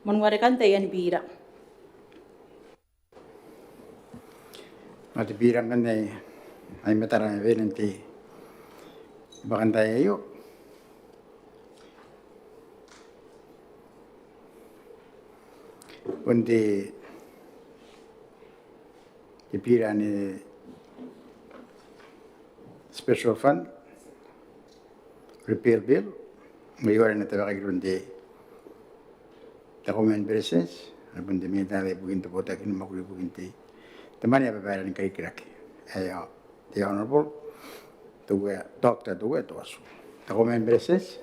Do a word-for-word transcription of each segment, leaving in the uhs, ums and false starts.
moan warekan taian bira. Ao te bira ngkanne ae I matara ni wene n te bakantaai aio bon te, te bira ni special fund repeal bill, ma e aera ae e na tabekaki iroun te Kauoman ni Beretitenti, are bon te Minita ibukin te botaki ni mwakuri ibukin te, te mwane ae babaire ni karikirake. Aio, te Honourable Teuea, Doctor Teuea Toatu. Te Kauoman ni Beretitenti.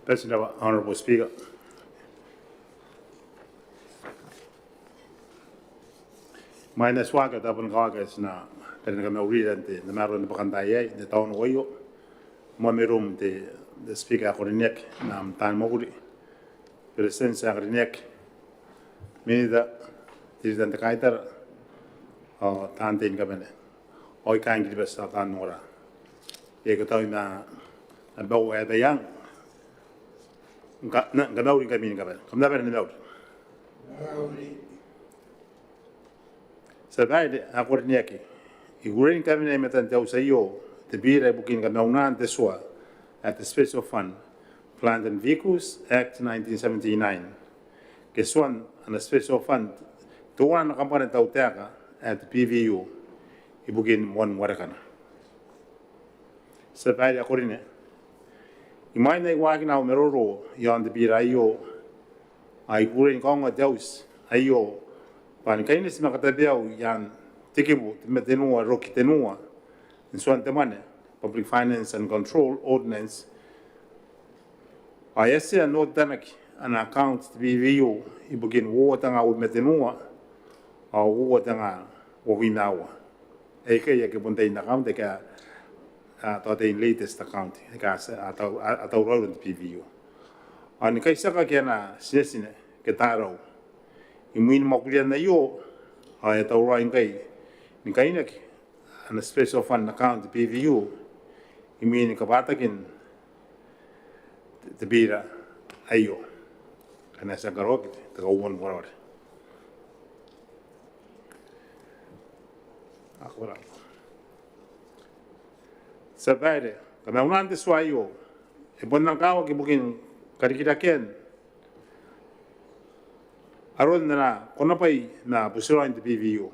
Beretitenti, Honourable Speaker. Imwain ae ti waaki ao ti a bon kawaaki ae ti na bane ni kamaurira n te tamaroa n te bakantaai aei, n te taonako aio. Moa mairoum te, te Speaker ae ko rineaki, n am taan mwakuri, Beretitenti ae karineaki, Minita, te Ritan te Kaitara, ao taan tei ni kabane, ao I-Kiribati ao taan ongora. E katautau ma abau ae baiang ngka, na, ngkami ni kabane. Kam na bane ni mauri. Tia Babaire ae ko rineaki, I kukurei ni kawenea i matan te auti aio te bira ibukin kamaunaan te tua ae te Special Fund, Plant and Vehicles Act nineteen seventy-nine, ke tuan ana special fund teuana ana kambana te tautaeka ae te P V U ibukin moan warekana. Tia Babaire ae ko rineaki, imwain ae I waakina au maroro iaon te bira aio, ao I kukurei ni kaongoa te auti aio bwa ni kaineti ma katabeau i aan te kibu tebwi ma tenua roki tenua n tuan te mwane, Public Finance and Control Ordinance, ao e a tia n otanaki ana account te P V U ibukin uoua te nga uabwi ma tenua ao uoua te nga uabwi ma aua. Aikai ake bon tain account aika a, a tao tain latest account aika a, a tau, a, a tauraoi iroun te P V U. Ao ni kaitiakaki ana tinetine ke tarau imwin mwakurian aio, ao e a tauraoi ngkai ni kainaki ana special fund account te P V U imwin kabwatakin te, te bira aio. Kanga e a tia n karaoaki te kauoua ni wareware. Ao ko rabwa. Tia Babaire, kamaunaan te tua aio e bon rang kakawaki ibukin karikirakean aron ana konabwai ma butiraoin te P V U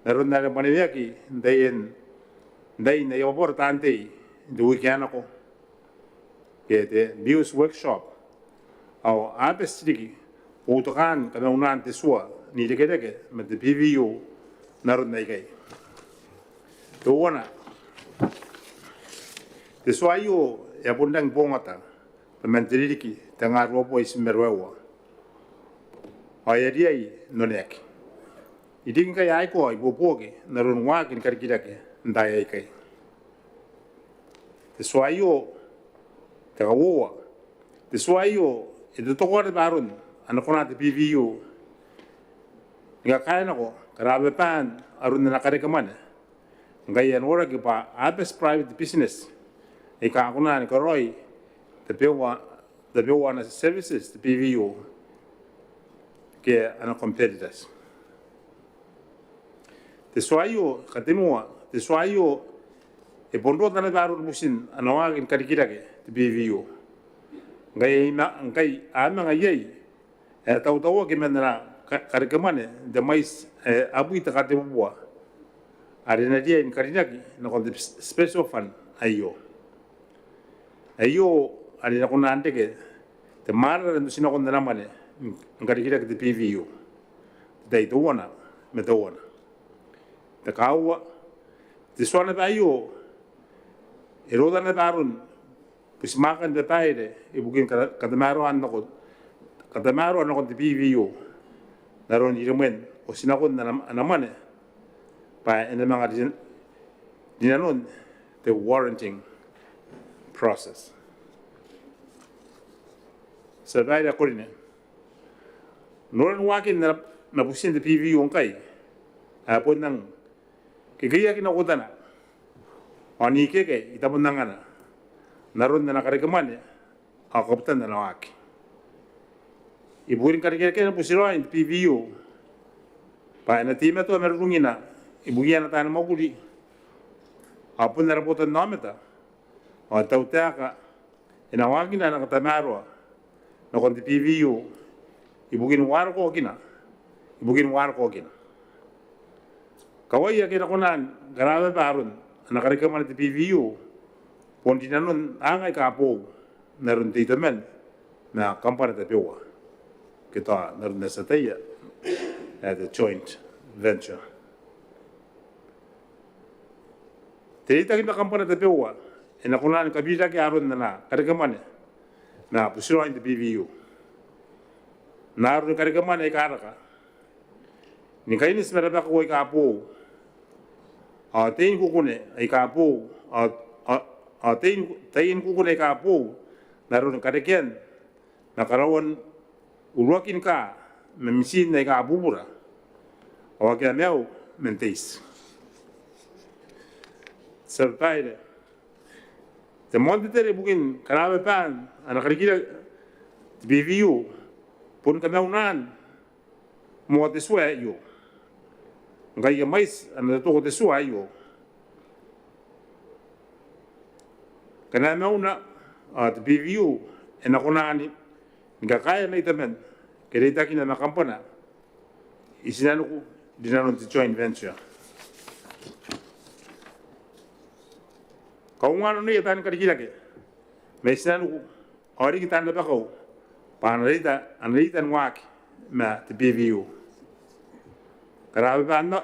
n aron are e mwaneweaki n taian, n taian aia bwabwara taan tei n te wiki ae nako, ke te Bills Workshop, ao a bati riki boutokaan kamaunaan te tua n irekereke ma te P V U n aron aikai. Teuana, te tua aio e a bon rangi ni bongata bwa man te ririki tengaa ruabubua itiua ma ruaiwa ao e a riai n oneaki. I riki ngkai a aikoa ibuobuoki n aron waakin karikirake n taai aikai. Te tua aio, te kauoua, te tua aio e totokoa naba aron ana kona te P V U ni kakaea nako karababaan aron ana karekemwane ngkai a noraki bwa a bati private business aika a kona ni karaoi tabeua, tabeua ana services te P V U ke ana competitors. Te tua aio, katenua, te tua aio e bon rota naba aron butin ana waakin karikirake te P V U ngkai a ma-, ngkai a manga iai ae tautauaki man ana ka-, karekemwane n te mwaiti ae abwi te katebubua are e na riai ni karinaki nakon te special fund aio. Aio are e na kona n reke te mwaarara n otinakon ana mwane ni karikirake te P V U n te tai teuana ma teuana. Te kauoua, te tua naba aio e rota naba aron butimwaakan te babaire ibukin kata-, katamaroan nakon, katamaroan nakon te P V U n aron iremwen otinakon ana, ana mwane bwa e na manga rin-, rinanon te warranting process. Tia Babaire ae ko rineaki, noran waakin ana, ana butin te P V U ngkai a bon rang kekeiaki nakon tana ao n ikekei i tabon angana n aron ana karekemwane ao kabutan ana waaki. Ibukin karikirakean butiraoin te PVU bwa e na teimatoa marurungina ibukiia ana taani mwakuri ao bon ara botannaomata ao te tautaeka e na waakina ana katamaroa nakon te PVU ibukin uarokakina, ibukin uarokakina. Kawai ake a kona ni karababa aron ana karekemwane te PVU bon rinanon anga aika boou n aron te itoman ma kambana tabeua ke tao n aron ae ti ataia ae te joint venture. Te reitaki ma kambana tabeua e na kona ni kabirakea aron ana karekemwane ma butiraoin te PVU n aron karekemwane aika raka ni kaineti ma rabakau aika boou ao taiani kukune aika boou ao, ao, ao taiani, taiani kukune aika boou n aron karekean ma karaoan uruakin kaa ma mitiin aika bubura ao ake a maiu man te iti. Tia Babaire, te moan tetere ibukin karababaan ana karikirake te PVU bon kamaunaan moa te tua aio. Ngkai e mwaiti ana totoko te tua aio, ngkana e mauna ao te PVU e na kona ni kakaea ana itoman ke reitakina ma kambana i tinaniku rinanon te joint venture. Kaungaa nanoia taani karikirake mai tinaniku ao riki taan rabakau bwa a na reita, a na reita ni waaki ma te PVU. Karababaan,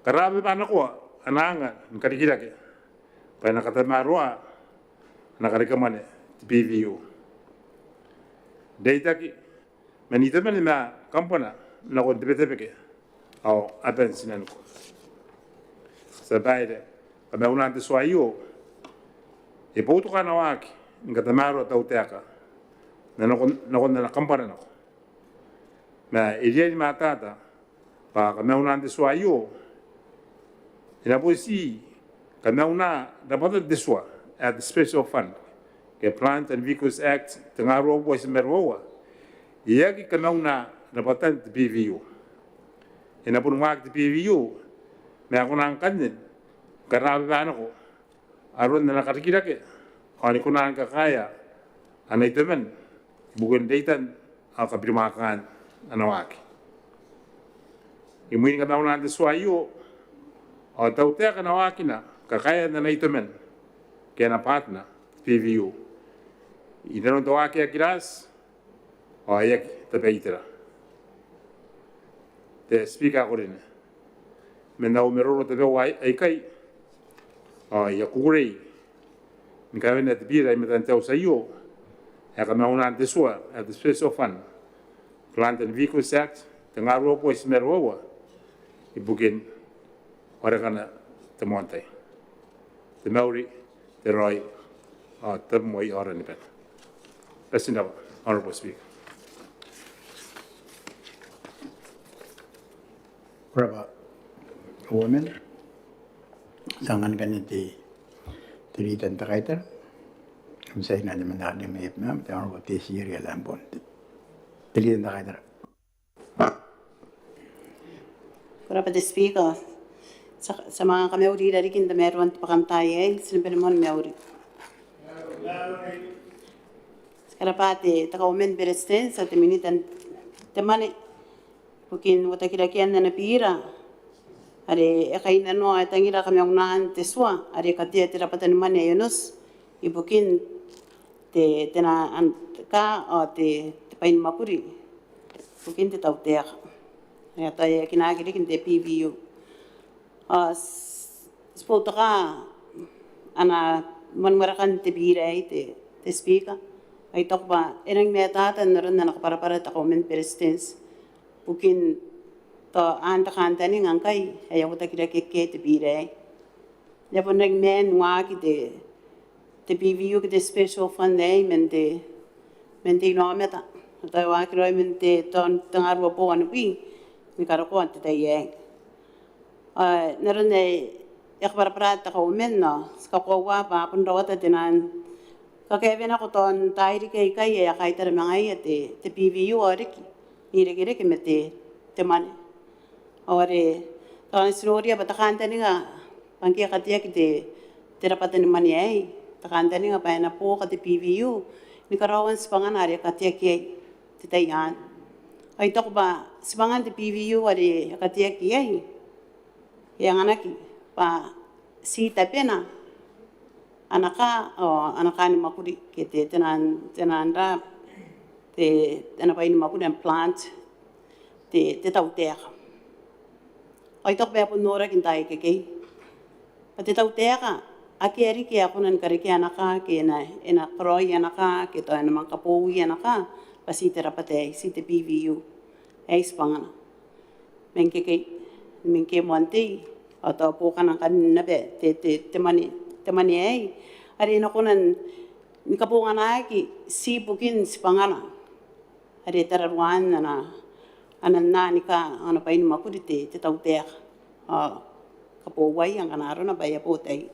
karababaan nakoa ana anga ni karikirake bwa e na katamaroa ana karekemwane te PVU. Reitaki man itoman ma kambana nakon te Betebeke ao aban tinaniku. Tia Babaire, kamaunaan te tua aio e boutoka ana waaki ni katamaroa te tautaeka nakon, nakon ana kambana nako. Ma e riai ni matata bwa kamaunaan te tua aio e na bon tii kamauna rabwatan te tua ae te Special Fund ke Plant and Vehicles Act tengaa ruabubua itiua ma ruaiwa. E aki kamauna rabwatan te PVU. E na bon waaki te PVU ma e kona ngkanne ni karababa nako aron ana karikirake ao ni kona ni kakaea ana itoman ibukin reitan ao kabirimwaakaan ana waaki. Imwin kamaunaan te tua aio ao te tautaeka e na waakina kakaean ana itoman ke ana partner te PVU inanon te waaki ae kiraati ao e aki tabe itera. Te Speaker ae ko rine, man au maroro tabeua aikai ao I a kukurei ni kawenea te biira i matan te auti aio ae kamaunaan te tua ae te Special Fund, Plant and Vehicles Act tengaa ruabubua itiua ma ruaiwa ibukin warekana te moan tai. Te mauri, te raoi ao te tabomoa i aora ni bane. Bati n rabwa, Honourable Speaker. Ko rabwa, Kauoman. Ti a angan ngkanne te, te Leader n te Kaitara. Am tiai n anne man ae karineaki mai Abemama, te Honourable Tessie Eria Lambourne. Te, te Leader n te Kaitara. Ko rabwa te Speaker. Ti a, ti a manga kamauri i rarikin tamaroan te bwakantaai aei, ti na bane moa ni mauri. Ti karabwa te, te Kauoman ni Beretitenti ao te Minita n te mwane ibukin uotakirakean ana biira are e kainnanoa ae tangira kamaunaan te tua are e katea te rabwata ni mwane ae onoti ibukin te, te na an kaa ao te, te bwai ni mwakuri ibukin te tautaeka ae e taekinaki riki n te PVU. Ao ti, ti boutoka ana moan warekan te biira aei te, te Speaker. Ao I taku bwa e rangi ni matata n aron ana kabwarabwara te Kauoman ni Beretitenti ibukin tao aan te kantaninga ngkai ae e a uotakirake iai te biira aei. E a bon rangi ni maan waaki te, te PVU ke te Special Fund aei man te, man te inaomata. Ao e waaki raoi man te, tao n tengaa ruabubua wanibwi ni karokoa n te tai aei. Ao n aron ae E kabwarabwara te Kauoman ao ti kakoaua bwa a bon rawata te nang kakaewenako tao n tairiki aikai ae a kaitara ma ngaia te, te PVU ao riki n irekereke ma te, te mwane. Ao are tao ti noria bwa te kantaninga bwa ngke e kateaki te, te rabwata ni mwane aei, te kantaninga bwa e na buoka te PVU ni karaoan tibwangana are e kateaki iai te tai anne. Ao I taku bwa tibwangan te PVU are e kateaki iai e anganaki bwa ti tabena ana kaa, ao ana kaa ni mwakuri ke te, te nang, te nang ra, te, ana bwai ni mwakuri, ana plant, te, te tautaeka. Ao I taku bwa e bon noraki n taai akekei bwa te tautaeka akea riki ae kona ni karekea ana kaa ke e na, e na karaoi ana kaa ke tao e na manga kaboui ana kaa bwa ti te rabwata aei, ti te PVU aei tibwangana. Ma ngkekei, ma ngke moan tei ao tao buokana ngkanne naba te, te, te mwane, te mwane aei are e na kona ni kabonganaaki ti ibukin tibwangana are tararuaan ana, ana nang ni kaa, ana bwai ni mwakuri te, te tautaeka. Ao kabouaia ngkana arona bwa e a bo tai.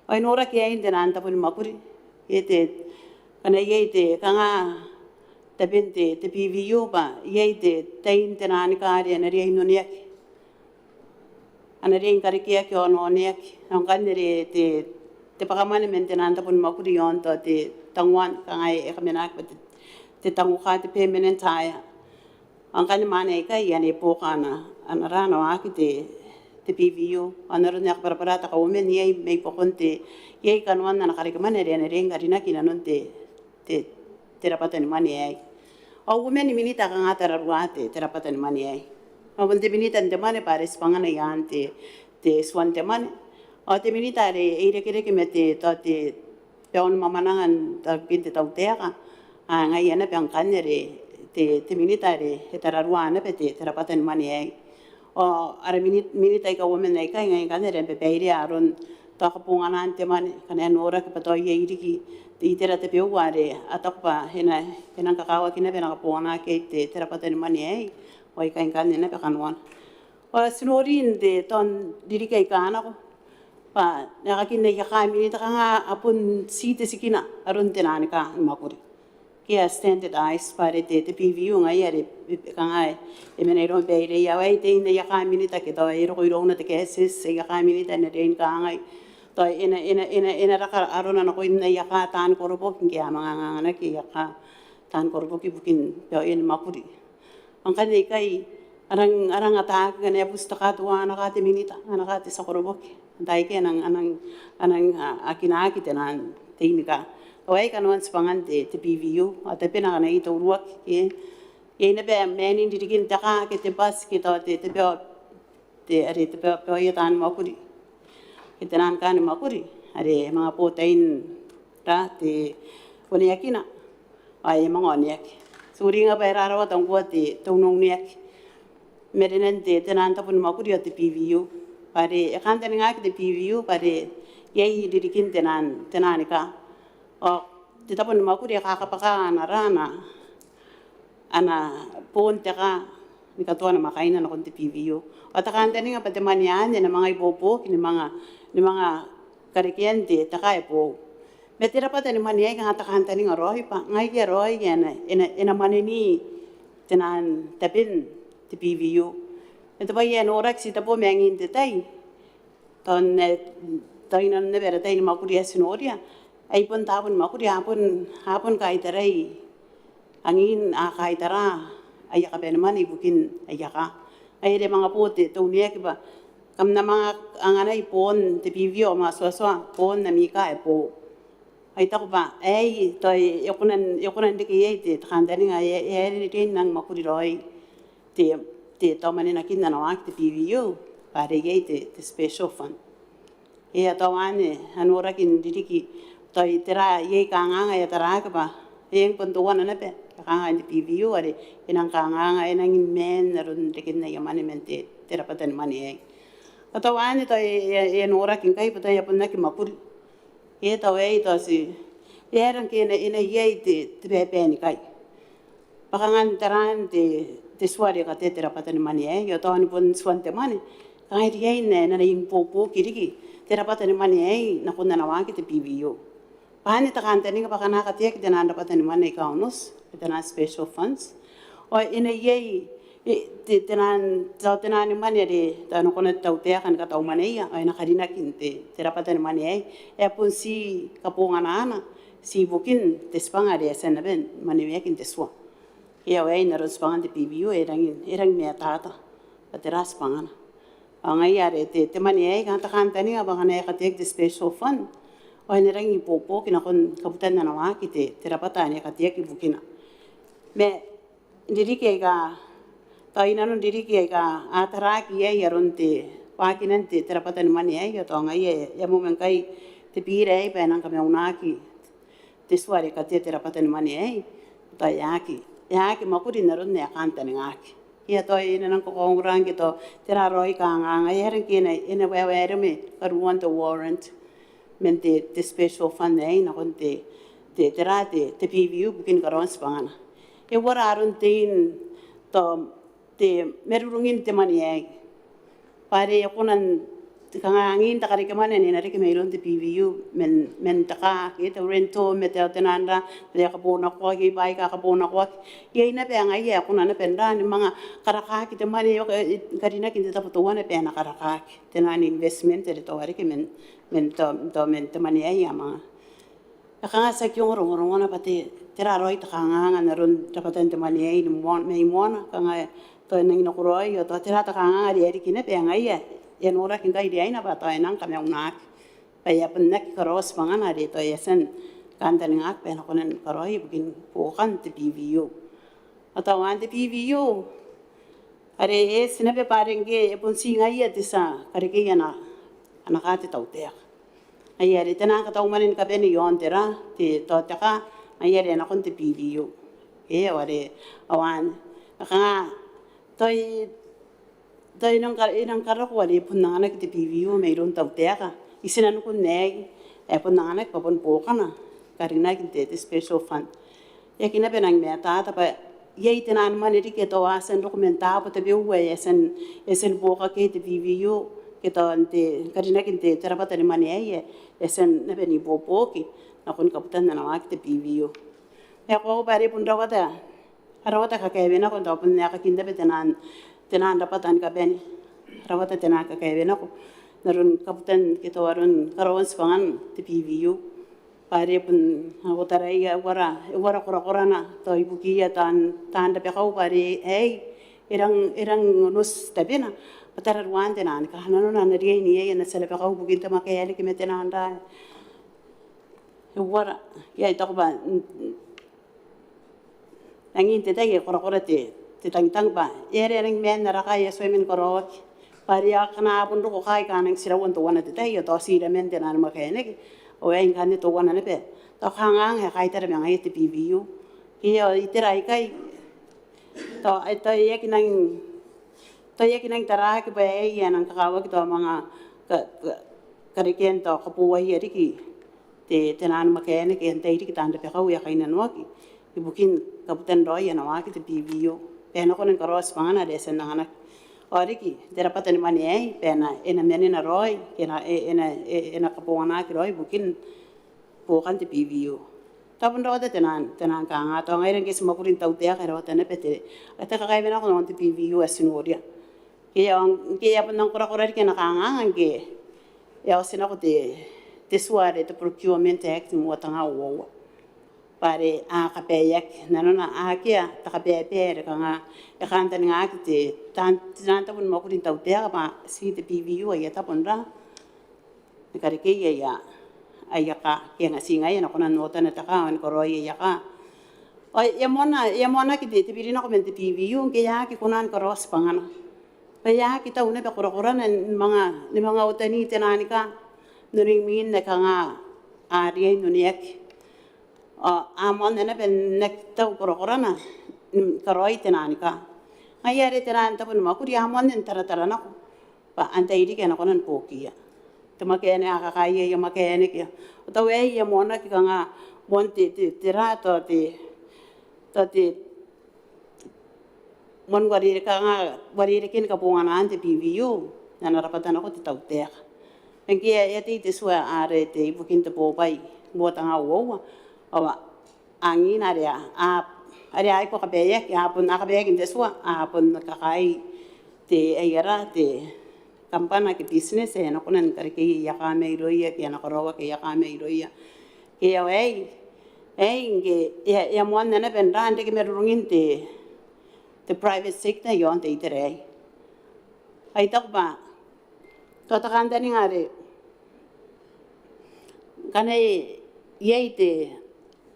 Ao e noraki aei n te nang tabo ni mwakuri, e te, ngkana iai te kanga taben te, te PVU bwa iai te, tain te nang ni kaa are a na riai n oneaki, a na riai ni karekeaki ao n oneaki. Ao ngkanne are te, te bwakamwane man te nang tabo ni mwakuri iaon tao te tangoan, kanga e kamenaki bwa te, te tangokaa, te permanent hire. Ao ngkanne mwane aikai ane e buoka ana, ana ra, ana waaki te, te PVU. Ao n aron ae e kabwarabwara te Kauoman iai mai buakon te, iai kanoan ana karekemwane are a na riai ni karinaki inanon te, te, te rabwata ni mwane aei. Ao uoman Minita aika kanga tararua te, te rabwata ni mwane aei. Ao bon te Minita n te mwane bwa are tibwangana i aan te, te tuan te mwane. Ao te Minita are e irekereke ma te, tao te, te aon mwamwananga n tao ibukin te tautaeka. A, ngaia naba ngkanne are te, te Minita are e tararua naba te, te rabwata ni mwane aei. Ao ara Mini-, Minita aika uoman aikai ngaia ngkanne are a na bairea aron tao kabonganaan te mwane, ngkana e noraki bwa tao iai riki te itera tabeua are a taku bwa e na, e nang kakawaki naba ni kabonganaaki te, te rabwata ni mwane aei. Ao aikai ngkanne naba kanoana. Ao ti nori n te, tao n ririki aika nako bwa n aekakin aia kaa Minita kanga a bon ti te tikina aron te nang ni kaa ni mwakuri. Ke a standardise bwa are te, te PVU ngaia are, e, kanga e, e mena irouna baireia ao ai tein aia kaa Minita ke tao e roko irouna te KSS aia kaa Minita, e na riai ni kangai tao e na, e na, e na, e na raka arona nakoia aia kaa taan koroboki ngke a manga anganaki aia kaa taan koroboki ibukin baoia ni mwakuri. Ao ngkanne ikai a rang, a rang ataaki ngkana e buti te kaa teuana, ana kaa te Minita, ana kaa te tia koroboki. N taai aikai a nang, a nang, a nang, a, a kinaaki te nang tein kaa. Ao aei kanoan tibwangan te, te PVU, ao tabena ngkana e tauruaki, e, iai naba manin ririkin te kaa ke te bus ke tao te, te bao, te, are te bao, baoia taan mwakuri ke te nang kaa ni mwakuri are e manga bo tain ra te oneakina. Ao e manga oneaki. Ti uringa bwa e rarawata ngkoa te, te uneuneaki i marenan te, te nang tabo ni mwakuri ao te PVU. Bwa are e kantaningaaki te PVU bwa are iai ririkin te nang, te nang ni kaa. Ao te tabo ni mwakuri e kakabwaka ana ra, ana, ana boon te kaa ni katoa namwakaina nakon te PVU. Ao te kantaninga bwa te mwane anne e na manga ibuobuoki ni manga, ni manga karekean te, te kaa ae boou. Ma te rabwata ni mwane aei kanga te kantaninga raoi bwa ngaia raoi ae e na, e na, e na mwaneni te nang taben te PVU. Ma te bwai ae noraki, titebo mangin te tai, tao n, e, tao inanon naba ara tai ni mwakuri ae ti noria, ai bon taabo ni mwakuri a bon, a bon kaitarai, angin a kaitara aia kabanemwane ibukin aia kaa. Ai are e manga bo te, te uneaki bwa kam na manga anganai boon te PVU ao manga tuatua boon ami kaa ae boou. Ao I taku bwa aei tao e kona n, e kona n reke iai te, te kantaninga ae, e, e riai n nang mwakuri raoi te, te tao mwanenakin ana waaki te PVU bwa are iai te, te special fund. E a tao anne a noraki n ririki, tao tera iai kanganga ae a taraaki bwa e eng bon teuana naba ae kanga n te PVU are e nang kanganga, e nangi maan aron reken aia mwane man te, te rabwata ni mwane aei. Ao tao anne tao e, e, e noraki ngkai bwa tao e a bon aki mwakuri. E tao aei tao ti, e aera ngke e na, e na iai te, te baebaenikai bwa kanga n taraan te, te tua are e katea te rabwata ni mwane aei, ao tao ni bon tuan te mwane, Tao e riai n na, na ibuobuoki riki te rabwata ni mwane aei nakon ana waaki te PVU. Bwa anne te kantaninga bwa ngkana e kateaki te naan rabwata ni mwane aika onoti, te naan special funds, ao e na iai, e, te, te naan, tao te naan mwane are tao e na kona te tautaeka ni katau mwaneia ao e na karinaki n te, te rabwata ni mwane aei, e bon ti kabonganaana, ti ibukin te tibwanga are e a tia naba ni mwaneweaki n te tua. Ao aei n aron tibwangan te PVU, e rangi, e rangi ni matata bwa tera tibwangana. Ao ngaia are te, te mwane aei, kanga te kantaninga bwa ngkana e kateaki te special fund, ao e na rangi ni ibuobuoki nakon kabutan ana waaki te, te rabwata ane e kateaki ibukina. Ma n ririki aika, tao inanon ririki aika a taraaki iai aron te, waakinan te, te rabwata ni mwane aei, ao tao ngaia e a moa ngkai te bira aei bwa e nang kamaunaki te tua are e katea te rabwata ni mwane aei, tao e aki, e aki mwakuri n aron ae kantaningaki. Ao tao e na nang kakaongora ngke tao tera raoi kanganga, e aera ngke e na, e na waewaereme karuoan te warrant man te, te special fund aei nakon te, te, tera te, te PVU ibukin karaoan tibwangana. E uara aron tein tao te marurungin te mwane aei bwa are e kona n, kanga angin te karekemwane ane e na reke mairoun te PVU man, man te kaa, ke te rental, ma te, te naan ra, ma te kaboonakoaki, bwaai aika kaboonakoaki. Iai naba ngaia ae kona naba n ra ni manga karakaaki te mwane aio, e karinaki n te tabo teuana bwa e na karakaaki. Te naan investment are tao a reke man, man tao, tao man te mwane aei ae manga E kanga ti aki ongo rongorongona bwa te, tera raoi te kanganga n aron rabwatan te mwane aei ni moan, mai moana, kanga tao e nangi nakoraoi, ao tao tera te kanganga are e a riki naba bwa ngaia e a noraki ngkai riaina bwa tao e nang kamaunaki bwa e a bon aki karaoa tibwangana are tao e a tia ni kantaningaki bwa e na kona ni karaoi ibukin buokan te PVU. Ao tao an te PVU are e eti naba bwa are ngke e bon ti ngaia te tia karekei ana, ana kaa te tautaeka. Ngaia are te naan katau mwane ni kabane iaon tera, te, tao te kaa, ngaia are nakon te PVU. Eng, ao are, ao anne. Kanga tao e, tao e nang ka, e nang karako are bon anganaki te PVU mairoun tautaeka i tinanikun aei, e bon anganaki bwa bon buokana karinaki n te, te special fund. E aki naba nangi matata bwa iai te naan mwane riki ae tao a tia n roko man taabo tabeua ae e a tia n, e a tia ni buokaki iai te PVU, ke tao n te karinaki n te, te rabwata ni mwane aei, e a tia naba n ibuobuoki nakon kabutan ana waaki te PVU. E koaua bwa are bon rawata, a rawata kakaewenako, tao bon aekakin naba te naan, te naan rabwata ni kabane. A rawata te naan kakaewenako n aron kabutan ke tao aron karaoan tibwangan te PVU. Bwa are bon, a, ko taraia e uara, e uara korakorana tao ibukiia taan, taan rabakau bwa are aei e rang, e rang onoti tabena bwa tararuaan te naan kaa, nanona a na riai n iai ana tia rabakau ibukin te makaeneke ma te naan ra. E uara, I a taku bwa, mm, Angin te tai e korakora te, te tangitang bwa e aera e nang maan ara kaa ae e a tuai man karaoaki. Bwa are akana a bon roko kaa aika a nang tiraua n teuana te tai, ao tao ti iraman te naan makaeneke, ao aei ngkanne teuana naba tao kanganga ae kaitara ma ngaia te PVU. Ke ao itera aikai tao, tao e aki nang, tao e aki nang taraaki bwa aei ae nang kakawaki tao manga ka, ka, karekean tao kabooaia riki te, te naan makaeneke, antai riki taan rabakau ae a kainnanoaki ibukin kabutan raoi ana waaki te PVU bwa e na kona ni karaoa tibwangana are e a tia n anganaki. Ao riki te rabwata ni mwane aei bwa e na, e na manena raoi, e na, e, e na, e, e na kabonganaaki raoi ibukin buokan te PVU. Tao bon rawata te naan, te naan kanganga, tao ngaira ngke ti mwakuri n tautaeka e rawata naba te, te kakaewenako nakon te PVU ae ti noria. Ke ao, ke e a bon nang korakora riki ana kanganga ngke e a oti nako te, te tua are te Procurement Act uoua tenga uoua. Bwa are a kabaeaki, nanona akea te kabaebae are kanga e kantaningaki te, taan, te naan tabo ni mwakuri n tautaeka bwa ti te PVU aia tabo n ra ni karekei aia, aia kaa, ke ngkai ti ngaia ae a na kona n otana te kaa ao ni karaoi aia kaa. Ao e a moana, e a moanaki te, te birinako man te PVU ngke e aki kona ni karaoa tibwangana. Bwa e aki tau naba korakorana ni manga, ni manga otani te naan kaa n oneia mwin ae kanga a riai n oneaki. Ao a moanna naba n aki tau korakorana ni karaoi te naan kaa. Ngaia are te naan tabo ni mwakuri a moanna n taratara nako bwa antai riki ae na kona ni buokiia. Te makaeneke, a kakaea aia makaeneke. Ao tao aei e a moanaki kanga moan te, te, te ra, tao te, tao te moan uarereke, kanga uarereken kabonganaan te PVU. n ana rabwata nako te tautaeka. Ma ngke e a tei te tua are te ibukin te bobwai, uoua tenga uoua, ao angina are a, a, are a aki kabaeaki, a bon, a kabaeaki n te tua, a bon kakaei te, ai ara, te kambana ke business ae a na kona ni karekei aia kaa mairouia ke a na karaoa ke aia kaa mairouia. Ke ao aei, aei ngke e a, e a moanna naba n raan reke marurungin te, te private sector iaon te itera aei. Ai taku bwa tao te kantaninga are ngkana iai te,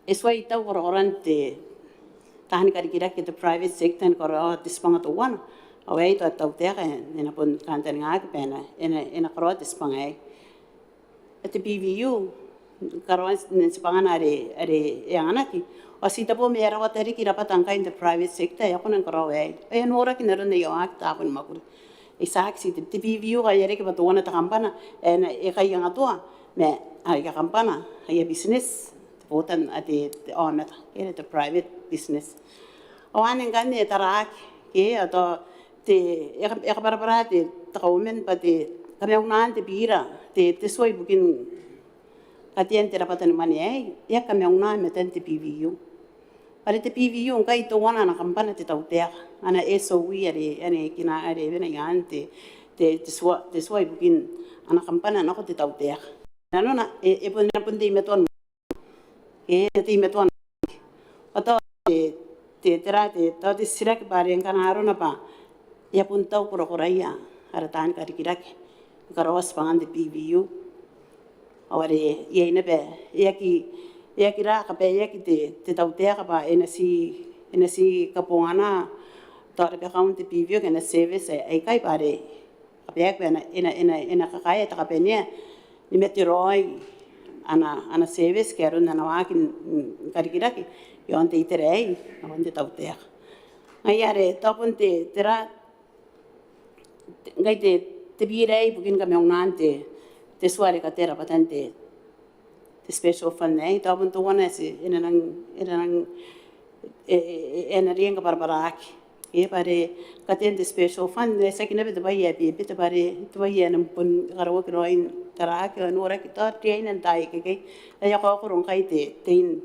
e tuai tau korakoran te, taani karikirake te private sector ni karaoa te tibwanga teuana, ao aei tao te tautaeka e na bon kantaningaaki bwa e na, e na, e na karaoa te tibwanga aei. Te PVU, karaoan tibwangana are, are e anganaki, ao ti tebo ma e a rawata riki rabwata ngkai n te private sector ae a kona ni karaoa aei. E noraki n aron aia waaki taabo ni mwakuri. E tiaki ti te, te PVU ngkai e a reke bwa teuana te kambana ae e na, e kaiangatoa ma aia kambana, aia business, te botannaomata, ke te private business. Ao anne ngkanne e taraaki, ke, ao tao te, e ka, e kabwarabwara te, te kauoman bwa te kamaunaan te bira, te, te tua ibukin katean te rabwata ni mwane aei, e aki kamauna i matan te PVU. Are te PVU ngkai teuana ana kambana te tautaeka, ana SOE are, are kina are e wene i aan te, te, te tua, te tua ibukin ana kambana nako te tautaeka. Nanona, e, e bon, e na bon teimatoa n, e na teimatoa n, ao tao te, te, tera te, tao te titiraki bwa are ngkana arona bwa e a bon tau korakoraia ara taani karikirake ni karaoa tibwangan te PVU. Ao are iai naba, e aki, e aki ra kabaeaki te, te tautaeka bwa e na ti, e na ti kabongana tao rabakaun te PVU ke ana service aikai bwa are kabaeaki bwa e na, e na, e na, e na kakaea te kabanea ni materaoi ana, ana service ke aron ana waaki n, n karikirake iaon te itera aei nakon te tautaeka. Ngaia are tao bon te, tera, ngkai te, te bira aei ibukin kamaunaan te, te tua are katea rabwatan te, te special fund aei, tao bon teuana ae ti, e na nang, e na nang, e, e, e, e na riai ni kabwarabwaraaki. E, bwa are katean te special fund, e tiaki naba te bwai ae bebete, bwa are te bwai ae e na bon karaoaki raoi n taraaki ao e noraki tao riaina n taai akekei. Ae e a kaokoro ngkai te, tein,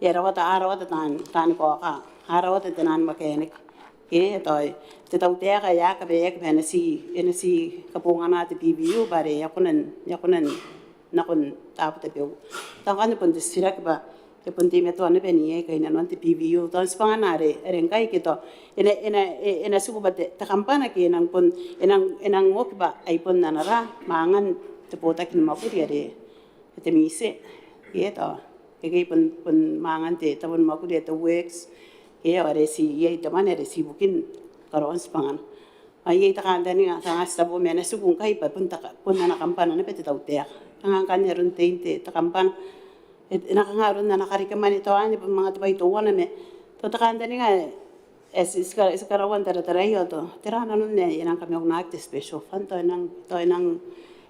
e a rawata, a rawata taan, taani kaoka, a rawata te naan mechanic. Ke, tao te tautaeka e a kabaeaki bwa e na ti, e na ti kabongana te PVU bwa are e a kona n, e a kona n nakon taabo tabeua. Tao ngkanne bon te titiraki bwa e bon teimatoa naba n iai kainnanoan te PVU. Tao n tibwangana are, are ngkai ke tao e na, e na, e, e na tiku bwa te, te kambana ke e nang bon, e nang, e nang oki bwa ai bon ana ra mwangan te botaki ni mwakuri are te MISE. Ke tao, ke, ke bon, bon mwangan te tabo ni mwakuri ae te works. Ke ao are ti iai te mwane are ti ibukin karaoan tibwangana. Ao iai te kantaninga, kanga ti taboa ma e na tiku ngkai bwa bon te ka, bon ana kambana naba te tautaeka. Kanga ngkanne aron tein te, te kambana. E, e na kanga aron ana karekemwane tao anne bwa manga te bwai teuana ma tao te kantaninga ae, ae ti, ti ka, ti karaua n tarataraia ao tao tera nanon ae e nang kamaunaaki te special fund, tao e nang, tao e nang,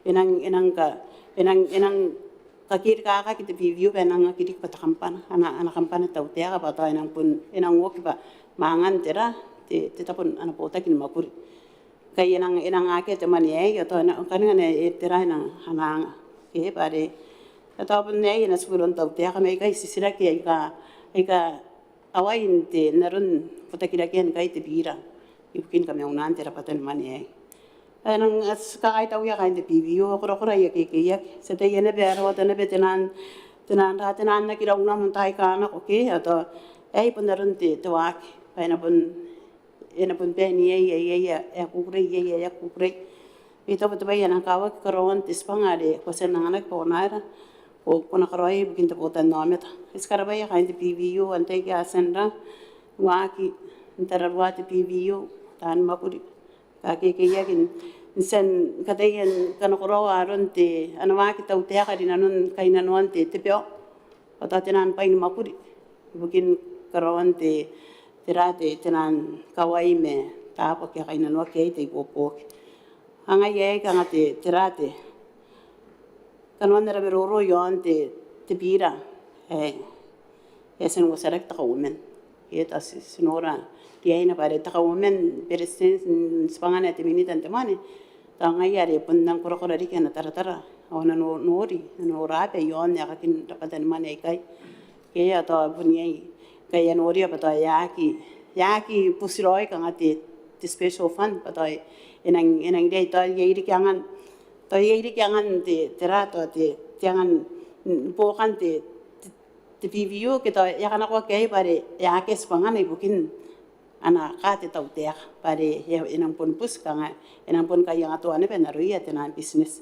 e nang, e nang ka, e nang, e nang kakerikaakaki te PVU bwa e nang aki riki bwa te kambana, ana, ana kambana te tautaeka bwa tao e nang bon, e nang oki bwa mwangan tera, te, te tabo n ana botaki ni mwakuri. Ngkai e nang, e nang akea te mwane aei, ao tao e nang, ngkanne e, tera e nang, ana anga. Ke bwa are, tao bon aei e na tiku iroun te tautaeka ma ikai titiraki aika, aika awai n te, n aron botakirakean ngkai te bira ibukin kamaunaan te rabwata ni mwane aei. Ae nang, a ti kakaitauia kaain te PVU, korakorai akekeiaki. Ti ataia naba, a rawata naba te naan, te naan ra, te naan aki raunamo n taai aika nako ke, ao tao aei bon aron te, te waaki bwa e na bon, e na bon bae n iai, iai, iai ae kukurei, iai ae aki kukurei. I taku bwa te bwai ae nang kakawaki karaoan te tibwanga are ko a tia n anganaki bwa ko na aera, ko, ko na karaoia ibukin te botannaomata. I karabwaia kaain te PVU, antai ake a tia n ra, waaki n tararua te PVU, taani mwakuri. Kakekeiaki n, n tia n kataia ni kanakoraoa aron te, ana waaki te tautaeka rinanon kainnanoan te, te bao. Ao tao te naan bwai ni mwakuri ibukin karaoan te, tera te, te naan kawai ma taabo ake a kainnanoaki iai te ibuobuoki. Ao ngaia aei kanga te, tera te, kanoan ara maroro iaon te, te bira ae, ae e a tia n uotaraki te kauoman. Ke tao ti, ti nora riaina bwa are te kauoman, Beretitenti, n tibwangana ae te Minita n te mwane, Tao ngaia are bon nang korakora riki ana taratara ao ana no- nori, ana noraba iaon aekakin rabwata ni mwane aikai. Ke a tao bon iai ngkai a noria bwa tao e aki, e aki buti raoi kanga te, te special fund bwa tao e nang, e nang riai tao iai riki angan, tao iai riki angan te, tera tao te, te angan, mm, buokan te, te, te P V U ke tao e a kanakoaki bwa are e aki tibwangana ibukin ana kaa te tautaeka bwa are e, e nang bon buti kanga e nang bon kaiangatoa naba n aroia te nang business.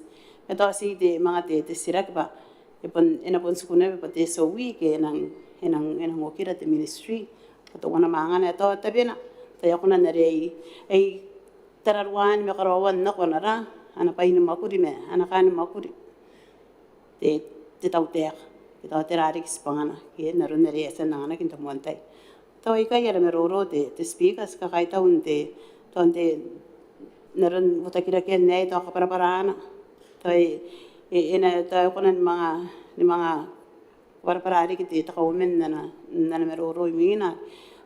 Ma tao ti te manga te, te titiraki bwa e bon, e na bon tiku naba bwa te S O E ke e nang, e nang, e nang okira te ministry bwa teuana mwaangana ae tao tabena, tao e a kona n are ai, ai tararuaan ma karaoan nako ana ra, ana bwai ni mwakuri ma ana kaa ni mwakuri te, te tautaeka ke tao tera riki tibwangana ke n aron are e a tia n anganaki n te moan tai. Tao aikai ara maroro te, te Speaker, ti kakaitau n te, tao n te, n aron botaki rake n aei tao kabwarabwarana. Tao e, e, e na, tao e kona ni manga, ni manga kabwarabwara riki te, te Kauoman n ana, n ana maroro imwina.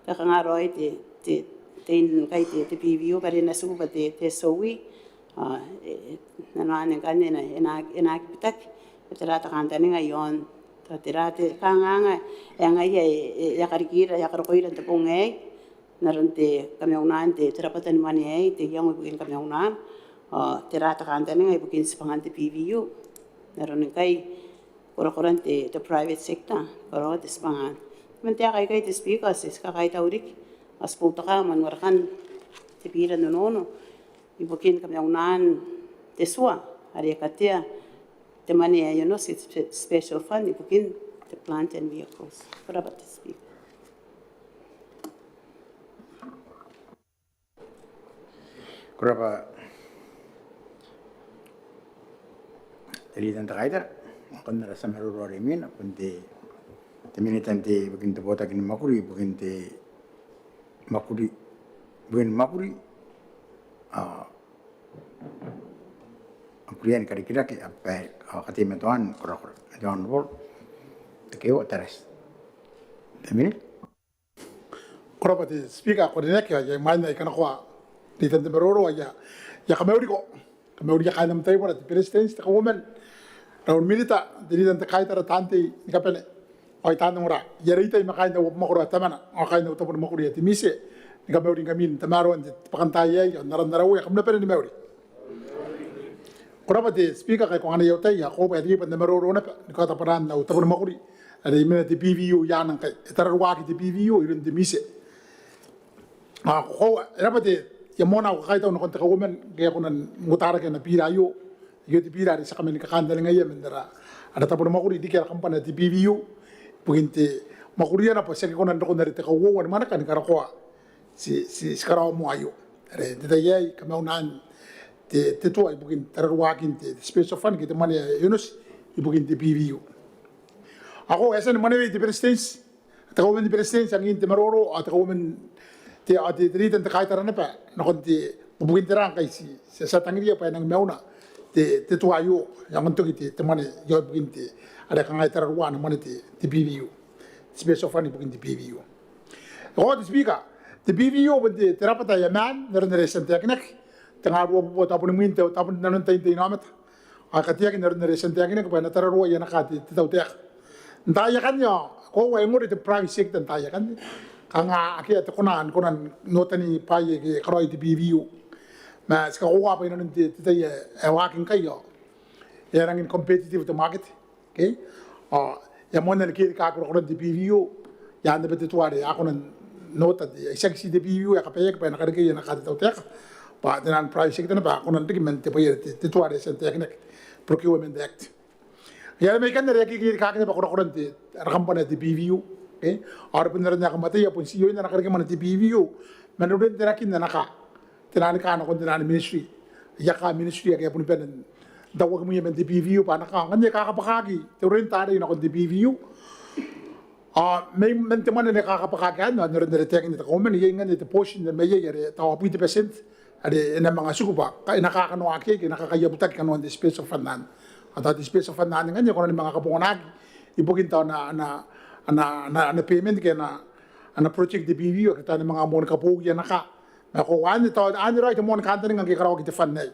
Tao kanga raoi te, te, te, ngkai te, te P V U bwa are e na tiku bwa te, te S O E. Ao e, e, nanoanne ngkanne e na, e na, e na aki bitaki bwa tera te kantaninga iaon, tao tera te kanganga ae ngaia e, e, e a karikira, e a karokoira n te bong aei n aron te kamaunaan te, te rabwata ni mwane aei, te iango ibukin kamaunaan, ao tera te kantaninga ibukin tibwangan te P V U n aron ngkai korakoran te, te private sector, karaoa te tibwanga. Man te aeka aikai te Speaker, ti, ti kakaitau riki ao ti boutoka man warekan te bira n nonono ibukin kamaunaan te tua are e katea te mwane ae onoti, te spe-, special fund ibukin te plant and vehicles. Ko rabwa te Speaker. Ko rabwa te Leader n te Kaitara. Ngkai ara tia maroro are imwina bon te, te Minita n te, ibukin te botaki ni mwakuri, ibukin te mwakuri, ibukin mwakuri, ao mwakurian karikirake ao bwai, ao kateimatoan korakora. Te Honourable Tekeeua Tarati. Te Minita. Ko rabwa te Speaker ae ko karineaki, ao imwain ae I kanakoa te tia tei n te maroro ao I a, I a kamauriko, kamauria kaain am taibora, te Beretitenti, te Kauoman, raou Minita, te Leader n te Kaitara, taan tei ni kabane ao taan ongora. I a reitai ma kaain au abamwakoro ae Tamana ao kaain au tabo ni mwakuri ae te MISE, ni kamauringkami n tamaroan te bwakantaai aei ao n aran ara Uea, kam na bane ni mauri. Ko rabwa te Speaker ngkai ko anganai au tai, ao koaua bwa e riai bwa N na maroro naba ni kaota bwanaan au tabo ni mwakuri are imwina te P V U i aana ngkai. E tararuaaki te P V U iroun te MISE. Ao koaua, e rabwa te, I a moana au kakaitau nakon te Kauoman ngke e a kona n uotarake ana bira aio. Aio te bira are ti a kaman kakantaningaia man ara, ara tabo ni mwakuri riki ara kambana ae te P V U ibukin te mwakuriana bwa ti aki kona n roko n are te kauoua ni mwaneka ni karokoa ti, ti, ti karaoa moa aio. Are n te tai aei kamaunaan te, te tua ibukin tararuaakin te, te special fund ke te mwane ae onoti ibukin te P V U. Ao koaua e a tia ni mwanewei te Beretitenti, te Kauoman ni Beretitenti angin te maroro, ao te Kauoman te, ao te, te Leader n te Kaitara naba nakon te, ibukin tera ngkai ti, ti a tia tangiria bwa e nangi mauna te, te tua aio, e aonga n toki te, te mwane aio ibukin te, are kanga e tararuaa ana mwane te, te P V U, special fund ibukin te P V U. Ao koaua te Speaker, te P V U bon te, te rabwata ae a maan n aron are e a tia n taekinaki, tengaa ruabubua tabun imwin te, tabun nanon tain te inaomata. Ao e kateaki n aron are e a tia n taekinaki bwa e na tararuai ana kaa te, te tautaeka. N taai akanne ao koaua e ngori te private sector n taai akanne. Kanga akea te kona, kona n oota ni bwaai aike a karaoi te P V U. Ma ti kakoaua bwa inanon te, te tai ae, ae waaki ngkai ao e a rangi ni competitive te market. Okay? Ao e a moanna ni kerikaaki korakoran te P V U i aan naba te tua are a kona n oota te, itiaki ti te P V U ae kabaeaki bwa e na karekei ana kaa te tautaeka, bwa te naan private sector naba a kona n riki man te bwai are te, te tua are e a tia n taekinaki, Procurement Act. Ngaia are mai ikanne are e a kerikaaki naba korakoran te, ara kambana ae te P V U. Okay? Ao are bon aron ae kam ataia bon ti ioina ana karekemwane te P V U man uringnga te rakin ana kaa, te naan kaa nakon te naan ministry. Aia kaa ministry ake a boni bane n tauaki mwiia man te P V U bwa ana kaa. Ngkanne e kakabwakaaki te orenta arei nakon te P V U. Ao mai, man te mwane ae kakabwakaaki anne, n aron are e taekinna te Kauoman, iai ngkanne te portion mai iai are tao abwi te percent are e na manga tiku bwa e na kakanoaki, e na kakaiabutaki kanoan te special fund anne. Ao tao te special fund anne ngkanne e kona ni manga kabonganaaki ibukin tao ana, ana, ana, ana, ana payment ke ana, ana project te P V U ake tao e na manga moani kabooui ana kaa. Ma koaua anne tao anne raoi te moani kantaninga ngke e karaoaki te fund aei.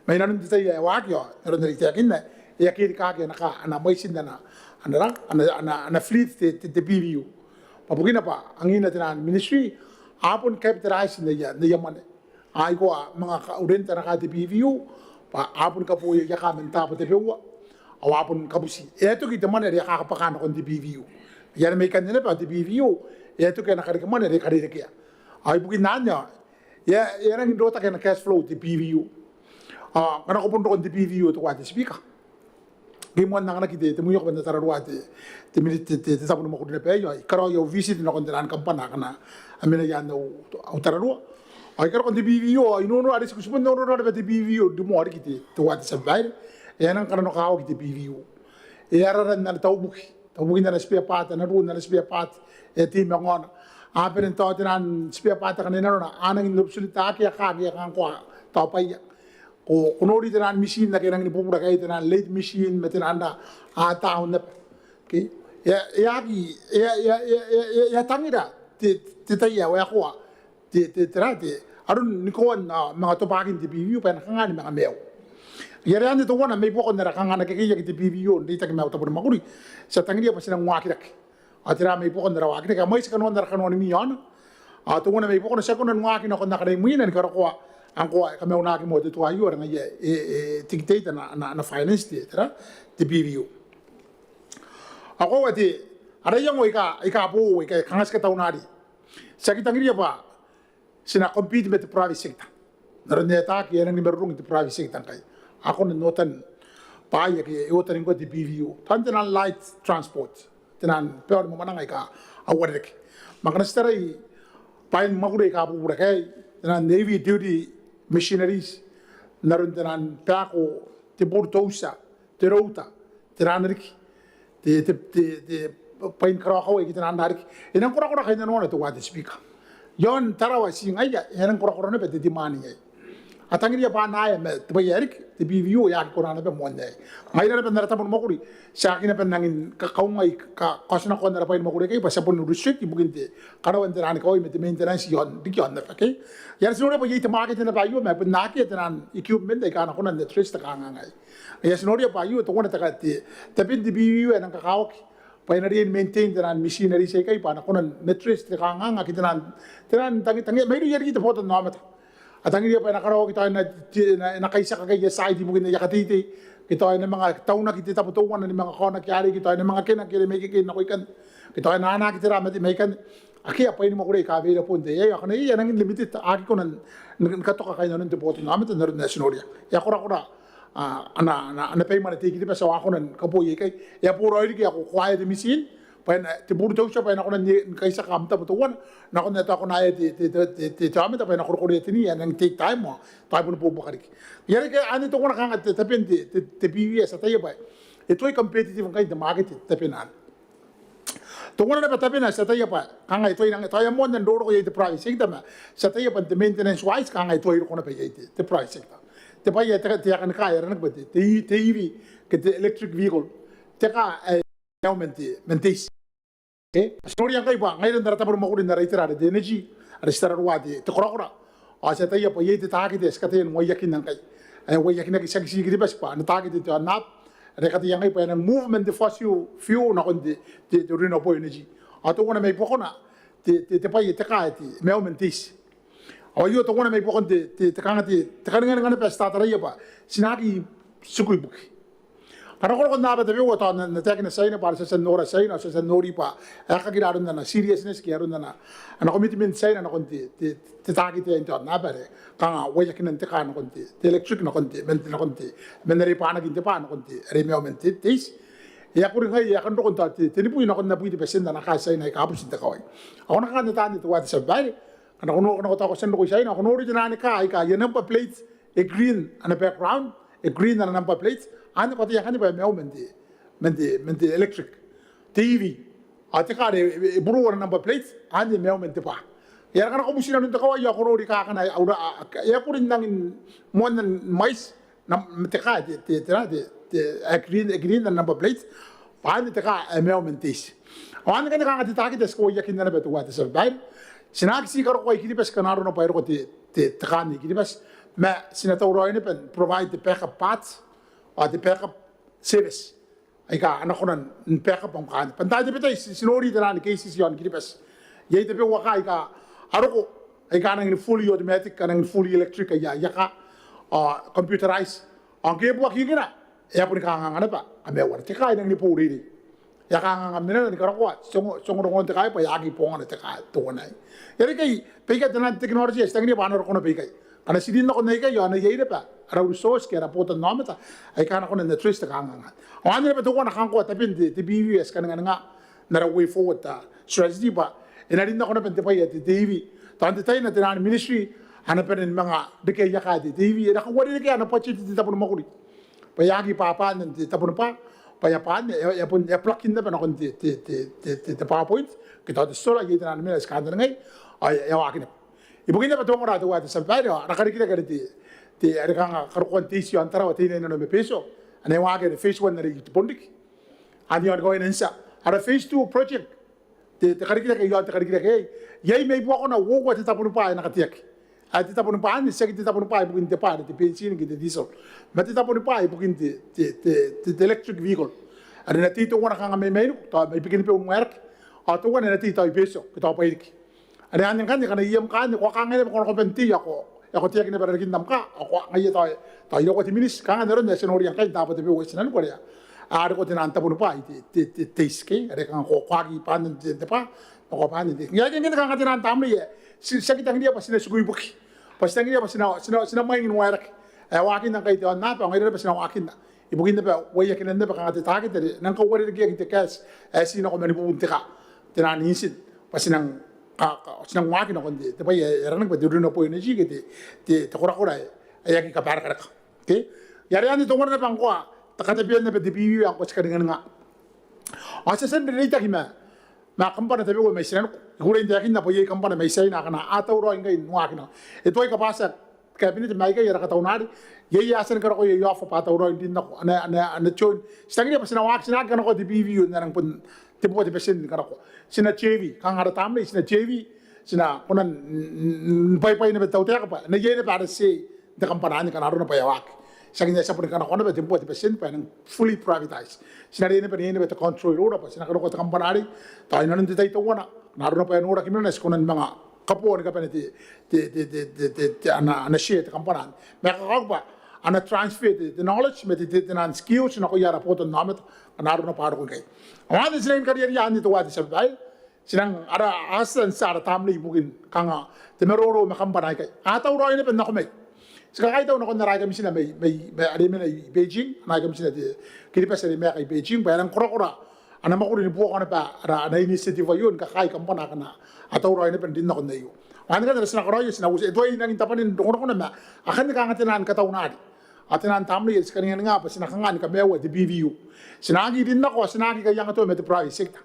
Mai nanon te tai ae waaki ao n aron are I taekinna, e a kerikaaki ana kaa, ana mwaitin ana, ana, ana, ana, ana fleet te, te, te PVU. Bwa bukina bwa angina te naan ministry a bon capitalise n aia, n aia mwane. A aikoa manga kauren ana kaa te PVU bwa a bon kaboia aia kaa man taabo tabeua ao a bon kabuti. E a toki te mwane are e kakabwaka nakon te PVU. Iai are mai ikanne naba te PVU e a toki ana karekemwane are e karerekea. Ao ibukin anne ao e a, e a rangi n rotaki ana cash flow te PVU. Ao ngkana ko bon roko n te PVU, teuare te Speaker, ngke I moan anganaki te, te mwiokoban te tararua te, te miniti, te, te, te tabo ni mwakuri naba aei, ao I karaoi au visit nakon te naan kambana akana a mena iaan au, au tararua. Ao I karoko n te PVU ao I noonora, are ti, ti bon noonora naba te PVU rimoa riki te, teuare te tia babaire. E a nang kananokawaki te PVU. E a rara n ana taubuki, taubukin ana spare part, ana ruu n ana spare part, e a tei ma ngaana. A bane n tao te naan spare part akana i nanona a nangi n obsolete, akea kaa, akea kaa ngkoa, tao bwaia. Ko, ko nori te naan machine ake a nangi ni bubura ikai, te naan lathe machine ma te naan ra, a down naba. Okay. E a, e a aki, e a, e a, e a, e a, e a tangira te, te tai ae waekoa te, te, te ra, te aron nikoan ao manga tobwakin te PVU bwa e na kanga ni manga maiu. Iai are anne teuana mai buakon ara kanga ana kekeiaki te PVU n reitaki ma au tabo ni mwakuri. Ti a tangiria bwa ti nang waakirake. Ao tera mai buakon ara waakirake? A mwaiti kanoan ara kanoan mwi iaona. Ao teuana mai buakona ti a kona n waaki nakon akana imwina ni karokoa ngkoa e kamaunaki moa te tua aio are ngaia e, e dictate ana, ana, ana finance te, te ra, te PVU. Ao koaua te, ara iango aika, aika boou aika kanga ti katauna arei. Ti aki tangiria bwa ti na compete ma te private sector. N aron ae ataaki, e a nangi ni marurung te private sector ngkai. A kona n otan bwaai ake e oota ngkoa te PVU. Tao n te naan light transport, te naan bao ni mwamwananga aika a uarereke. Ma ngkana ti tarai bwaai ni mwakuri aika bubura ikai, te naan heavy duty machineries, n aron te naan backhoe, te bulldozer, te loader, te ra riki, te, te, te, te bwai ni karaokawai ke te naan ra riki, e nang korakora kainnanoana teuare te Speaker. Iaon Tarawa ti ngaia, e a nang korakora naba te demand iai. A tangiria bwa a na aea ma te bwai ae riki, te PVU e aki kona naba moan aei. Ngaira naba n ara tabo ni mwakuri ti aki naba nangi n ka, kaungai ka, kaotinakoan ara bwai ni mwakuri aikai bwa ti a bon restrict ibukin te karaoan te naan kawai ma te maintenance iaon riki aon aba, okay? Iai are ti noria bwa iai te market naba aio ma e bon akea te naan equipment aika a na kona n address te kanganga aei. Iai are ti noria bwa aio teuana te ka, te, taben te PVU ae e nang kakawaki bwa e na riai ni maintain te naan machineries aikai bwa a na kona n address te kanganga ke te naan, te naan tangi, tangi mairouia riki te botannaomata. A tangiria bwa e na karaoaki tao e na, te, e na, e na kaitiaka aia site ibukin aia kateitei, ke tao e na manga taunaki te tabo teuana ni manga kaonaki arei, ke tao e na manga kenaki are mai ikekei nako ikanne, ke tao e na anaaki te ra ma te, mai ikanne. Akea bwai ni mwakuri aika available n te tai aio, akana iai a nangi n limited, a aki kona n, n, ni katoka kainnanon te botannaomata n aron ae ti noria. E a korakora, a, ana, ana, ana baimwane te I-Kiribati ao a kona ni kabooi aikai. E a boraoi riki ae ko, ko aea te mitin bwa e na, te bulldozer bwa e na kona ni, ni kaitiaka am tabo teuana nakon ae tao ko na aea te, te, te, te, te aomata bwa e na korekorea te ni, e a nangi take time ao tao e boni buakaka riki. Iai riki anne teuana kanga te, taben te, te, te PVU ae ti ataia bwa e tuai competitive ngkai n te market te, tabena anne. Teuana naba tabena ae ti ataia bwa kanga e tuai nang, tao e a moanna n roroko iai te private sector ma ti ataia bwa n te maintenance wise kanga e tuai roko naba iai te, te private sector. Te bwai ae te, te aeka ni kaa ae aranaki bwa te, te, te EV ke te electric vehicle. Te kaa ae maiu man te, man te iti. Okay? Ti noria ngkai bwa ngaira n ara tabo ni mwakuri n ara itera are te energy, are ti tararua te, te korakora. Ao ti ataia bwa iai te takete ae ti kataia ni uaiakinna ngkai. Ae uaiakinaki tiaki ti I-Kiribati bwa ana takete te aonnaba are e kataia ngkai bwa e nang move man te fossil fuel nakon te, te, te renewable energy. Ao teuana mai buakona te, te, te bwai ae te kaa ae te maiu man te iti. Ao aio teuana mai buakon te, te, te kanga te, te kaninganinga naba ae ti tataraia bwa ti na aki tiku ibuki. Ngkana ko roko n aaba tabeua tao N na, N na taekina Tiaina bwa are ti a tia n nora Tiaina, ti a tia n nori bwa aekakira aron ana seriousness ke aron ana, ana commitment Tiaina nakon te, te, te takete aei n te aonnaba are kanga uaiakinan te kaa nakon te, te electric nakon te, man te, nakon te, man are bwanaki n te bwa nakon te, are maiu man te, te iti. E a kuri ngai, e a kan roko n tao te, tenibwi nakon abwi te bwatian ana kaa Tiaina aika buti n te kawai. Ao ko na kanga n ataa anne teuare te tia babaire, ngkana ko no, ngkana ko tao ko tia n roko i Tiaina ao ko nori te naan kaa aika aia number plate e green ana background, e green ana number plate, anne ko ataia ngkanne bwa e maiu man te, man te, man te electric, te EV. Ao te kaa are e, e blue ana number plate, anne e maiu man te bwa. Iai are ngkana ko buti inanon te kawai ao ko nori kaa akana aura, a, a, e a kuri n nangi moanna ni mwaiti, n am, te kaa te, te, te, te, te, ae green, ae green ana number plate, bwa anne te kaa ae maiu man te iti. Ao anne ngkanne kanga te takete ae ti kauaiakinna naba teuare te tia babaire. Ti na aki ti karokoa I-Kiribati ngkana arona bwa e roko te, te, te kaa anne i Kiribati. Ma ti na tauraoi naba n provide te backup parts ao te backup service aika a na kona n backup am kanga. Bwa n taai tabetai ti, ti nori taian cases iaon Kiribati. Iai tabeua kaa aika a roko aika a nangi ni fully automatic, a nangi ni fully electric aia, aia kaa, ao computerized. Ao ngke e buakingkina e a boni kanganga naba kamaiuana. Te kaa e nangi ni boo reirei. E a kanganga menana ni karokoa ti ongo, ti ongo rongorongon te kaa bwa e a aki bongana te kaa teuana aei. Iai riki baika taian technology ae ti tangiria bwa a na roko naba ikai. Ngkana ti rin nakon aikai ao a na iai naba ara resource ke ara botannaomata aika a na kona n address te kanganga. Ao anne naba teuana kanga ngkoa taben te, te PVU ae ti kaninganinga n ara way forward, a, strategy bwa e na rin nako naba n te bwai ae te, te EV. Tao n te tai anne taian ministry a na bane ni manga rekea aia kaa te, te EV, e na kauarerekea ana budget te tabo ni mwakuri. Bwa e a aki bwabwanan te tabo ni bwaa, bwa e a bwaan, e a, e a bon, e a plug in naba nakon te, te, te, te, te, te power point ke tao te solar, iai taian mena ae ti kantaningaia, ao e a, e a waaki naba. Ibukin naba te ongora teuae te tia babaire, ao ara karikirake are te, te, are kanga karokoan te iti iaon Tarawa Teinainano ma Betio, ane e waaki are phase one are i Bonriki. Anne iaon kawaina n tia. Ara phase two project, te, te karikirake iaon te karikirake aei, iai mai buakona uoua te tabo ni bwaa ae na kateaki. Ae te tabo ni bwaa anne tiaki te tabo ni bwaa ibukin te bwaa are te benzine ke te diesel, ma te tabo ni bwaa ibukin te, te, te, te, te electric vehicle. Are e na tei teuana kanga mai mainiku, tao mai Bikenibeu n waerake. Ao teuana e na tei tao i Betio ke tao Bairiki. Are anne ngkanne ngkana iai am kaa anne, ko a kangai naba ko nako bwa n tei ao ko, ao ko teaki naba rarikin am kaa, ao ko a, ngaia tao, tao iraua te miniti, kanga n aron ae ti noria ngkai n taabo tabeua i tinaniku are a, a roko taian tabo ni bwaa i te, te, te, te iti ke, are kanga ko, ko aki bwanan te, te bwaa, ma ko a bwanan te iti. Ngaia ake ngkanne kanga taian tamnei ae ti, ti aki tangiria bwa ti na tiku ibuki. Bwa ti tangiria bwa ti na, ti na, ti na mwaing n waerake. Ae waakinna ngkai te aonnaba, ao ngaira naba ti na waakinna. Ibukin naba uaiakinan naba kanga te target are e nang kauarerekeaki te gas ae ti nako man bubun te kaa, taian intin, bwa ti nang ka, ka, ti nang waaki nakon te, te bwai ae aranaki bwa te renewable energy ke te, te, te korakora ae, ae aki kabarekareka. Okay? Ngaia are anne teuana naba ngkoa te katabean naba te PVU ae ngkoa ti kaninganinga. Ao ti a tia n reitaki ma, ma kambana tabeua mai tinaniku. I kukurei n taekinna bwa iai kambana mai Tiaina akana a tauraoi ngkai n waaki nako. E tuai kabwatia te cabinet ma aikai ara kataunari. Iai ae a tia ni karokoa aia offer bwa a tauraoi n rin nako, a na, a na, a na join. Ti tangiria bwa ti na waaki, ti na aki kanakoa te PVU n ae nang bon tebubua te bwatenti ni kanakoa. Ti na JV, kanga ara tamnei, ti na JV, ti na kona n, n, n bwaibwai naba te tautaeka bwa e na iai naba ara share n te kambana anne ngkana arona bwa e a waaki. Tiaki n ae ti a boni kanakoa naba tebubua te bwatenti bwa e nang fully privatise. Ti na riai naba n iai naba te control iroura bwa ti na kanakoa te kambana arei, tao inanon te tai teuana, ngkana arona bwa e noraki menana ti kona ni manga kaboa ni kabane te, te, te, ana, ana share te kambana anne. Ma e kakawaki bwa a na transfer te, te knowledge ma te, te, taian skills nakoia ara botannaomata ngkana arona bwa a roko ikai. Ao anne ti nang kariaria anne teuae te tia babaire. Ti nang ara, a tia n tia ara tamnei ibukin kanga te maroro ma kambana aikai. A tauraoi naba n nako mai. Ti kakaitau nakon ara High Commissioner mai, mai, mai, are e mena i Beijing, ana High Commissioner te Kiribati are e maeka i Beijing, bwa e nang korakora ana mwakuri ni buoka naba ara, ana initiative aio ni kakaai kambana akana a tauraoi naba n rin nako n aio. Ao anne ngkanne are ti na karaoia, ti na uti, e tuai nangi n tabwanin rongorongoana ma akanne kanga taian kataunari. Ao taian tamnei are ti kaninganinga bwa ti na kanga ni kamaiua te PVU. Ti na aki rin nako, ti na aki kaiangatoa ma te private sector.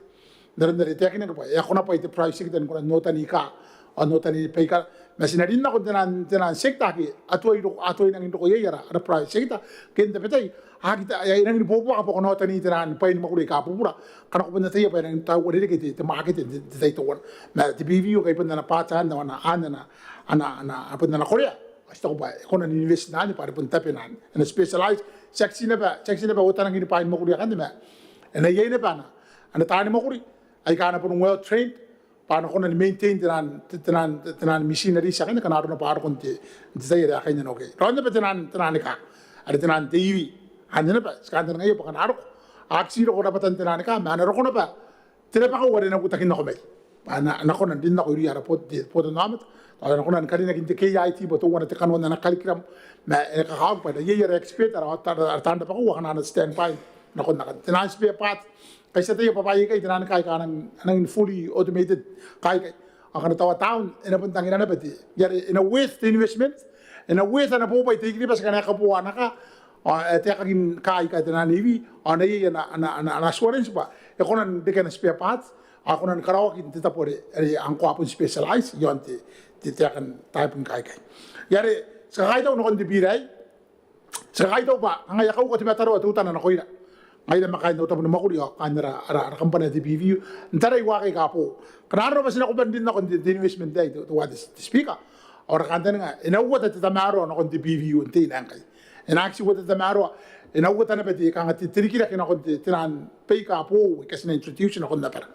N aron are e taekinaki bwa e a kona bwa te private sector ni kona n otani kaa, ao n otani baikara. Ma ti na rin nako n taian, taian sector ake a tuai roko, a tuai nangi n roko iai ara, ara private sector. Ke n tabetai, a aki ta, e nangi ni bobuaka bwa ko na otani taian bwai ni mwakuri aika bubura. Ngkana ko bon ataia bwa e nangi n tauarerekea te, te market n te, te tai teuana. Ma te PVU ngkai bon ana bwatana, ana, ana, ana, ana, ana, bon ana korea. Ao ti taku bwa e kona n invest n anne bwa are bon tabena anne. E na specialize, tiaki ti naba, tiaki ti naba otanangin bwai ni mwakuri akanne ma e na iai naba ana, ana taani mwakuri aika a na bon well trained bwa a na kona ni maintain taian, taian, taian machineries akanne ngkana arona bwa a roko n te, n te tai are a kainnanoaki iai. Raon naba taian, taian kaa are taian te EV. Anne naba ti kantaningaia bwa ngkana a roko, a aki ti roko rabwatan taian kaa ma a na roko naba te rabakau are e na uotaki nako mai. Bwa a na, a na kona n rin nako irouia ara bot, te botannaomata. Ao a na kona ni karinaki n te KIT bwa teuana te kanoan ana curriculum. Ma e kakawaki bwa iai ara expert, ara, ara, ara taan rabakau akana a na standby nakon akanne. Taian spare part, ngkai ti ataia bwa bwaai aikai taian kaa aika a nang, a nang fully automated kaa aikai. Ao ngkana tao a down, e na bon tangira naba te, ngaia are e na worth te investment, e na worth ana bobwai te I-Kiribati ngkana e kaboa ana kaa, ao e taekaki n kaa aika taian EV, ao e na iai ana, ana, ana, ana assurance bwa e kona n reke ana spare parts, ao e kona ni karaoaki n te tabo are, are ngkoa a bon specialize iaon te, te taekan type ni kaa aikai. Ngaia are ti kakaitau nakon te biira aei, ti kakaitau bwa kanga e a kauka te mataroa teutana nakoira. Ngaira ma kaain au tabo ni mwakuri ao kaain ara, ara, ara kambana te PVU n tarai waaki aika boou. Ngkana arona bwa ti nako bwa n rin nako n te, te investment aei te, teuae te, te Speaker, Ao ara kantaninga e na uota te tamaroa nakon te PVU n teina ngkai. E na aki uota te tamaroa, e na uota naba te kanga te rikirake nakon te, te nang baika boou aika ti na introduce nakon abara.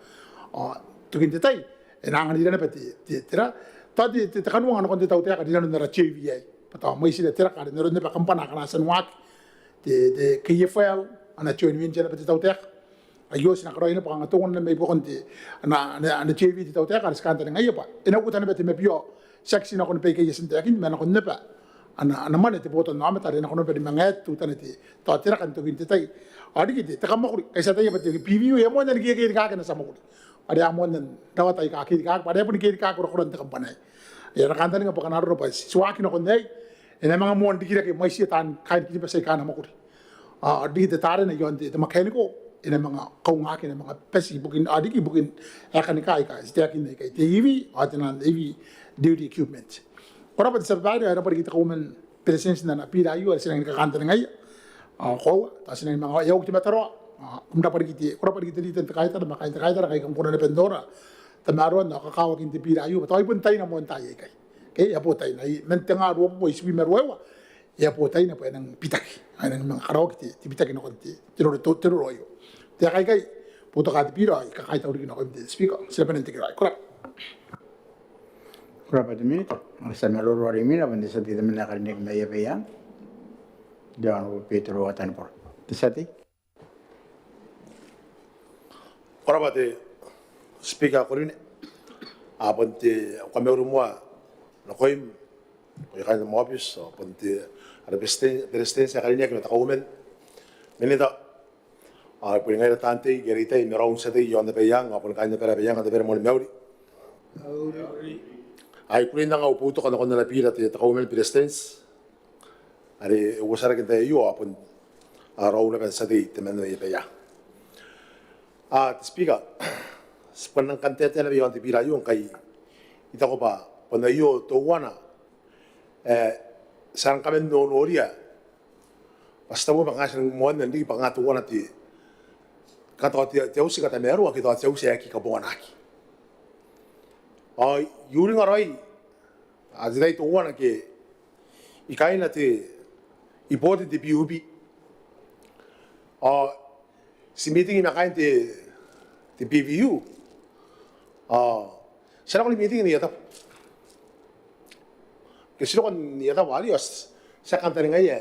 Ao n tokin te tai e na anganira naba te, te, te ra, tao te, te, te kanuanga nakon te tautaeka rinanon ara JV aei bwa tao mwaitira te raka are n aron naba kambana akana a tia n waaki, te, te KFL, ana joint venture naba te tautaeka. Aio ti na karaoia naba kanga teuana mai buakon te, ana, ana, ana JV te tautaeka are ti kantaningaia bwa e na uota naba te mabiao, tiaki ti nakon baika I a tia n taekin ma nakon naba ana, ana mwane te botannaomata are e na kona naba ni manga add teutana te, tao te raka n tokin te tai. Ao riki te, te kammwakuri, kai ti ataia bwa te PVU e a moanna ni kekerikaaki ana tia mwakuri, are a moanna n rawata aika kerikaaki bwa are a boni kerikaaki korakoran te kambana aei. Ai ara kantaninga bwa kanga arona bwa ti waaki nakon aei e na manga moan rikirake mwaitiia taan kaain Kiribati aika a na mwakuri. Ao riki te tarena iaon te, te mechanical e na manga kaungaaki, e na manga bati ibukin, ao riki ibukin aeka ni kaa aika ti taekinna ikai, te EV ao te nang heavy duty equipment. Ko rabwa te tia babaire, ao e rabwa riki te Kauoman ni Beretitenti n ana bira aio are ti nangi ni kakantaningaia. Ao koaua tao ti nangi ni manga, e a uki te mataroa. Ao ko rabwa riki te, ko rabwa riki te Leader n te kaitara ma kaain te kaitara ngkai kam kona naba n nora tamaroan ao kakawakin te bira aio bwa tao ai bon taina moan taai aikai. Ke e a bo taina, ai man tenga ruabubua itibwi ma ruaiwa e a bo taina bwa e nang bitaki, ao e nang manga karaoaki te, te bitaki nakon te, te roro, te, te roro aio. Te aeka aikai, boutoka te bira ao I kakaitau riki nakoim te Speaker. Ti na bane n tekeraoi. Ko rabwa. Ko rabwa te Minita. Ao ti a maroro are imwina bwa te tia tei temanna ae karineaki mai Abaiang, te Honourable Betero Atanibora. Te tia tei. Ko rabwa te Speaker ae ko rine. Ao bon te kamauri moa nakoim, ko kaain am aobiti, ao bon te, ara Beretitenti, Beretitenti ae karineaki ma te Kauoman, Minita, ao boni ngaira taan tei, ngaira taan tei ma raou n tia tei iaon Abaiang, ao boni kaain abara Abaiang, tabera moa ni mauri. Ao I kukurei n anga au boutoka nakon ana bira te, te Kauoman ni Beretitenti are e uotarake n te tai aio, ao bon raou naba n tia tei temanna mai Abaiang. Ao te Speaker, ti bon nang kan taetae naba iaon te bira aio ngkai I taku bwa bon aio teuana ae ti a rang kaman nonoria bwa ti tabe bwa kanga ti a rang moanna n riki bwa kanga teuana te, kanga tao te, te auti ae katamaroa ke tao te auti ae aki kabonganaki. Ao I uringa raoi ao te tai teuana ngke I kaaina te, I botaki n te PUB, ao ti meeting ma kaain te, te PVU. Ao ti a nako ni meeting n aia tabo. Ngke ti roko n aia tabo arei ao ti a kantaningaia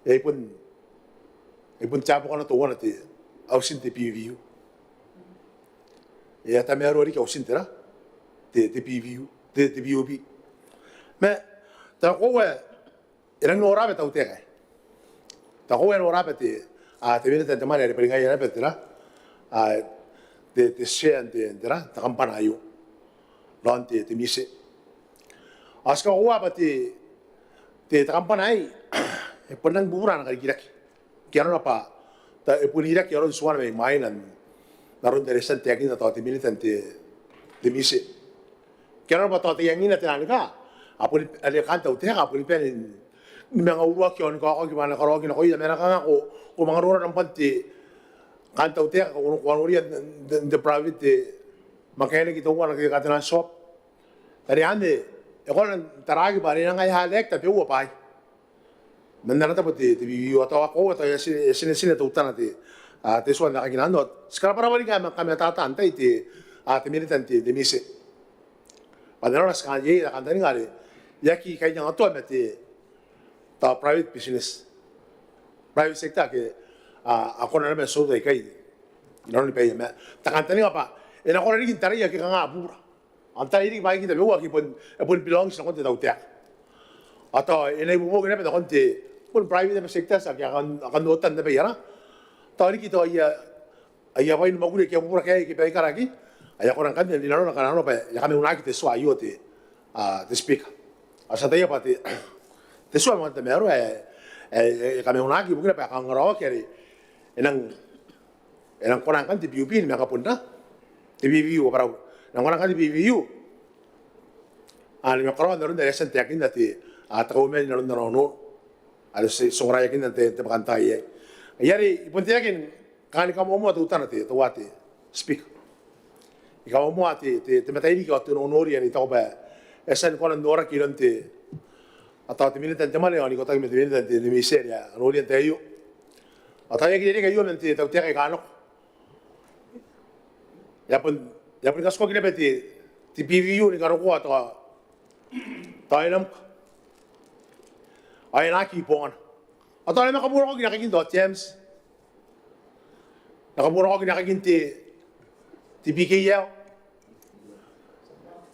ae e bon, e bon te aba kanga teuana te auti n te PVU. E a tamaroa riki autin te ra, te, te PVU, te, te PUB. Ma tao koaua e rangi n noraba te tautaeka aei. Tao koaua e noraba te, a, te Minita n te mwane are bwa ngaia naba te ra, a, te, te chair n te, te ra, te kambana aio, raon te, te MISE. Ao ti kakoaua bwa te, te, te kambana aei e bon rangi ni bubura ana karikirake. Ke arona bwa tao e bon iraki aron tuana mai mwaina n aron are e tia n taekinna tao te Minita n te, te MISE. Ke arona bwa tao taiangiia te nang kaa, a boni, are kaan tautaeka a boni bane ni manga uruaki ao ni kaokaki bwa a na karaoaki nakoia, ma e na kanga ko, ko manga nora nambwan te kaan tautaeka, ko, ko a noria n te, n te private te mechanic teuana ke katenan shop. Are anne e kona n taraaki bwa are e nang ae ha lack tabeua bwaai man ana tabo te, te PVU. Ao tao koaua tao e a ti, e a tinetine teutana te, a, te tua n aekakin anne. Ao ti karabwarabwa riki ae manga kamatata n tai te, a, te Minita n te, te MISE. Bwa n arona ti kan, iai ara kantaninga are e aki kainnanoa ma te, tao private business, private sector ake a, a kona naba n tia n uota ikai inanon baia. Ma te kantaninga bwa e na kona riki n taraia ake kanga a bubura. Ao n tarai riki bwaai tabeua ake bon, e bon belongs nakon te tautaeka. Ao tao e na ibuobuoki naba nakon te, bon private naba sectors ake a kan, a kan oota naba iai. Tao riki tao aia, aia bwai ni mwakuri ake a bubura ke ae, ke baikara ake, ae a kona ngkanne n rinanona kanga arona bwa e a kamaunaki te tua aio te, a, te Speaker. Ao ti ataia bwa te, te tua man te tamaroa ae, ae, ae e kamaunaki ibukina bwa e kangaraoaki are e nang, e nang kona ngkanne te PUB ni manga bon ra, te PVU, abara, e nang kona ngkanne te PVU, a, ni manga karaoa n aron are e a tia n taekinna te, a, te Kauoman n aron ana onoono are ti, ti ongoraeakinna n te, te bwakantaai aei. Ai are I bon taekin kanga ni kamoamoa teutana te, teuae te Speaker. I kamoamoa te, te, te matairiki ao te noonori are I taku bwa e a tia ni kona n noraki iroun te, a tao te Minita n te Mwane ao n ikotaki ma te Minita n te, te Ministry ae noria n te tai aio. A tao e aki reke aio man te tautaeka aika nako. E a bon, e a bon katikua naba te, te PVU ni karokoa tao, tao e na mka. Ao e na aki bongana. A tao e na manga kabuanako ni kakin tao James. Na kabuanako ni kakin te, te PKL,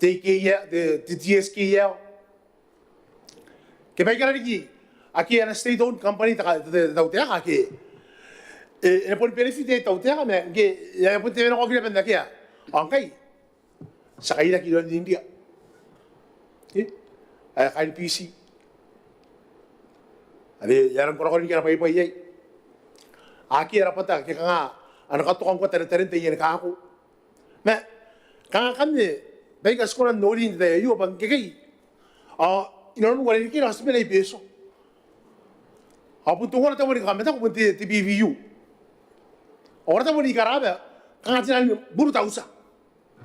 te KL, te, te TSKL. Ke baikara riki ake ana state owned company te, te, te tautaeka ake e, e na bon benefit te tautaeka ma ngke e a bon tewenakoaki naba n akea. Ao ngkai ti a kairaki iroun India. Ke? Ae kaain Biti. Are e a rang korakora riki ana bwaibwai iai. Akea rabwata ke kanga a na katoka ngkoa taretarenta ian kako. Ma kanga akanne baika ti kona n nori n te tai aio bwa ngkekei ao inanon uarereke ao ti mena i Betio. Ao bon teuana teuana ni kamataku bon te, te PVU. Ao ara teuana ni karaba kanga te nang buru tautia.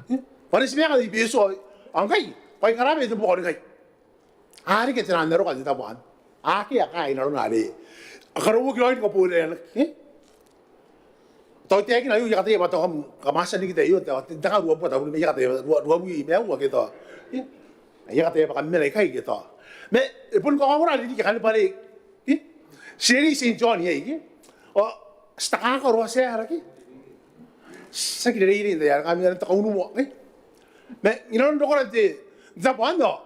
Bwa are ti mena i Betio ao ngkai bwa i karaba te buaka ngkai. A reke te nang aroka n te tabo anne. Akea kaain arona are a karauaki raoi ni kaboraeaki. Tao I taekina aio I a kataia bwa tao kam a tia n riki n te tai aio, tao te, te karuabua, tao I a kataia bwa ruabwi ma aua ke tao. I a kataia bwa kam mena ikai ke tao. Ma e bon kaongora riki akanne bwa are ti reirei Saint John iai ke. Ao ti takakaro, ti a rake. Ti aki reirei n te tai are kam aran te kaunimoa ke. Ma inanon rokora n te tabo anne ao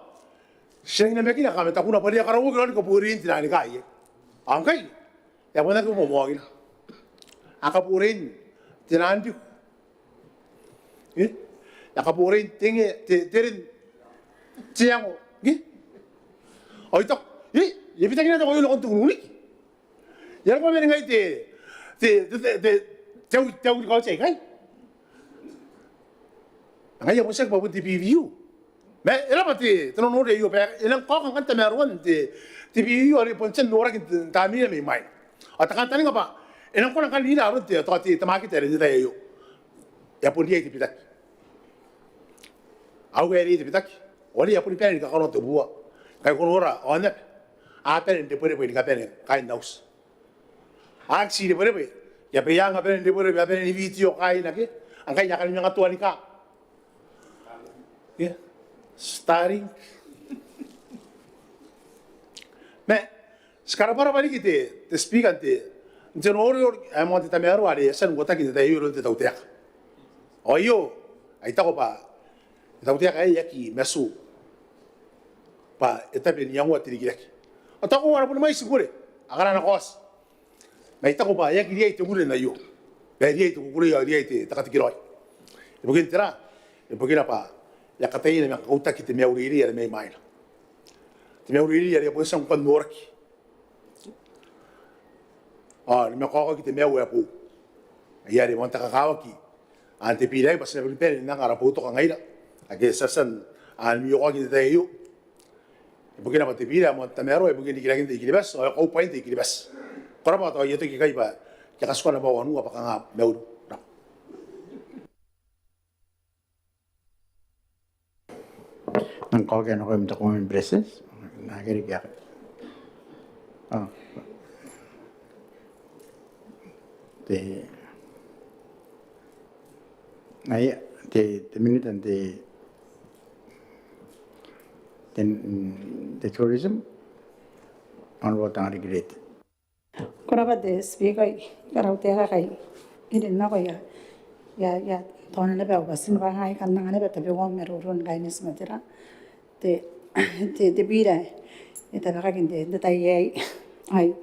ti nang namakina kamatakuna bwa are a karauaki raoi ni kaboraeaki te nang ni kaai. Ao ngkai e a bon aki moamoa ngkana a kaboraeaki te nang riku. E a kaboraeaki te nge, te, te ren, te iango ke. Ao I taku e, e a bitaki naba te bwai aio nakon te kununiki. E a roko man ngai te, te, te, te, te, te au, te au ni kaoti aikai. Ngaia bon tiaki bwa bon te PVU. Ma e raba te, te nonori aio bwa e nang kaoka ngkanne tamaroan te, te PVU are bon tia n noraki n tamneina mai mwaina. Ao te kantaninga bwa e nang kona ngkanne n ira aron te, tao te, te market are n te tai aio. E a bon riai te bitaki. Ao e riai te bitaki. Ao are e a boni bane ni kakanoa te bua. Ngkai ko nora ao naba a bane n rebwerebwe ni kabane kaain auti. Aki ti rebwerebwe. Ia bwa e anga bane n rebwerebwe, a bane ni bitiio kaaina ke. Ngkai a kani manga toa ni kaa. Ia. Starlink. Ma ti karabwarabwa riki te, te Speaker n te, n te noriori ae moan te tamaroa are e a tia n uotaki n te tai aio iroun te tautaeka. Ao aio ae I taku bwa te tautaeka aei e aki matu bwa e tabe n iangoa te rikirake. Ao tao ko a na boni mwaiti bure akana a na kaoti. Ma I taku bwa e aki riai te kukurei n aio. Bwa e riai te kukurei ao e riai te, te katekeraoi. Ibukin tera? Ibukina bwa e a kataia ni manga kautaki te maiureirei are mai mwaina. Te maiureirei are e a bon tia ngkoa n noraki. Ao ni manga kaokaki te maiu ae boou. Ai are moan te kakawaki n te bira aei bwa ti na boni bane n anga ara boutoka ngaira ake ti a tia n amiokoaki n te tai aio. Ibukina bwa te bira ae moan te tamaroa ibukin rikiraken te I-Kiribati ao kaubwain te I-Kiribati. Ko rabwa, tao I a toki ikai bwa I a katikua naba au anua bwa kanga mauri. Ko rabwa. Nang kaokia nakoim te Kauoman ni Beretitenti. Nang kaokia. Te, ngaia te, te Minita n te, te, te Tourism, Honourable Tangariki Reete. Ko rabwa te Speaker, I karaua te kakae n rin nako ia, ia, ia, tao naba au bati ni bwa ngai I kan anga naba tabeua au maroro ni kaineti ma tera te, te, te bira ae e tabekaki n te, te tai aei. Ai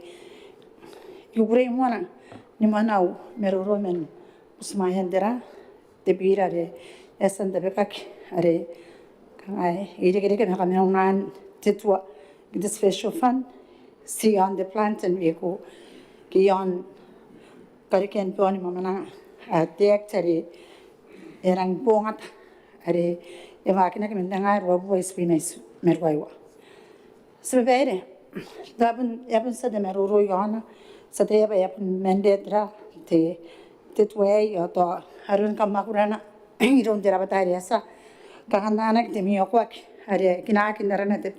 I kukurei moa ni mwanau maroro man butimwaean tera te bira are e a tia n tabekaki are kanga e irekereke ma kamaunan te tua, te special fund, ti aon te plantain vehicle ke aon karekean bwaoni mwamwananga, a, te act are e rang bongata are e waakinaki man tengaa ruabubua itibwi ma itiua ma ruaiwa. Ti babaire, tao bon, e a bon tia te maroro iaona, ti ataia bwa e a bon mandate ra te, te tua aei, ao tao aron kamwakurana iroun te rabwata are e a tia, kakantaningaaki te mwiokoaki are kinaaki n arana te,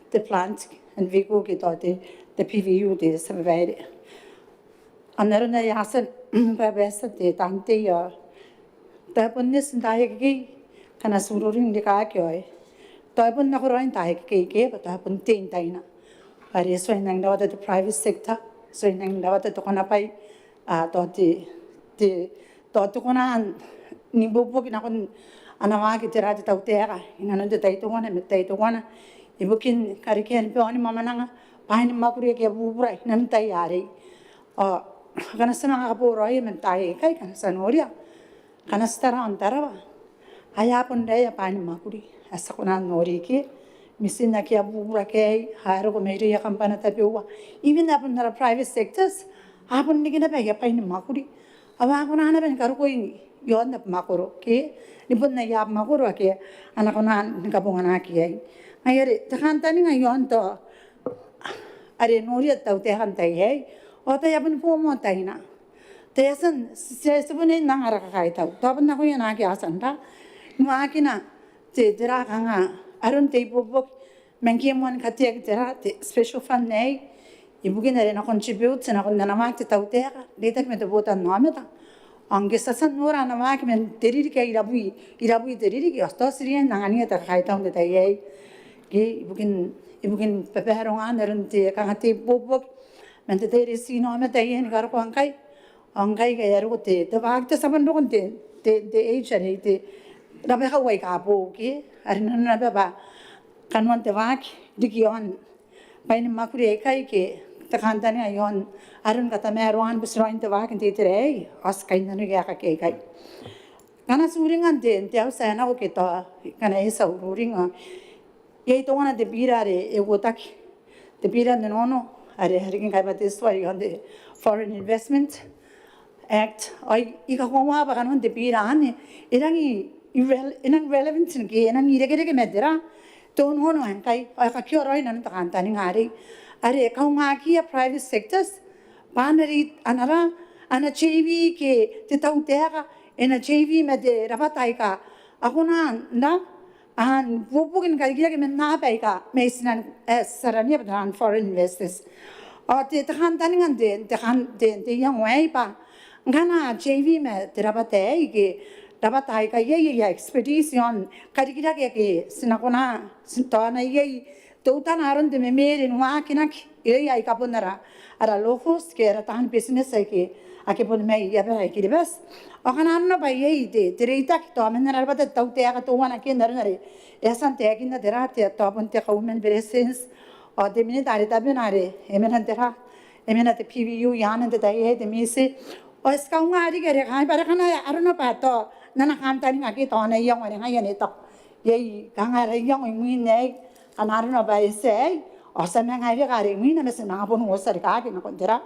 te plant and vehicle ke tao te, te P V U te tia babaire. N aron ae I a tia ni bwabwata te tantei ao tao e bon eti n taai akekei ngkana ti ururing rikaaki ao tao e bon nakoraoi n taai akekei ke bwa tao e bon tei n taina. Are e tuai n nangi rawata te private sector, e tuai n nangi rawata te konabwai, a, tao te, te, tao te kona n ibuobuoki nakon ana waaki tera te tautaeka inanon te tai teuana ma te tai teuana ibukin karekean baoni mwamwananga bwaai ni mwakuri ake a bubura inanon tai arei. Ao ngkana ti a manga kaboraoia man taai aikai, ngkana ti a noria, ngkana ti tara aon Tarawa, aia bon raea bwaai ni mwakuri ae ti a kona n nori ke mitin ake a bubura ke aei a roko mairouia kambana tabeua, even a bon ara private sectors a bon riki naba aia bwai ni mwakuri. Ao a kona naba ni karokoi iaon abamwakoro ke ni bon aia abamwakoro ake a na kona ni kabonganaki iai. Ngaia are te kantaninga iaon tao are noria te tautaeka n tai aei ao tao e a bon boo moa taina. Tao e a tia n, ti, ti, ti bon nang ara kakaitau tao bon nakoia naake a tia n ra ni waakina te, tera kanga aron te ibuobuoki man ngke e moan kateaki tera te special fund aei ibukin are e na contribute nakon ana waaki te tautaeka n reitaki ma te botannaomata. Ao ngke ti a tia n nora ana waaki man te ririki ae irabwi, irabwi te ririki ao tao ti riai n anganiia te kakaitau n te tai aei ke ibukin, ibukin babarongaan aron te kanga te ibuobuoki man te tai are ti inaomata iai ni karokoa ngkai. Ao ngkai ngke e a roko te, te waaki, te tia bon roko n te, te, te age are te rabakau aika boo ke are nanona naba bwa kanoan te waaki riki iaon bwai ni mwakuri aikai ke te kantaninga iaon aron katamaroan butiraoin te waaki n te itera aei ao ti kainnanoia ae kaki aikai. Ngkana ti uringa n te, n te auti ae nako ke tao ngkana e tia ururing ao iai teuana te bira are e uotaki, te bira n onono are e riki ngkai bwa te tua iaon te Foreign Investment Act. Ao I, I kakoaua bwa kanoan te bira anne e rangi irrel-, e rangi relevant ke e rangi irekereke ma tera te onono ae ngkai ao e kakioraoi nanon te kantaninga arei are e kaungaakiia private sectors bwa a na ri-, a na ra, a na JV ke te tautaeka e na JV ma te rabwata aika a kona n ra, a, n ibuobuoki ni karikirake man aaba aika mai tinan, e, ti arana bwa taian foreign investors. Ao te, te kantaninga n te, te kan, te, te iango aei bwa ngkana a JV ma te rabwata aei ke rabwata aika iai aia expertise iaon karikirake ake ti na kona, ti, tao a na iai teutana aron te memere ni waakinaki irouia aika bon ara, ara locals ke ara taan business aike ake bon mai abara ae Kiribati. Ao ngkana arona bwa iai te, te reitaki tao man ana rabwata te tautaeka teuana ke n aron are e a tia n taekinna tera te, tao bon te Kauoman ni Beretitenti ao te minita are tabena are e mena n tera, e mena te PVU i aana n te tai aei, te MISE. Ao ti kaunga riki are kanga bwa are ngkana arona bwa tao n ana kantaninga ke tao ana iango are ngaia anne e taku iai kanga ara iango imwin aei. Ngkana arona bwa e tia aei ao ti a manga reke are imwina ma ti a manga bon uotia rikaaki nakon tera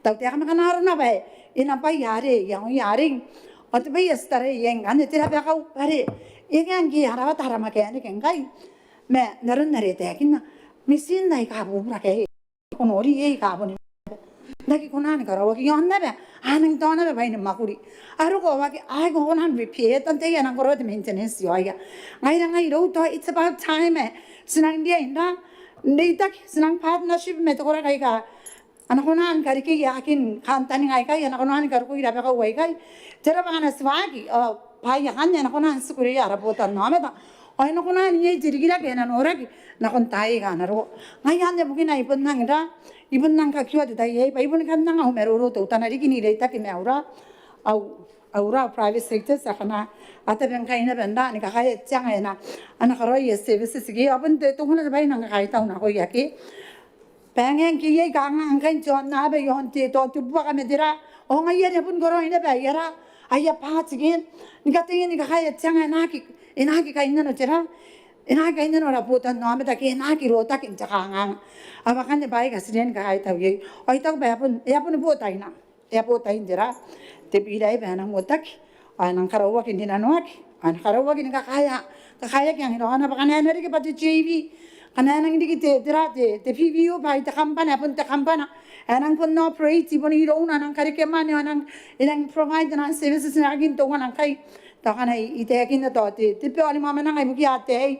tautaeka. Ma ngkana arona bwa e na bwaia are iangoia arei ao te bwai ae ti taraia iai ngkanne te rabakau bwa are e ngae ngke a rawata ara mechanic ngkai ma n aron are e taekinna, mitin aika bubura ke aei ko nori iai aika bon aki kona ni karaoaki iaon naba a nang tao naba bwai ni mwakuri. A roko ao aki, a aki kona n repair, tao tera ae a nang karaoa te maintenance iaoia. Ngaira ngai irou tao it's about time ae ti nang riai n ra, n reitaki, ti nang partnership ma te koraki aika a na kona ni karekei aekan kantaninga aikai, a na kona ni karokoi rabakau aikai. Tera bwa ngkana ti waaki ao bwaai akanne a na kona n tiku irouia ara botannaomata ao e na kona n iai te rikirake ae na noraki nakon taai aika a na roko. Ngaia anne bukina I bon nang ra, I bon nang kakioa te tai aei bwa I bon kan nang au maroro teutana riki n reitaki ma aura, au, aura private sectors akana a tabe ngkai naba n ra ni kakaea te anga ae a na, a na karaoia services ke. Ao bon te, teuana te bwai ae I nang kakaitau nakoia ke bwa e ngae ngke iai kanganga ngkai n te aonnaba iaon te, tao te buaka ma tera. Ao ngaia are a bon karaoi naba aia ra, aia part ke ni kataia ni kakaea te anga ae e na aki, e na aki kainnano tera, e na aki kainnano ara botannaomata ke e na aki rotaki n te kanganga. Ao akanne bwaai aika ti riai ni kakaitau iai. Ao I taku bwa e a bon, e a bon bo taina. E a bo tain tera te bira aei bwa e nang uotaki ao e nang karauaki n rinanoaki ao e nang karauaki ni kakaea, kakaeaki angiraoana bwa ngkana e na riki bwa te JV, ngkana e nang riki te, tera te, te PVU bwa ai te kambana, e bon te kambana ae e nang bon operate i bon irouna, e nang karekea mwane ao e nang, e nang provide ana services n aekan teuana ngkai. Tao ngkana I, I taekinna tao te, te baoni mwamwananga ibukia ataei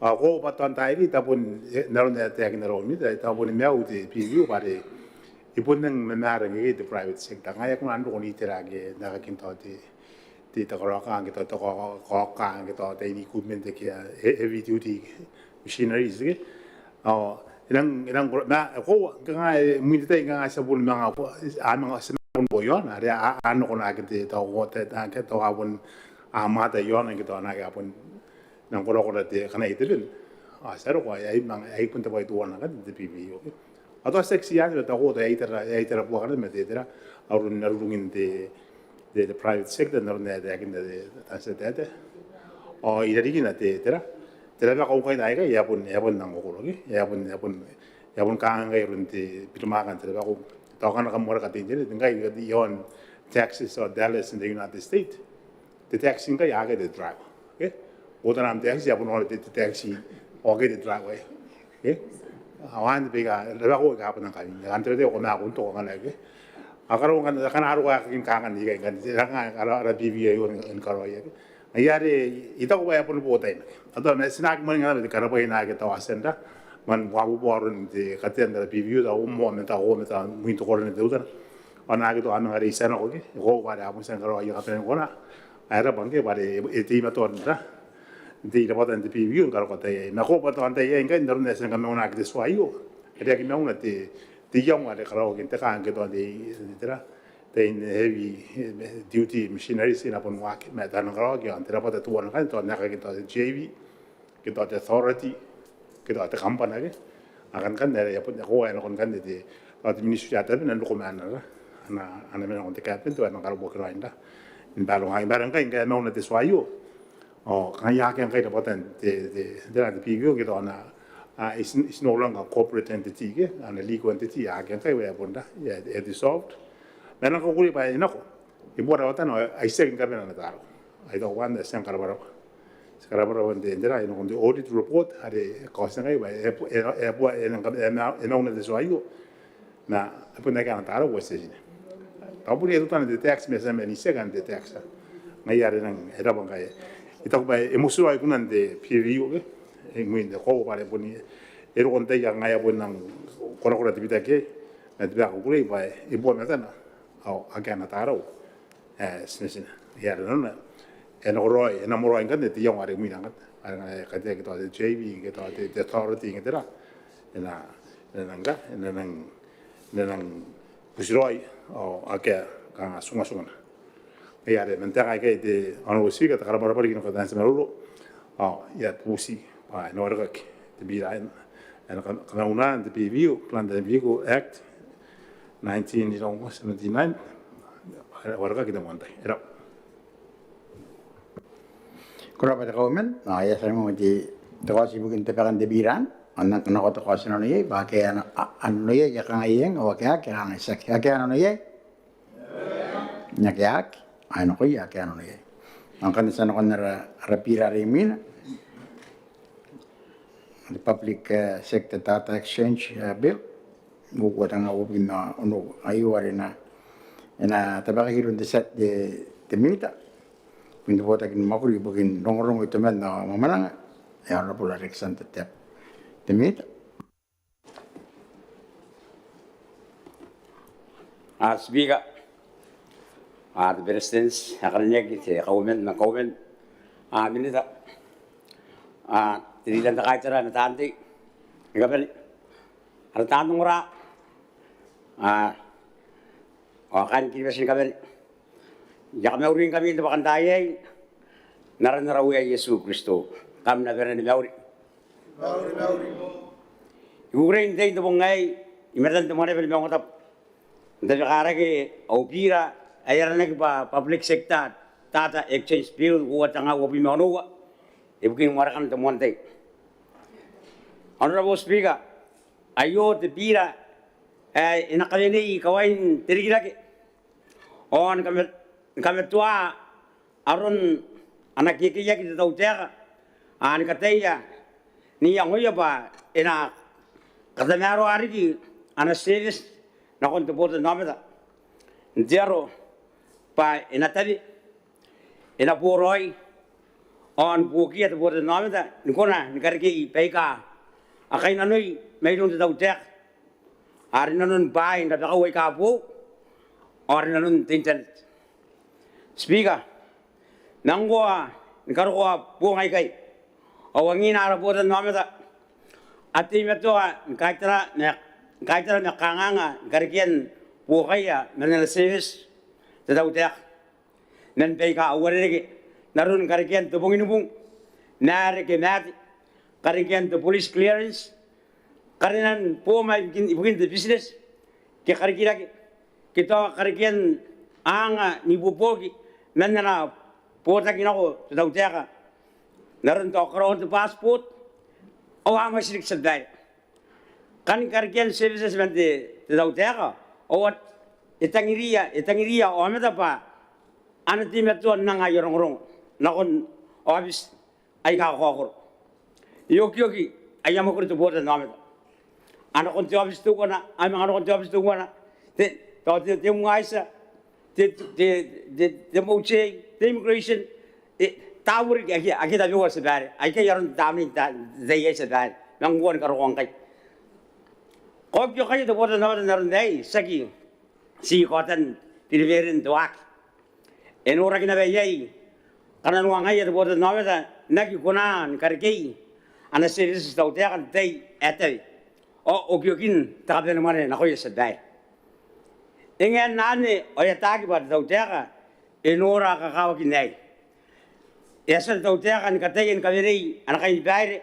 Ao ko bwa tao n taai aikai tao bon, n aron ae taekinna iroumi, tao bon maiu te PVU bwa are e bon nang mamaara ngke te private sector. Ngaia e kona n roko n itera ake n aekakin tao te, te karaoaki, tao te karaoaki, tao te equipment ake a heavy duty machineries ke. Ao e nang, e nang, ma ko, kanga imwin te tai kanga ti a bon manga, a manga, ti a manga bon boo iaona are a, a nako naake te, tao ko te, naake tao a bon, a mwaata iaona ngke tao naake a bon nang korakora te kanai te ben. Ao ti a roko, ai manga, ai bon te bwai teuana ngkanne te PVU ke. Ao tao ti aki tii anne, tao ko tao e a itera, e a itera buakana ma te, tera, arun, arurungin te, te, te private sector n aron ae taekinna te, te, te, te, ao irarikina te, tera, te rabakau ngkai n aikai e a bon, e a bon nang okoro ke, e a bon, e a bon, e a bon kangai arun te birimwaakan te rabakau. Tao ngkana kam wareka te internet ngkai iaon taxes or dollars in the United States, te taxi ngkai akea te driver ke. Ko tara am taxi, e a bon ongo te, te taxi, akea te driver ke. Ao anne baika rabakau aika a bon nang kami, e kan tera te ko ma ko n toko ngkanne ke. A karaua ngkanne, akana a roko aekakin kanganga ikai ngkanne, tera kanga ara, ara PVU aio ni karaoia ke. Ngaia are I taku bwa e a bon boo taina. Ao tao ma ti na aki mwaninga naba te karabwai naake tao a tia n ra man buabuabu aron te katean ara PVU, tao moa ma tao, moa ma tao mwin te korona teutana. Ao naake tao a manga reitia nako ke, e koaua bwa are a bon tia ni karaoa aia kabanean kona. Ae rabwa ngke bwa are e teimatoa n ra, n te rabwata n te PVU ni karokoa te tai aei. Ma ko bwa tao n tai aei ngkai n aron ae e a tia ni kamaunaki te tua aio, are e aki mauna te, te iango are karaoaki n te kaa ngke tao n te, te, tera, te heavy, eh, duty machineries e na bon waaki, ma tao e nang karaoaki iaon te rabwata teuana ngkanne tao n aekakin tao te JV, ke tao te authority, ke tao te kambana ke. Ao ngkanne are e a bon, e koaua e nakon ngkanne te, tao te ministry ae tabena n roko ma ana, ana, ana mena nakon te cabinet ao e manga karaoaki raoi n ra, ni baaronga, ni baaronga ngkai, ngkai e mauna te tua aio. Ao ngaia akea ngkai rabwatan te, te, te, te PVU ke tao ana, a, is, is no longer corporate entity ke, ana legal entity akea ngkai, e a bon ra, e a, e a dissolved. Ma e nang kakukurei bwa e nako, e bua rabwatana ao ai tiaki ni kabane ana tarau. Ai tao bwa e a tia ni karabwarabwa. Ti karabwarabwa n te, n tera, e nakon te audit report are e kaotia ngkai bwa e, e, e, e bua, e nang, e mauna te tua aio. Ma e bon akea ana tarau bwa ti a tia n, tao bon e teutana te tax, ma e a tia ma ni tiaki n te tax. Ngaia are e nang, e rabwa ngkai. I taku bwa e motiraoi kunan te PVU ke, e, imwin te koaua bwa are bon e roko n tai ae ngaia bon nang korakora te bita ke, ma te bwai ae kukurei bwa e bua matana ao akea ana tarau ae tinatina. Ai are nanona e nakoraoi, e namoraoi ngkanne te iango are imwina ngkanne, are ngkanne e kateaki tao te JV ke tao te, te authority ke tera, e na, e na nang ka, e na nang, e na nang butiraoi ao akea kanga tungatuangana. Ai are man taeka aikai te Honourable Speaker, te karabwarabwa riki nakoia taan tei maroro ao I a bubuti bwa e na warekaki te bira aei, e na kamaunaa te PVU, Plant and Vehicle Act nineteen, iraua, seventy-nine, warekaki n te moan tai. E rabwa. Ko rabwa te Kauoman. Ao I a tia n ongo te kaoti ibukin tabekan te bira anne, ao N na nako te kaoti nanoia bwa akea a nanoia, I a kangai eng, ao akea a aki, I a kangai tiaki. Akea a nanoia? N na kaaki, ao e nakoia ake a nanoia. Ao ngkanne ti a nakon ara, ara bira are imwina, te Public, eh, Sector Data Exchange, eh, Bill, uoua tenga uabwi ma onoua. Aio are e na, e na tabekaki iroun te tia, te, te Minita ibukin te botaki ni mwakuri ibukin rongorongo, itoman ao mwamwananga, e Honourable Alexander Teabo. Te Minita. A Speaker, a te Beretitenti ae karineaki, te Kauoman ma Kauoman, a Minita, a te Leader n te Kaitara ma taan tei ni kabane, ara taan ongora, a ao kaain Kiribati ni kabane, I a kamauri ngkami n te bwakantaai aei n aran ara Uea Iesu Kristo. Kam na bane ni mauri. Mauri, mauri. I kukurei n tei n te bong aei i matan te Mwaneaba ni Maungatabu n tabekarake au bira ae aranaki bwa Public Sector Data Exchange Bill uoua tenga uabwi ma onoua ibukin warekan te moan tai. Honourable Speaker, aio te bira ae e na kawenei kawain te rikirake ao ni kama, ni kamatoa aron ana kekeiaki te tautaeka, a ni kataia n iangoia bwa e na katamaroa riki ana service nakon te botannaomata n te aro bwa e na tawe, e na boraoi ao ni buokiia te botannaomata ni kona ni karekei baika a kainnanoi mairoun te tautaeka, are nanon bwaai n rabakau aika boou ao are nanon te internet. Speaker, ma ngkoa ni karokoa boong aikai ao angiin ara botannaomata a teimatoa ni kaitara ma, ni kaitara ma kanganga ni karekean buokaia man ana service te tautaeka, man baika a uarereke n aron karekean te bong ni bung, mare ke mate, karekean te police clearance, karenan booma ibukin, ibukin te business ke karikirake, ke tao karekean anga n ibuobuoki man ana botaki nako te tautaeka n aron tao karaoan te passport ao a mwaiti riki, tia babaire. Kani karekean services man te, te tautaeka ao e tangiriia, e tangiriia aomata bwa a na teimatoa n anga aia rongorongo nakon aobiti aika kakaokoro. E okioki aia mwakuri te botannaomata. A nakon te aobiti teuana, a manga nakon te aobiti teuana, te, tao te, te MOICE, te, te, te, te MOJ, te immigration, e, tabo riki ake, ake tabeua, tia babaire. Aikai aron te tamnei n te tai aei, tia babaire, ma ngkoa ni karokoa ngkai. Kaokiokaia te botannaomata n aron aei, tiaki ti kaotan birimeren te waaki. E noraki naba iai kananoangaia te botannaomata n aki kona ni karekei ana services te tautaeka n te tai ae tawe ao okiokin te kabanemwane nakoia, tia babaire. E ngae n anne ao e ataaki bwa te tautaeka e nora kakawakin aei. E a tia te tautaeka ni kataia ni kawenei ana kainibaire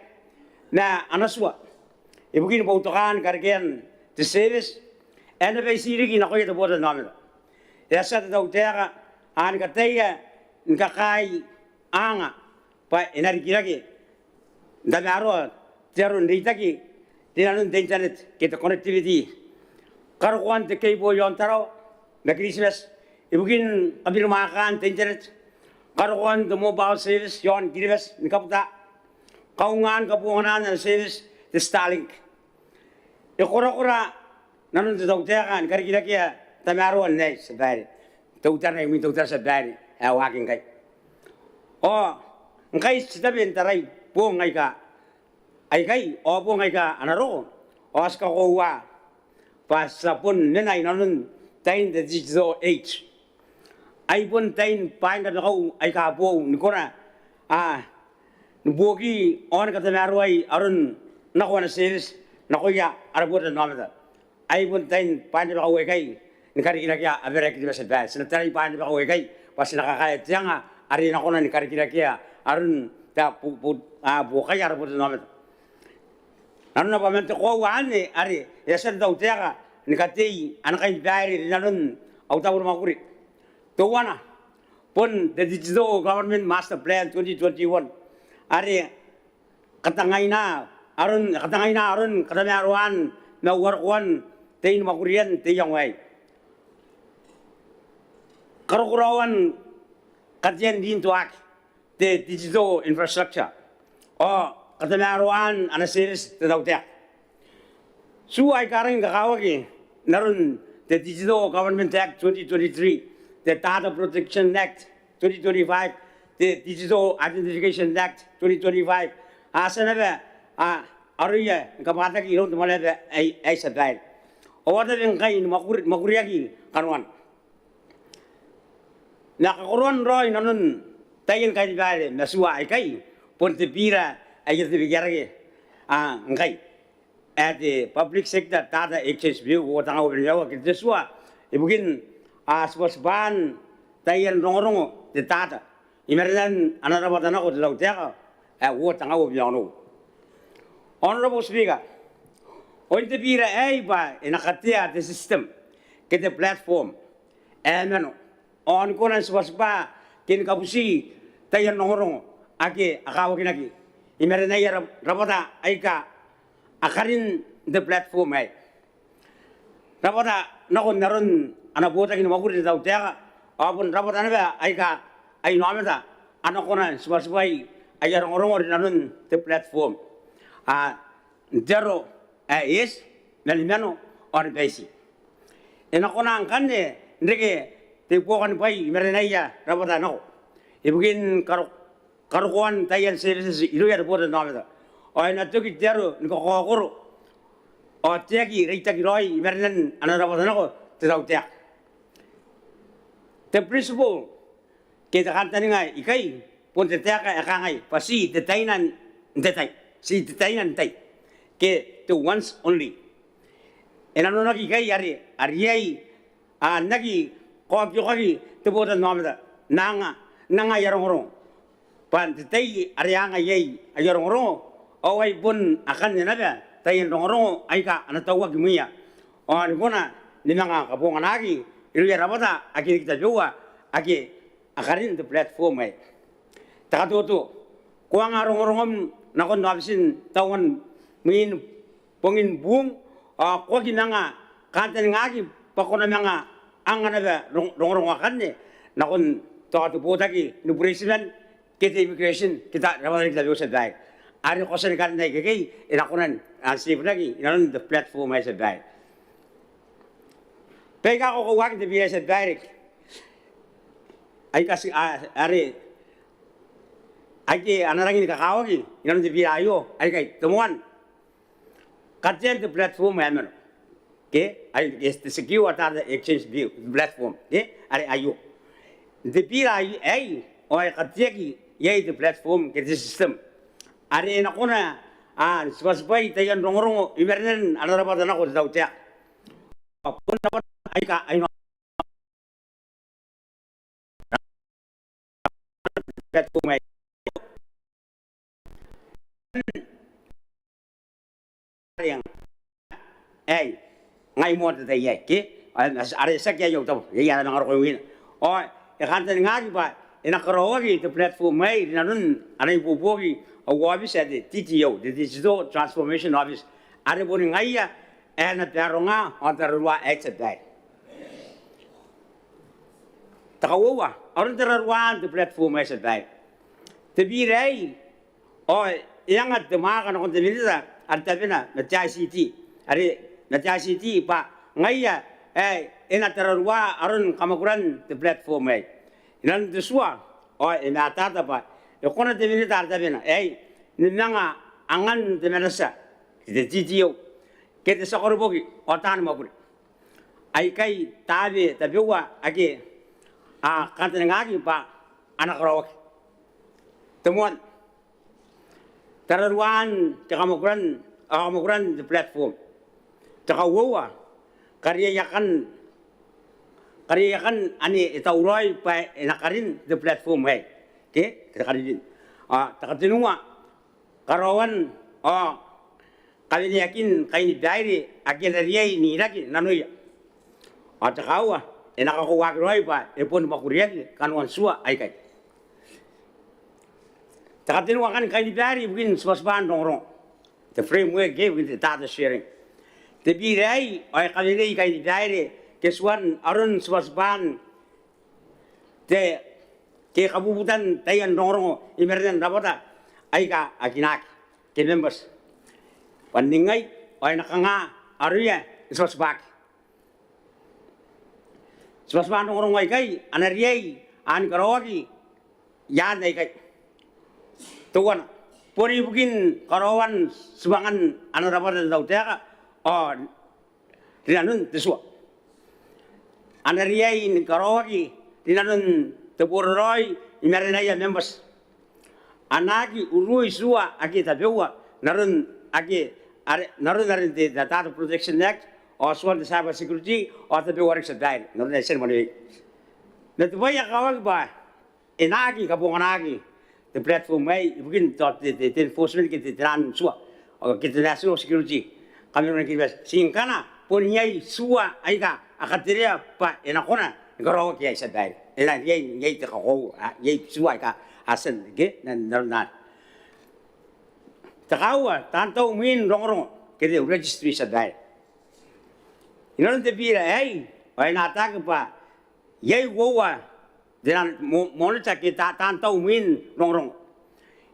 ma ana tua ibukin boutokaan karekean te service ae na baiti riki nakoia te botannaomata. E a tia te tautaeka ni kataia ni kakaai anga bwa e na rikirake n tamaroa te aro n reitaki rinanon te internet ke te connectivity. Karokoan te cable iaon Tarawa ma Kiritimati ibukin kabirimwaakaan te internet. Karokoan te mobile service iaon Kiribati ni kabuta. Kaungaan kabonganaan ana service te Starlink. E korakora nanon te tautaeka ni karikirakea tamaroan aei, tia babaire. Teutana imwin teutana, tia babaire, ae waaki ngkai. Ao Ngkai ti tabe n tarai boong aika aikai ao boong aika a na roko, ao ti kakoaua bwa ti a bon mena inanon tain te digital age. Ai bon tain bwain rabakau aika boou ni kona ni buoki ao ni katamaroai aron nako ana service nakoia ara botannaomata. Ai bon tain bwain rabakau aikai ni karikirakea abara aika ti bati n tarai bwain rabakau aikai bwa ti na kakaea te anga are e na kona ni karikirakea aron buokaia ara botannaomata. Nanona bwa man te koaua anne are e a tia te tautaeka ni katei ana kainibaire rinanon au tabo ni mwakuri. Teuana bon te Digital Government Master Plan twenty twenty-one are katangaina aron, katangaina aron katamaroan ma uarokoan te inimwakurian te iango aei. Karokoraoan katean rintoaki te digital infrastructure ao katamaroan ana service te tautaeka. Tua aika rangi ni kakawaki n aron te Digital Government Act twenty twenty-three, te Data Protection Act twenty twenty-five, te Digital Identification Act twenty twenty-five, a tia naba aroia ni kabwataki iroun te mwaneaba aei, Tia Babaire. Ao a tabe ngkai ni mwakuri, mwakuriaki kanoana. Ma kakoroan raoi nanon taian kainibaire ma tua aikai bon te bira ae I a tabe ni kareke ngkai ae te Public Sector Data Exchange Bill uoua tenga uabwi ma nimaua, ke te tua ibukin tibwatibwaan taian rongorongo te data i marenan ana rabwata nako te tautaeka ae uoua tenga uabwi ma onoua. Honourable Speaker, oin te bira aei bwa e na katea te system ke te platform ae mano ao ni kona n tibwatibwa ke ni kabuti taian rongorongo ake a kawakinaki i marenaia rabwata aika a karin te platform aei. Rabwata nakon aron ana botaki ni mwakuri te tautaeka ao bon rabwata naba aika a inaomata a na kona n tibwatibwai aia rongorongo rinanon te platform. A n te aro ae eti, ma ni mano ao ni baiti. E na kona ngkanne n reke te buokanibwai i marenaia rabwata nako ibukin karo, karokoan taian services irouia te botannaomata ao e na toki te aro ni kakaokoro ao te aki reitaki raoi i marenan ana rabwata nako te tautaeka. Te principle ke te kantaninga ikai bon te taeka ae kangai bwa ti te taina n te tai, ti te taina n tai, ke te once only. E nanonaki ikai are, are iai a n aki kaokiokaki te botannaomata n anga, n anga aia rongorongo bwa n te tai are a anga iai aia rongorongo ao ai bon akanne naba taian rongorongo aika a na tauaki mwiia ao ni kona ni manga kabonganaki irouia rabwata ake riki tabeua ake a karin te platform aei. Te katoto, ko anga rongorongom nakon aobitin tauan mwin bongin buung ao ko aki manga kantaningaki bwa ko na manga anga naba rong, rongorongo akanne nakon tao te botaki ni bureitiman ke te immigration ke te rabwata riki tabeua, Tia Babaire. Are ko tia ni karinna ikekei e na kona n tiebinaki inanon te platform aei, Tia Babaire. Baika a kaukaki n te bira, Tia Babaire, aika ti, a, are aike a na rangi ni kakawaki inanon te bira aio aikai. Te moan, katean te platform ae mano ke ai, e, te Secure Data Exchange Bill, platform ke are aio. N te bira aei ao e kateaki iai te platform ke te system are e na kona n tibwatibwai taian rongorongo i marenan ana rabwata nako te tautaeka. Ao bon rabwata aika a inaomata aei ngai moan te tai aei ke are tiaki aio, tao iai ara manga roko iai. Ao e kantaningaki bwa e na karaoaki te platform aei rinanon ana ibuobuoki au aobiti ae te D T O, te Digital Transformation Office, are boni ngaia ae na baronga ao n tararua aei, Tia Babaire. Te kauoua, aron tararuaan te platform aei, Tia Babaire. Te bira aei ao e anga te mwaaka nakon te Minita are tabena ma te I C T, are ma te I C T bwa ngaia ae e na tararua aron kamwakuran te platform aei. Inanon te tua ao e matata bwa E kona te Minita are tabena aei ni manga angan te manatia, te T T O, ke te tia koroboki ao taani mwakuri aikai tabeua ake a kantaningaaki bwa a na karaoaki. Te moan, tararuaan ke kamwakuran, ao kamwakuran te platform. Te kauoua, kariaiakan, kariaiakan ane e tauraoi bwa e na karin te platform aei, ke te karin. Ao te katenua, karaoan ao kaweneakin kainibaire ake a na riai n iraki nanoia. Ao te kaaua, e na kakoauaki raoi bwa e boni mwakuriaki kanoan tua aikai. Te katenua akan kainibaire ibukin tibwatibwaan rongorongo, te framework ibukin te data sharing. Te bira aei ao e kawenei kainibaire ke tuan aron tibwatibwaan te, ke kabubutan taian rongorongo i marenan rabwata aika a kinaaki ke members. Bwa n ningai ao e na kanga aroia n tibwatibwaaki. Tibwatibwaan rongorongo aikai a na riai ni karaoaki i aan aikai. Teuana, boni ibukin karaoan tibwangan ana rabwata te tautaeka ao rinanon te tua. A na riai ni karaoaki rinanon te boraraoi i marenaia members. A na aki urui tua ake tabeua n aron ake are, n aron are te Data Protection Act ao tuan te cyber security ao tabeua riki, tia babaire, n aron ae I tia ni mwanewei. Ma te bwai ae kakawaki bwa e na aki kabonganaaki te platform aei ibukin te, te, te enforcement ke te, te ran tua ao ke te national security. Kamenoan Kiribati, ti ngkana bon iai tua aika a katerea bwa e na kona ni karaoaki iai, tia babaire, e na riai n iai te kakoaua, iai tua aika a tia n, ke, n aron anne. Te kaaua, taan tau mwin rongorongo ke te registry, tia babaire. Inanon te bira aei ao e na ataaki bwa iai uoua te ran, mo-, monitor ke ta-, taan tau mwin rongorongo.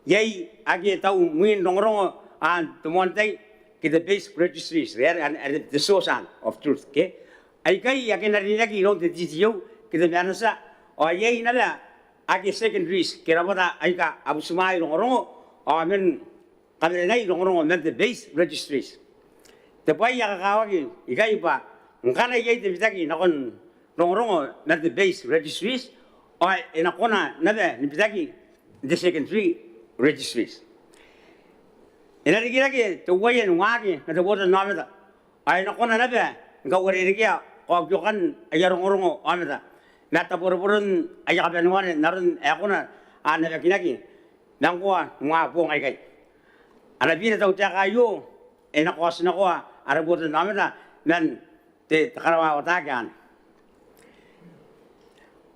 Iai ake tau mwin rongorongo n te moan tai ke te base registries, are, are, are the source of truth, ke. Aikai ake a na rineaki iroun te T T O ke te manatia, ao iai naba ake secondaries ke rabwata aika a butimwaai rongorongo ao man kaweneai rongorongo man te base registries. Te bwai ae kakawaki ikai bwa ngkana iai te bitaki nakon rongorongo man te base registries ao e na kona naba ni bitaki n te secondary registries. E na rikirake te uaia ni waaki ma te botannaomata ao e na kona naba ni kauarerekea kaokiokan aia rongorongo aomata ma taboraboran aia kabanemwane n aron ae kona n nabakinaki ma ngkoa ni mwabong aikai. Ana bira te tautaeka aio e na kaotinakoa ara botannaomata man te, te karawawataaki anne.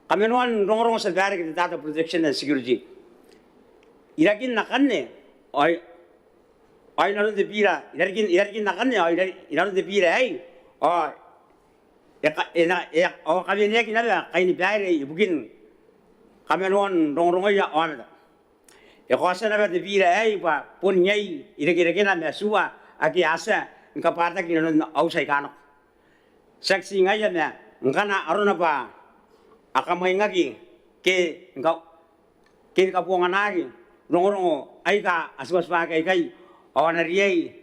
Kamanoan rongorongo, tia babaire, ke te data protection and security. Irarikin akanne ao, ao inanon te bira, irarikin, irarikin akanne ao ina-, inanon te bira aei ao e ka-, e na, e, ao kaweneaki naba kainibaire ibukin kamanoan rongorongoia aomata. E kaotia naba te bira aei bwa bon iai irekerekena ma tua ake a tia ni kabwataki inanon auti aika nako. Tiaki ti ngaia ma ngkana arona bwa a kamwaingaki ke ni ka-, ke ni kabonganaaki rongorongo aika a tibwatibwaaki aikai ao a na riai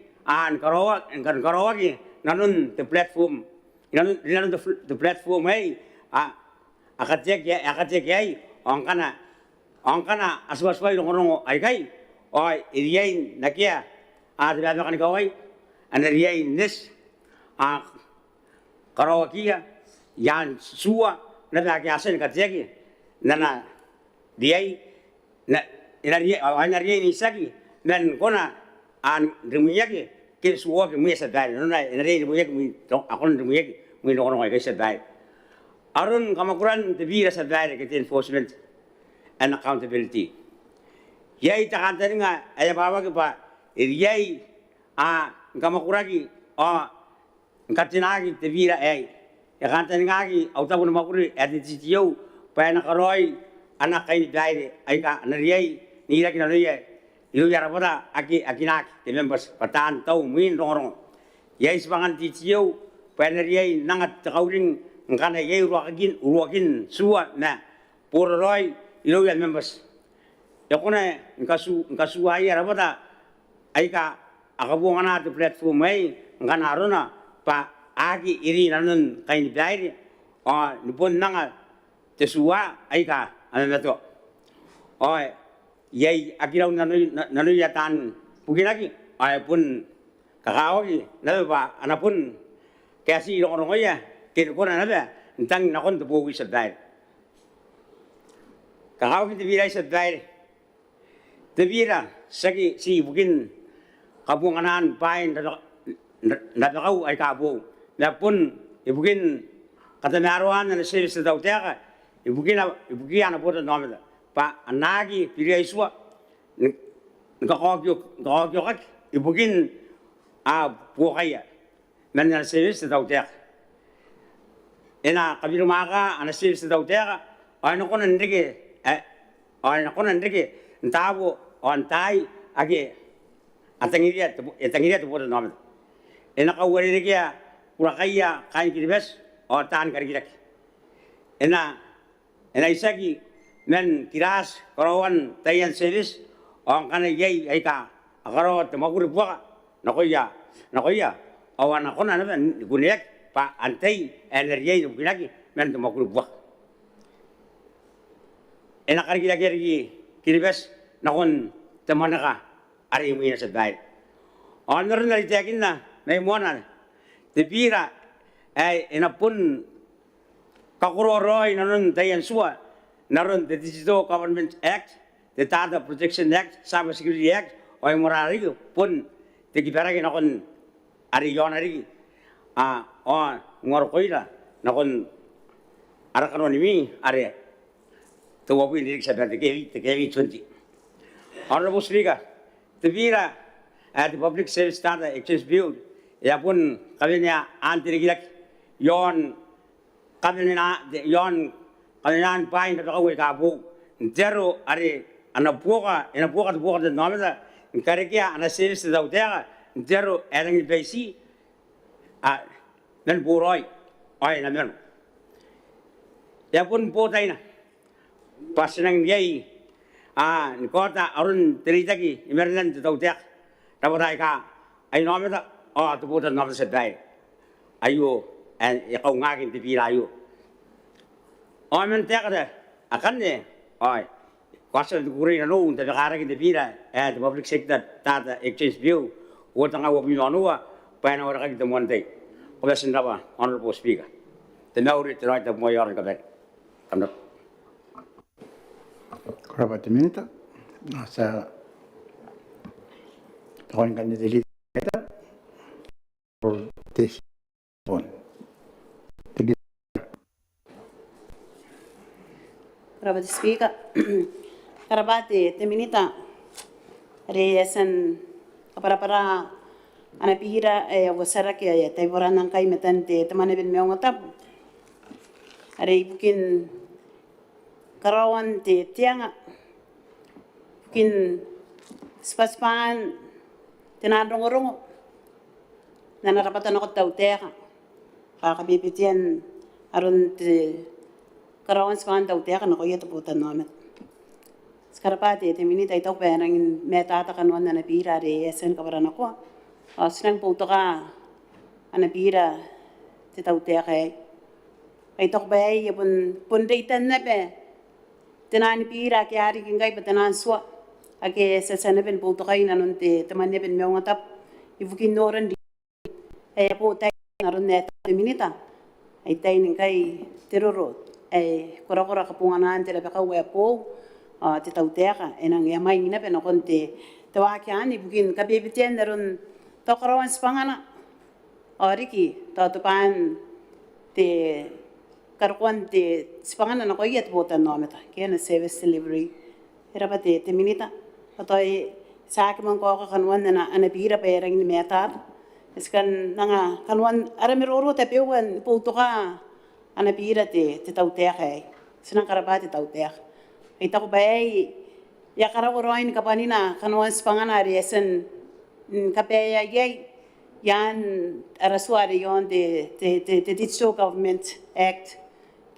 ni karaoa-, ni ka-, ni karaoaki inanon te platform, inanon, inanon te fl-, te platform aei a, a kateaki, a kateaki aei ao ngkana, ao ngkana a tibwatibwai rongorongo aikai ao e riai n akea te babakanikawai, a na riai n eti karaoakiia i aan tua naba ake a tia ni kateaki n ana riai, na, e na riai, ao e na riai n itiaki man kona n rimwiaki ke tuoaki mwiia, tia babaire. Nanona e na riai n rimwiaki mwin, a kona n rimwiaki mwin rongorongo aikai, tia babaire. Aron kamwakuran te bira, tia babaire, ke te enforcement and accountability. Iai te kantaninga ae abwabwaki bwa e riai ni kamwakuraki ao ni katenaaki te bira aei. E kantaningaki au tabo ni mwakuri ae te T T O bwa e na karaoi ana kainibaire aika a na riai n iraki nanoia irouia rabwata ake a kinaaki, ke members, bwa taan tau mwin rongorongo. Iai tibwangan T T O bwa e na riai n anga te kauring ngkana iai uruakin, uruakin tua ma boraraoi irouia members. e kona ni katu, ni katuaaia rabwata aika a kabongana te platform aei ngkana arona bwa a aki iri nanon kainibaire ao ni bon anga te tua aika a mamatoa. Ao iai aki rau nanoi, na-, nanoia taan bukinaki ao e bon kakawaki naba bwa a na bon kaeti rongorongoia ke ni kona naba n tang nakon te bowi, tia babaire. Kakawaki te bira, tia babaire. Te bira tiaki ti ibukin kabonganaan bwaai n rabakau aika boou, ma bon ibukin katamaroaan ana service te tautaeka ibukina, ibukiia ana botannaomata bwa a na aki biriai tua ni, ni kakaokioki, kakaokiokaki ibukin buokaia man ana service te tautaeka. E na kabirimwaaka ana service te tautaeka ao e na kona n reke, e, ao e na kona n reke n taabo ao n taai ake a tangiria te bo-, e tangiria te botannaomata. E na kauarerekea kurakaia kaain Kiribati ao taani karikirake. E na E na itiaki man kiraati karaoan taian service ao ngkana iai aika a karaoa te mwakuri buaka nakoia, nakoia ao a na kona naba ni kuneaki bwa antai ae na riai ni bukinaki man te mwakuri buaka. E na karikirakea riki Kiribati nakon te mwaneka are imwina, tia babaire. Ao n aron are I taekinna mai moana, te bira ae e na bon kakororaoi nanon taian tua n aron te Digital Government Act, te Data Protection Act, Cyber Security Act ao imwaraoi riki bon te kibaraki nakon are iaona riki, a, ao n uarokoira nakon ara kanoan mwin are te uabwi n ririki, tia babaire, te K V, te K V twenty. Honourable Speaker, te bira ae te Public Service Data Exchange Bill e a bon kawenea aan te rikirake iaon kawenea, iaon kawenaan bwaai n rabakau aika boou n te aro are a na buoka, e na buoka te botannaomata ni karekea ana service te tautaeka n te aro ae rangi ni baiti, a, man boraoi ao e na mano. E a bon botaina bwa ti nang riai, a, ni kaota aron te reitaki i marenan te tautaeka rabwata aika aomata ao te botannaomata, tia babaire. Aio ae e kaungaki n te bira aio. Ao man taekana akanne ao ko a tia ni kukurei nanou n tabekarakin te bira ae te Public Sector Data Exchange Bill uoua tenga uabwi ma onoua bwa e na warekaki te moan tai. Ko bati n rabwa, Honourable Speaker. Te mauri, te raoi, te tabomoa i aora ni kabane. Kam na rabwa. Ko rabwa te Minita. Ao ti a taku ngkanne te Leader, te Bon. Ko rabwa te Speaker. Ko rabwa te, te Minita are e a tia ni kabwarabwara ana bira ae e a uotarake ae e a taiboraaki ngkai i matan te, te Mwaneaba ni Maungatabu are ibukin karaoan te, te anga ibukin tibwatibwaan te nang rongorongo n ana rabwata nako te tautaeka bwa kabebetean aron te karaoan tibwangan te tautaeka nakoia te botannaomata. Ti karabwa te, te Minita, I taku bwa e rangi ni matata kanoan ana bira are e a tia ni kabwaranakoa. Ao ti nang boutoka ana bira te tautaeka aei. Ai taku bwa aei e bon, bon reitan naba te nang bira ake a riki ngkai bwa te nang tua ake ti a tia naba ni boutokai inanon te, te Mwaneaba ni Maungatabu ibukin noran ae e a bo taina n aron ae e taku te Minita. Ai taina ngkai te roro ae korakora kabonganaan te rabakau ae boou ao te tautaeka e nang, e a mwaing naba nakon te, te waaki anne ibukin kabebetean aron tao karaoan tibwangana ao riki tao tobwaan te karokoan te tibwangana nakoia te botannaomata ke ana service delivery. E rabwa te, te Minita. Ao tao e, ti aki manga kaoka kanoan ana, ana bira bwa e rangi ni matata. E ti kan anga kanoan ara maroro tabeua ni boutoka ana bira te, te tautaeka aei. Ti nang karabwa te tautaeka. Ai taku bwa aei e a karaua raoi ni kabwanina kanoan tibwangana are e a tia n, n kabaea iai i aan ara tua are iaon te, te, te, te Digital Government Act,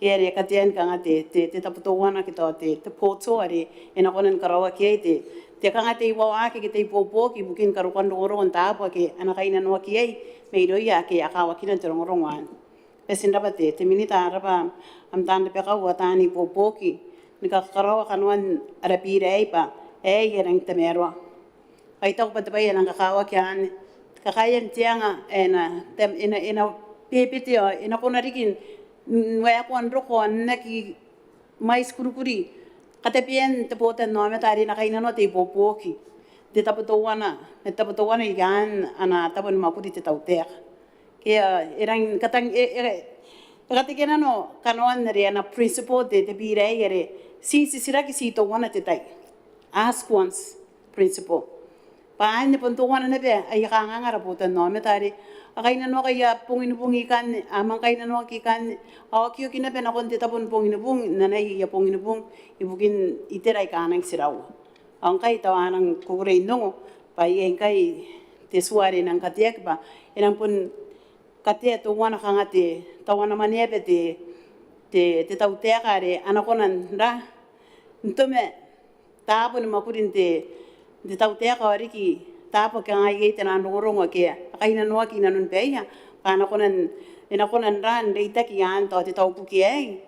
Ke are katean kanga te, te, te tabo teuana ke tao te, te portal are e na kona ni karaoaki iai te, te kanga te iwawaaki ke te ibuobuoki ibukin karokoan rongorongo n taabo ake a na kainnanoaki iai mairouia ake a kawakina te rongorongo anne. Bati n rabwa te, te Minita, rabwa am taan rabakau ao taan ibuobuoki ni kakaraoa kanoan ara bira aei bwa aei e rang tamaroa. Ao I taku bwa te bwai ae e nang kakawaki anne, kakaean te anga ae e na, e na, e na bebete ao e na kona riki n waekoa n roko ao n aki mwaiti kurikuri katabean te botannaomata are e na kainnanoa te ibuobuoki n te tabo teuana, n te tabo teuana i aan ana tabo ni mwakuri te tautaeka. Ke e rang katang, e, e, e katekenano kanoan are ana principle te, te bira aei are ti titiraki ti teuana te tai. Ask once principle. Bwa anne bon teuana naba aia kanganga ara botannaomata are a kainnanoaki aia bong ni bung ikanne, a manga kainnanoaki ikanne, a okioki naba nakon te tabo ni bong ni bung n anai aia bong ni bung ibukin itera aika a nang tiraua. Ao ngkai tao a nang kukurei n ongo bwa iai ngkai te tua are e nang kateaki bwa e nang bon katea teuana kanga te, teuana mwaneaba te, te, te tautaeka are a na kona n ra n toma taabo ni mwakuri n te, n te tautaeka ao riki taabo ake kanga iai taian rongorongo ake a kainnanoaki i nanoni baia bwa a na kona n, e na kona n ra n reitaki i aan tao te tabo aei.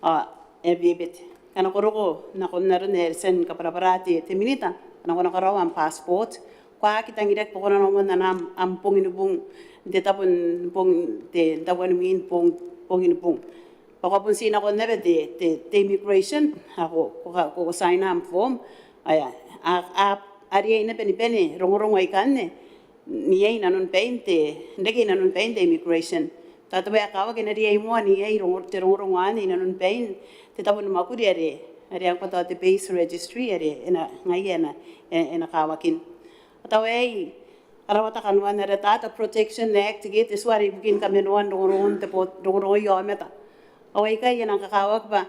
Ao e bebete. Ngkana ko roko nakon aron ae e tia ni kabwarabwara te, te Minita, ngkana ko na karaoa am passport, ko aki tangiraki bwa ko na nako moa n anaa am, am bong ni bung n te tabo ni bung, te, n tabo ni mwin bong, bong ni bung. Bwa ko a bon tii nakon naba te, te, te immigration, ao ko, ko, ko, ko sign am form, ao a, a, a riai naba ni bane rongorongo aikanne n iai i nanoni bain te, n reke i nanoni bain te immigration. Tao te bwai ae kakawaki e na riai moa n iai rongo, te rongorongo anne i nanoni bain te tabo ni mwakuri are, are ngkoa tao te base registry are e na, ngaia e na, e, e na kawakin. Ao tao aei, a rawata kanoan ara Data Protection Act ke te tua are ibukin kamanoan rongorongon te bo, rongorongo aomata. Ao aikai e nang kakawaki bwa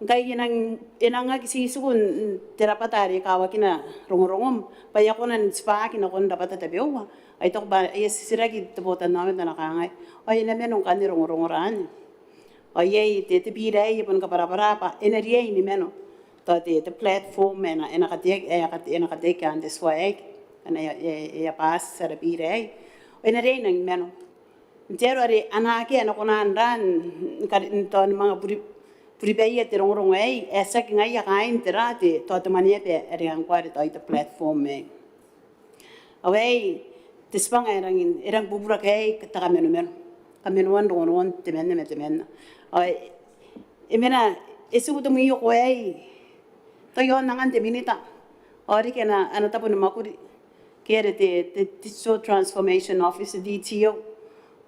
ngkai e nang, e nang aki tii tiku n te rabwata are kawakina rongorongom bwa e a kona n tibwaki nakon rabwata tabeua. Ao I taku bwa aia titiraki te botannaomata ae na kangai, ao e na mano ngkanne rongorongora anne? Ao iai te, te bira aei e bon kabwarabwara bwa e na riai ni mano. Tao te, te platform ae e na, e na kateaki, e na kateaki, e na kateaki i aan te tua aei, ngkana e a, e a, e a bati ara bira aei, ao e na riai n nang mano. N te aro are a na akea ae na kona n ra n, n kar, n tao ni manga buri, buribaia te rongorongo aei ae tiaki ngaia kaain te ra te, tao te mwaneaba are ngkoa are tao te platform aei. Ao aei te tibwanga ae rangi n, e rangi bubura ke aei te kamanomano, kamanoan rongorongon temanna ma temanna. Ao e mena, e tiku te mwioko aei tao i aon angan te Minita ao riki ana, ana tabo ni mwakuri ke are te, te Digital Transformation Office, D T O,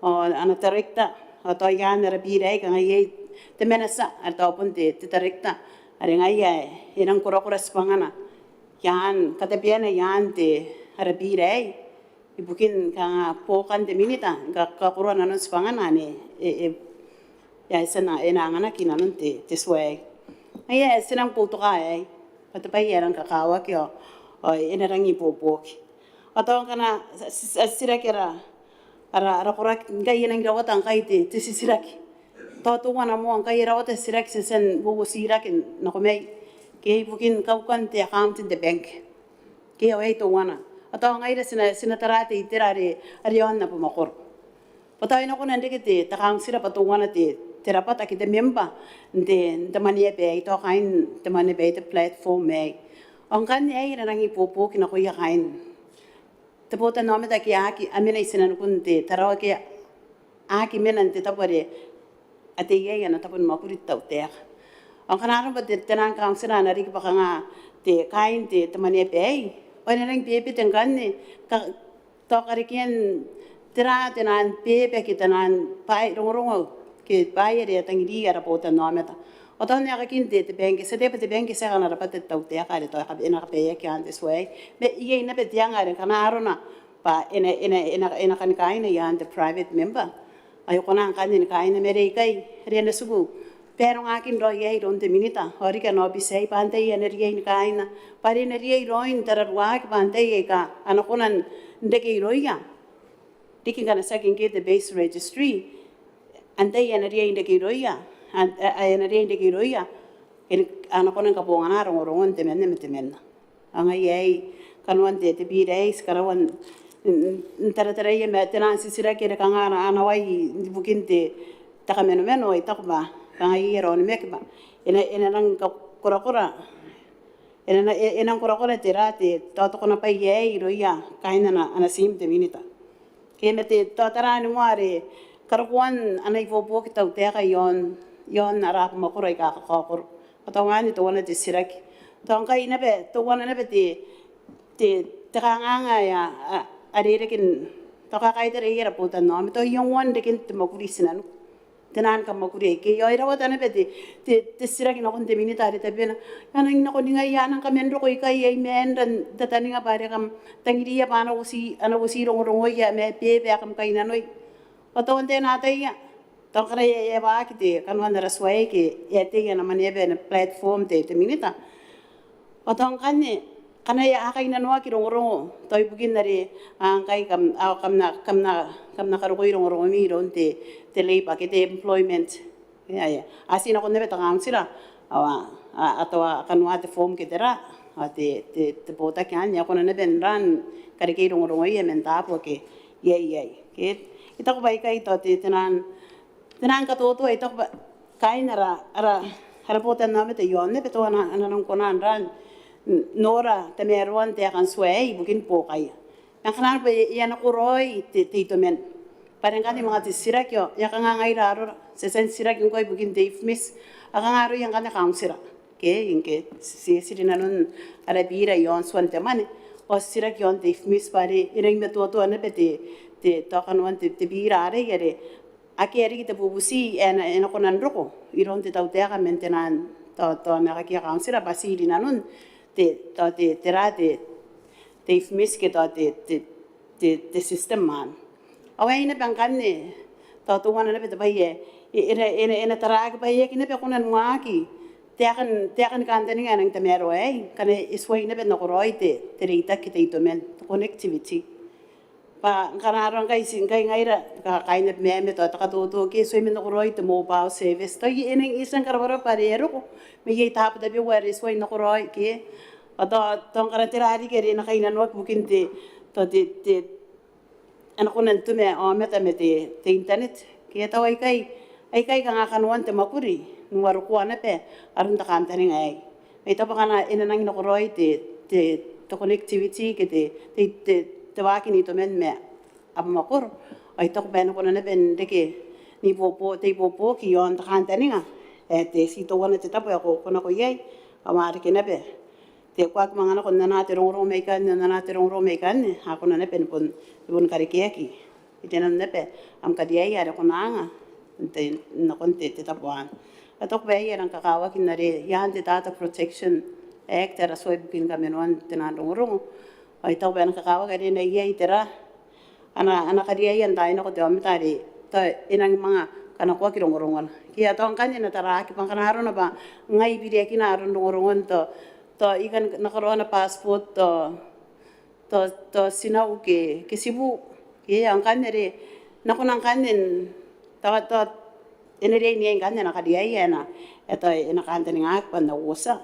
ao ana director, ao tao i aan ara bira aei kanga iai te manatia are tao bon te, te director are ngaia ae e nang korakora tibwangana i aan, katabeana i aan te, ara bira aei ibukin kanga buokan te Minita ni kakoroa nanon tibwangana anne e, e, e a tia n, e na anganaki nanon te, te tua aei. Ngaia ae ti nang boutoka aei bwa te bwai ae e nang kakawaki ao, ao e na rangi ni ibuobuoki. Ao tao ngkana ti, ti, ti, titiraki ara, ara, ara koraki ngkai e nang rawata ngkai te, te titiraki. Tao teuana moa ngkai e rawata titiraki ti a tia n uotirakea nako mai ke ibukin kaukan te account n te bank. Ke ao aei teuana. Ao tao ngaira ti na, ti na tara te itera are, are i aon abamwakoro. Bwa tao e na kona n reke te, te kauntira bwa teuana te, te rabwata ke te member n te, n te mwaneaba aei, tao kaain te mwaneaba aei, te platform aei. Ao ngkanne aei e na rangi ni ibuobuoki nakoia kaain te botannaomata ake a aki, a mena i tinanikun te Tarawa ke a aki mena n te tabo are a tei iai ana tabo ni mwakuri te tautaeka. Ao ngkana arona bwa te, taian kauntira a na riki bwa kanga te, kaain te, te mwaneaba aei, ao e na rangi ni bebete ngkanne ka, tao karekean tera taian beba ke taian bwai, rongorongo ke bwaai are a tangiri ara botannaomata. Ao tao n aekakin te, te bank, ti ataia bwa te bank tiaki ana rabwata te tautaeka are tao e na kabaeaki i aan te tua aei. Ma iai naba te anga are ngkana arona bwa e na, e na, e na, e na kani kaaina i aan te private member, ao e kona ngkanne ni kaaina. Ma are ikai are a na tiku barongakin raoi aei iroun te Minita ao riki ana aobiti aei bwa antai ae na riai ni kaaina, bwa are e na riai raoi n tararuaaki bwa antai aika a na kona n reke irouia. Riki ngkana tiaki ngke te base registry, antai ae na riai n reke irouia ae e na riai n reke irouia a na kona ni kabongana rongorongon temanna ma temanna. Ao ngaia aei kanoan te bira aei ti karaua n tarataraia ma te nang titiraki are kanga a na wai ibukin te kamanomano. I taku bwa kanga iai ara onimaki bwa e na nang korakora, e na nang korakora tera te tao te konabwai aei irouia kaain ana tiim te Minita. Ke ma te tao taraana are karokoan ana ibuobuoki te tautaeka iaon ara abamwakoro aika kakaokoro. Ao tao anne teuana te titiraki. Tao ngkai naba teuana naba te te kanganga ae a rereke n tao kakaitara iai ara botannaomata ao iangoan reken te mwakuri i tinaniku. Te nang kamwakuri aikai ao e rawata naba te titiraki nakon te Minita are tabena, a nang nako ningai, a nang kaman roko ikai, ai maan ran tataninga bwa are kam tangiriia bwa a na uoti rongorongoia ma beba ae kam kainnanoi. Ao tao n te natai ia tao ngkana e waaki te kanoan ara tuai ke e a tei ana mwaneaba ana platform te Minita. Ao tao ngkanne ngkana e a kainnanoaki rongorongo tao ibukin are ngkai kam na karokoi rongorongomi iroun te labour ke te employment. A ti nakon naba te kauntira ao a tao a kanoa te form ke tera ao te botaki anne a kona naba n rang karekei rongorongoia man taabo ake iai iai. Ke i taku bwa ikai tao te nang te nang katoto, i taku bwa kaain ara ara botannaomata iaon naba tao a na nang kona n rang n nora tamaroan te akantua aei ibukin buokaia. Ma ngkana arona bwa e a nakoraoi te itoman bwa are ngkanne manga te titiraki ao e a kanga ngaira arora, ti a tia n titiraki ngkoa ibukin te IFMIS, a kanga aroia ngkanne kauntira. Ke ngke ti eti rinanon ara bira iaon tuan te mwane ao ti titiraki iaon te IFMIS bwa are e rangi ni matoatoa naba te tao kanoan te bira arei are akea riki te bubuti ae e na kona n roko iroun te tautaeka man te nang tao tao n aekakia kauntira bwa ti rinanon te tao te tera te IFMIS ke tao te te system man. Ao aei naba ngkanne tao teuana naba te bwai ae e na taraaki bwa e aki naba kona n waaki taekan taekan kantaninga ae nang tamaroa aei ngkana e tuai naba n nakoraoi te reitaki ke te itoman, te connectivity. Bwa ngkana arona ngkai ti ngkai ngaira kaain Abemama tao te katoto ke e tuai man nakoraoi te mobile service tao e nang e tia n karabwarabwa bwa are e a roko ma iai taabo tabeua are e tuai n nakoraoi ke ao tao tao ngkana tera riki are e na kainnanoaki ibukin te tao te te a na kona n toma aomata ma te internet ke tao aikai aikai kanga kanoan te mwakuri n uarokoa naba aron te kantaninga aei. Ai tao bwa ngkana e na nang nakoraoi te te connectivity ke te te te waaki n itoman ma abamwakoro ao I taku bwa e na kona naba n reke n ibuobuoki te ibuobuoki iaon te kantaninga ae te ti teuana te tabo ae ko nako iai ao a reke naba te ko aki manga nako n anaa te rongorongo mai ikanne n anaa te rongorongo mai ikanne a kona naba ni bon ni bon karekeaki i te nano naba am kariaia are ko na anga n te nakon te tabo anne. I taku bwa aei e rang kakawaki n are i aan te Data Protection Act ara tua ibukin kamanoan te nang rongorongo ao I taku bwa e rang kakawaki are e na iai tera ana ana kariaia n taai nako te aomata are tao e nangi manga kanakoaki rongorongona. Ke a tao ngkanne e na taraaki bwa ngkana arona bwa ngai biriakina aron rongorongon tao tao I kan na karaoa ana passport tao tao tao tinau ke ke tibu ke ao ngkanne are N na kona ngkanne n tao tao e na riai n iai ngkanne ana kariaia ae na e tao e na kantaningaaki bwa N na uotia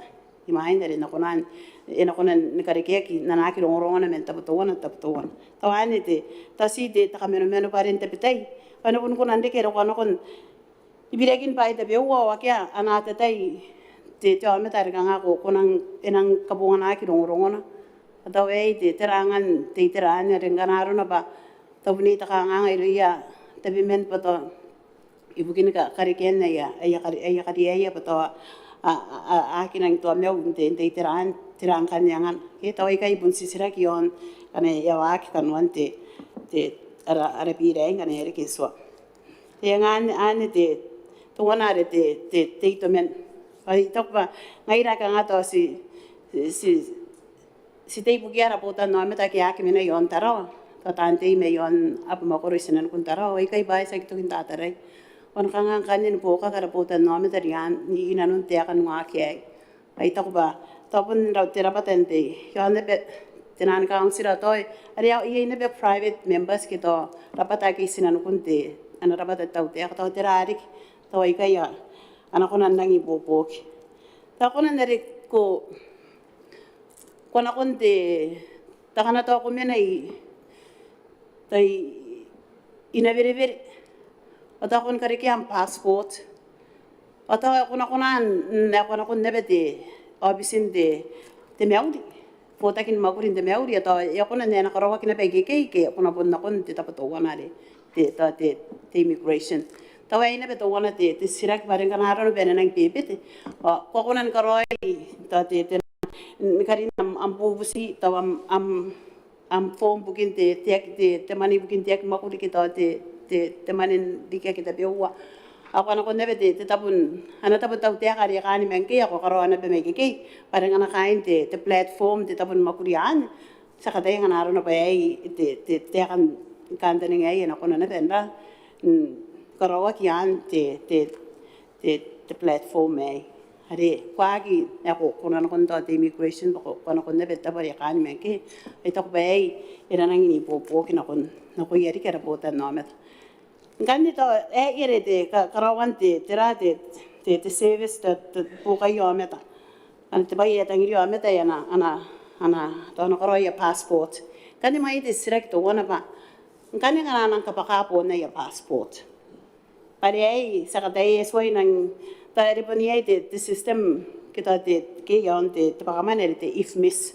imwain are N na kona n e na kona ni karekeaki n anaaki rongorongona man tabo teuana tabo teuana. Tao anne te tao ti te kamanomano bwa are n tabetai bwa e na bon kona n reke rokoa nakon ibirakin bwaai tabeua ao akea ana atatai te te aomata are kanga ko ko nang e nang kabonganaaki rongorongona. Tao aei te tera angan te itera anne are ngkana arona bwa tao bon iai te kanganga irouia tabeman bwa tao ibukin karekean aia aia kariaia bwa tao a a a aki nang tao maiu n te n te itera anne tera ngkanne angana. Ke tao aikai bon titiraki iaon ngkana e a waaki kanoan te te ara ara bira aei ngkana e a reke n tua. Te anga anne anne te teuana are te te te itoman. Ao I taku bwa ngaira kanga tao ti ti ti tei ibukia ara botannaomata ake a aki mena iaon Tarawa tao taan tei mai iaon abamwakoro i tinanikun Tarawa ao aikai bwaai ti aki toki n tatarai. Ao N na kanga ngkanne ni buokaki ara botannaomata rian i nanon te aeka ni waaki aei. Ai taku bwa tao bon te rabwata n te iaon naba te nang kauntira tao are iai naba private members ke tao rabwata ake i tinanikun te ana rabwata te tautaeka tao tera riki tao aikai a a na kona n nangi ibuobuoki. Tao kona n are ko, ko a nakon te, tao ngkana tao ko mena i, tao i, i Nawerewere, ao tao ko na karekea am passport, ao tao ko na kona n, n, ko a nakon naba te aobitin te, te mauri, botaki ni mwakuri n te mauri, ao tao e a kona n ae e na karaoaki naba ikekei ke ko na bon nakon te tabo teuana are te, tao te, te immigration. Tao aei naba teuana te, te titiraki bwa are ngkana arona bwa e na nangi bebete, ao ko a kona ni karaoi tao te, te, ni karina am, am bubuti, tao am, am, am form ibukin te, te, te, te mwane ibukin te aki mwakuri ke tao te, te, te mwane n riki ake tabeua. Ao ko a nakon naba te, te tabo n, ana tabo te tautaeka are e kaan mai ngkoe, ao ko karaoa naba mai ikekei bwa are ngkana kaain te, te platform, te tabo ni mwakuri anne, ti a kataia ngkana arona bwa aei te, te, te taeka ni kantaninga aei e na kona naba n ra, mm, karaoaki iaan te, te, te, te platform aei. Are ko aki, e, ko, ko na nakon tao te immigration, ko, ko a nakon naba te tabo are e kaan mai ngkoe. I taku bwa aei e na nangi n ibuobuoki nakon, nakoia riki ara botannaomata. Ngkanne tao aei are te, ka, karaoan te, tera te, te, te service, te, te buokaia aomata. Ana te bwai ae tangiria aomata ae a na, a na, a na, tao a na karaoi aia passport. Ngkanne mai te titiraki teuana bwa ngkanne ngkana a nang kabwaka boon aia passport, bwa are aei ti a kataia, e tuai nang, tao are bon iai te, te system ke tao te, ke iaon te, te bwakamwane are te IFMIS.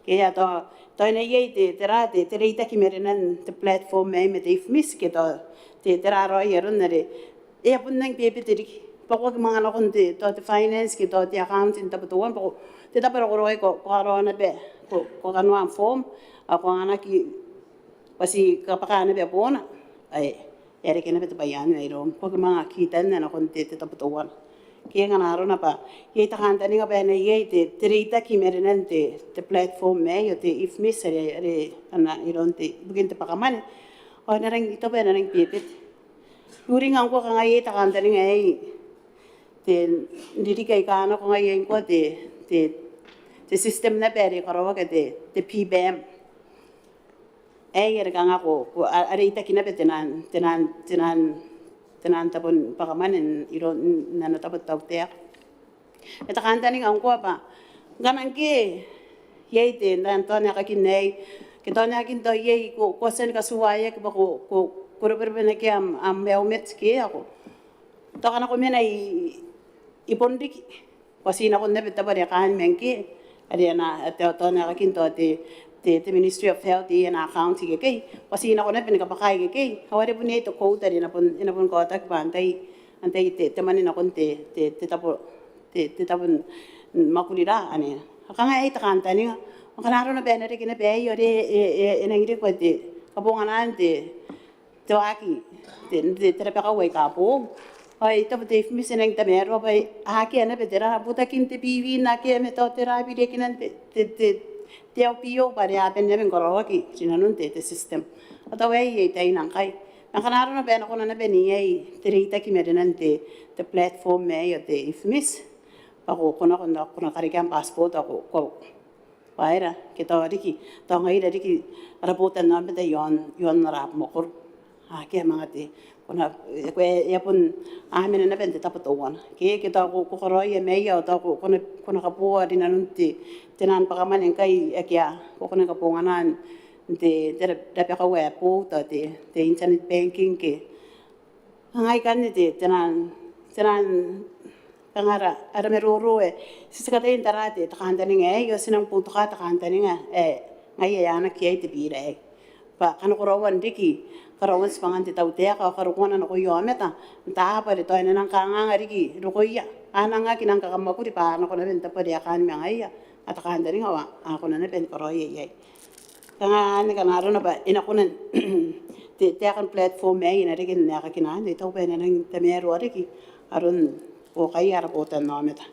Ke a tao, tao e na iai te, tera te, te reitaki marenan te platform aei ma te IFMIS ke tao te, tera raoi aron are e a bon nangi bebete riki. Bwa ko aki manga nakon te, tao te finance ke tao te accounting, tabo teuana, bwa ko, te tabo are ko raoi ko, ko karaoa naba, ko, ko kanoa am form, ao ko anganaki bwa ti kabwaka naba boona. Ae e a reke naba te bwai anne mairoum. Ko aki manga kitanna nakon te, te tabo teuana. Ke ngkana arona bwa iai te kantaninga bwa e na iai te, te reitaki marenan te, te platform aei, ao te IFMIS are, are ana iroun te, ibukin te bwakamwane, ao e na rangi, I taku bwa e na rangi bebete. I uringa ngkoa kanga iai te kantaninga aei, te, n ririki aika nako ngaia ngkoa te, te, te system naba are karaoaki, te, te PBAM. Aei are kanga ko, ko, a, a reitaki naba tenan, tenan, tenan, tenan tabo ni bwakamwane n, iroun, n ana tabo te tautaeka. E te kantaninga ngkoa bwa ngkana ngke iai te, n tao n aekakin aei, ke tao n aekakin tao iai, ko, ko a tia ni katuaeaki bwa ko, ko, ko rebwerebwenaki am, am helmet ke ae ko, tao ngkana ko mena i, i bon riki, bwa ti nakon naba te tabo are e kaan mai ngkoe, are ana, tao, tao n aekakin tao te, te, te Ministry of Health, iai ana account ikekei, bwa ti nako naba ni kabwaka ikekei, ao are bon iai te code are e na bon, e na bon kaotaki bwa antai, antai te, te mwane nakon te, te, te tabo, te, te tabo ni mwakuri ra anne. Ao kanga aei te kantaninga, ao ngkana arona bwa e na reke naba aei, ao are e, e, e nangi reke bwa te kabonganaan te, te waaki, te, te, te rabakau aika boou. Ao I taku bwa te IFMIS e nang tamaroa bwa akea naba tera, butakin te biwi n akea ma tao tera, biriakinan te, te, te, te LPO bwa are a bane naba ni karaoaki rinanon te, te system. Ao tao aei, aei taina ngkai. Ma ngkana arona bwa e na kona naba n iai te reitaki marenan te, te platform aei ao te IFMIS, bwa ko, ko na, ko na, ko na karekea am passport ao ko, ko, bwa aera, ke tao riki, tao ngaira riki ara botannaomata iaon, iaon ara abamwakoro. Akea manga te, ko na, e, ko, e, e a bon, a mena naba n te tabo teuana. Ke, ke tao ko, ko karaoia maia, ao tao ko, ko na, ko na kaboa rinanon te, tenan bwakamwane ngkai, akea, ko, ko na kabonganaan te, te ra, rabakau ae boou, tao te, te internet banking ke, Ngai ikanne te, tenan, tenan, kanga ara, ara maroro ae ti, ti kataia n tara te, te kantaninga aei, ao ti nang boutoka te kantaninga ae, ngaia ae a na kiai te bira aei. Bwa kanakoraoan riki, karaoan tibwangan te tautaeka, ao karokoana nakoia aomata, n taabo are tao e na nang kanganga riki rokoia, a nang aki nang kakamwakuri bwa a nako naba n taabo are a kaan ma ngaia, a te kantaninga ao a kona naba ni karaoia iai. Kanga anne ngkana arona bwa e na kona n, te, te aekan platform aei e na reke n aekakin anne, I taku bwa e na nang tamaroa riki aron buokaia ara botannaomata.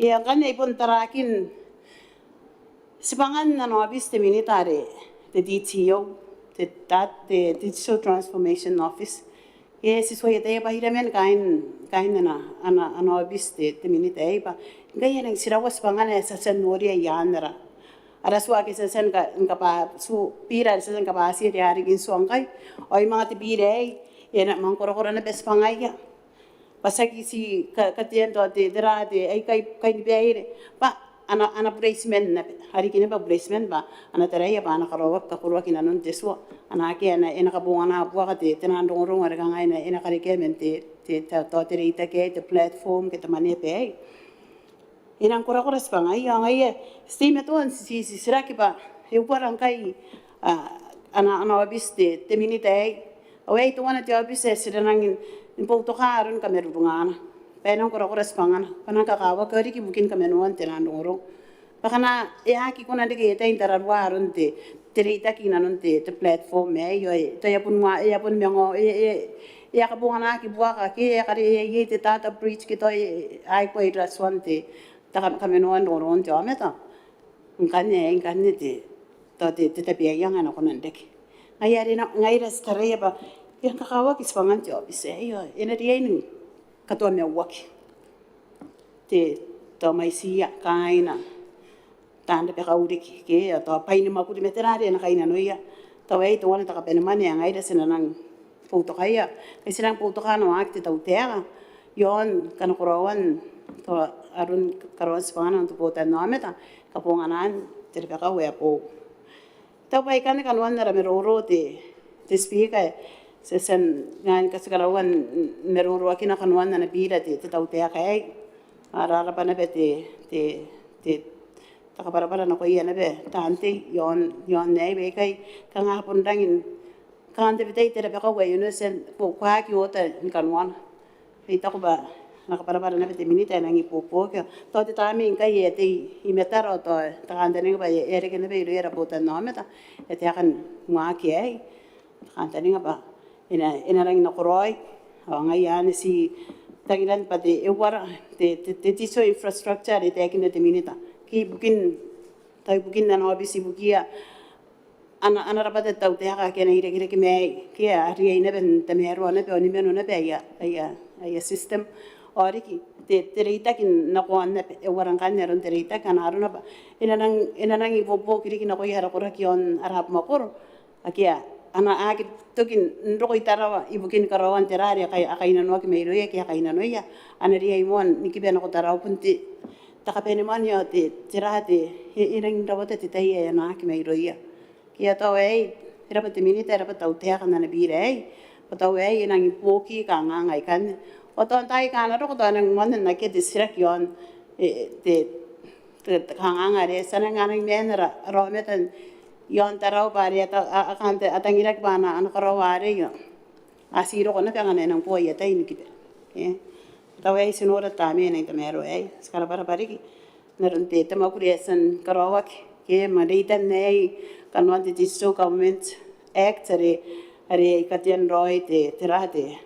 Ia ngkanne I bon tarakin tibwangan ana aobiti te minita are te DTO, te, ta, te Digital Transformation Office. E, ti tuai ataia bwa iraman kaain, kaain ana, ana, ana aobiti te, te minita aei bwa ngkai e nang tiraua tibwangana ae ti a tia n noria i aan ara, ara tua ake ti a tia ni ka, ni kaba, tu, bira are ti a tia ni kabatia are a riki n tua ngkai. Ao ai manga te bira aei, e na manga korakora naba tibwangaia. bwa tiaki ti ka, katean tao te, tera te, aikai kainibaire, bwa a na, a na bureitiman naba, a riki naba bureitiman bwa a na taraia bwa a na karaoaki kakoroaki inanon te tua, a na akea, a na, e na kabongana buaka te, te nang rongorongo are kanga e na, e na karekea man te, te, te, tao te reitaki aei, te platform ke te mwaneaba aei. E nang korakora tibwangaia, ao ngaia ti teimatoa n ti, ti, titiraki bwa e uara ngkai, a, ana, ana aobiti te, te minita aei. Ao aei teuana te aobiti ae ti na nangi ni boutoka aron kamarurungana. Bwa e nang korakora tibwangana, bwa e nang kakawaki ao riki ibukin kamanoan te nang rongorongo. Bwa ngkana e aki kona n reke, e tai n tararua aron te, te reitaki inanon te, te platform aei, ao e, tao e a bon wa, e a bon manga, e, e, e a kabonganaki buaka ke, e a kare, e, e, te data breach ke tao, e, e, a aki koaua ira tuan te, te ka, kamanoan rongorongon te aomata. Ngkanne, ngkanne te, tao te, te tabeaianga e na kona n reke. Ngaia are na, ngaira ti taraia bwa, e a kakawaki tibwangan te aobiti aei, ao e na riai ni katoamauaki. Te, tao mwaitiia, kaaina, taan rabakau riki, ke, ao tao bwai ni mwakuri ma tera are a na kainnanoia. Tao aei teuana te kabanemwane ae ngaira ti na nang boutokaia, ngkai ti nang boutoka ana waaki te tautaeka iaon kanakoraoan tao aron karaoan tibwangana n te botannaomata, kabonganaan te rabakau ae boou. Tao bwa aikanne kanoan ara maroro te, te Speaker, ti a tia n, ngkai ti karaua n maroroakina kanoan ana bira te, te tautaeka aei. Ao e rarabwa naba te, te, te, te kabwarabwara nakoia naba taan tei iaon, iaon aei baikai, kanga a bon rangi n, kanga n tabetai te rabakau ae e na tia n, ko, ko aki oota ni kanoana. I taku bwa e na kabwarabwara naba te minita ae e nangi buobuoki. Tao te tamnei ngkai e a tei i matara, ao tao te kantaninga bwa e a reke naba irouia ara botannaomata ae taekan waaki aei. Te kantaninga bwa e na, e na rangi n nakoraoi. Ao ngaia anne ti tangiran bwa te, e uara te, te, te digital infrastructure are e taekinna te minita. Ke ibukin, tao ibukin ana aobiti ibukiia ana, ana rabwata te tautaeka ake a na irekereke mai, ke a riai naba n tamaroa naba ao ni mano naba aia, aia, aia system. Ao riki te, te reitaki nakoan naba, e uara ngkanne aron te reitaki, ana arona bwa e na nang, e na nangi buobuoki riki nakoia ara koraki iaon ara abamwakoro ake a na aki toki n roko i Tarawa ibukin karaoan tera are a kai, a kainnanoaki mairouia ke a kainnanoia, a na riai moa ni kiba nako Tarawa. Bon te, te kabanemwane ao te, tera te, e, e rangi n rawata te tai ae a na aki mairouia. Ke a tao aei, e rabwa te minita, e rabwa te tautaeka n ana bira aei, bwa tao aei e nangi buoki kanganga aikanne. Ao tao n taai aika a na roko tao e nang moanna n akea te titiraki iaon, e, te, te, te kanganga are ti a nang, a nang maan ara, ara aomata iaon Tarawa bwa are a ta, a, a kan te, a tangiraki bwa a na, a na karaoa arei ao a ti roko naba ngkana e nang bo aia tai ni kiba. E, tao aei ti nora tamnei ae e nang tamaroa aei, ti karabwarabwa riki n aron te, te mwakuri ae e a tia ni karaoaki, ke ma reitan aei kanoan te Digital Government Act are, are e katean raoi te, tera te,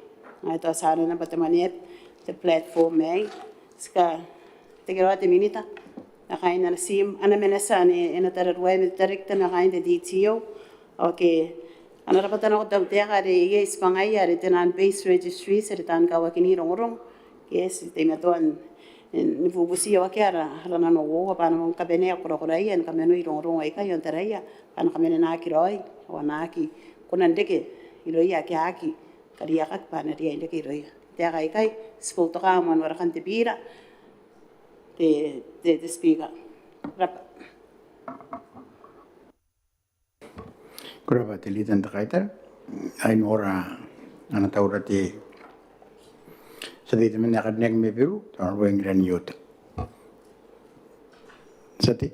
ae tao ti arana bwa te mwaneaba, te platform aei. Ti katekeraoa te minita ma kaain ana team, ana manager ane e na tararuai ma te director ma kaain te D T O. Okay. Ana rabwata nako te tautaeka are iai tibwangaia are te naan base registries are taan kawakin rongorongo. Ke ti teimatoa n, ni bubuti ao akea ara, ara nano uoua bwa a na manga kabanea korakoraia ni kamanoi rongorongo aikai ao n taraia bwa a na kamanenaaki raoi ao a na aki kona n reke irouia ake a aki kariaiakaki bwa a na riai n reke irouia. Taeka aikai ti boutoka moan warekan te bira, te, te, te Speaker. Rabwa. Ko rabwa te Leader n te Kaitara. I nora ana taura te tia tei temanna ae karineaki mai Beru, te Honourable Ngiraniote. Tia tei.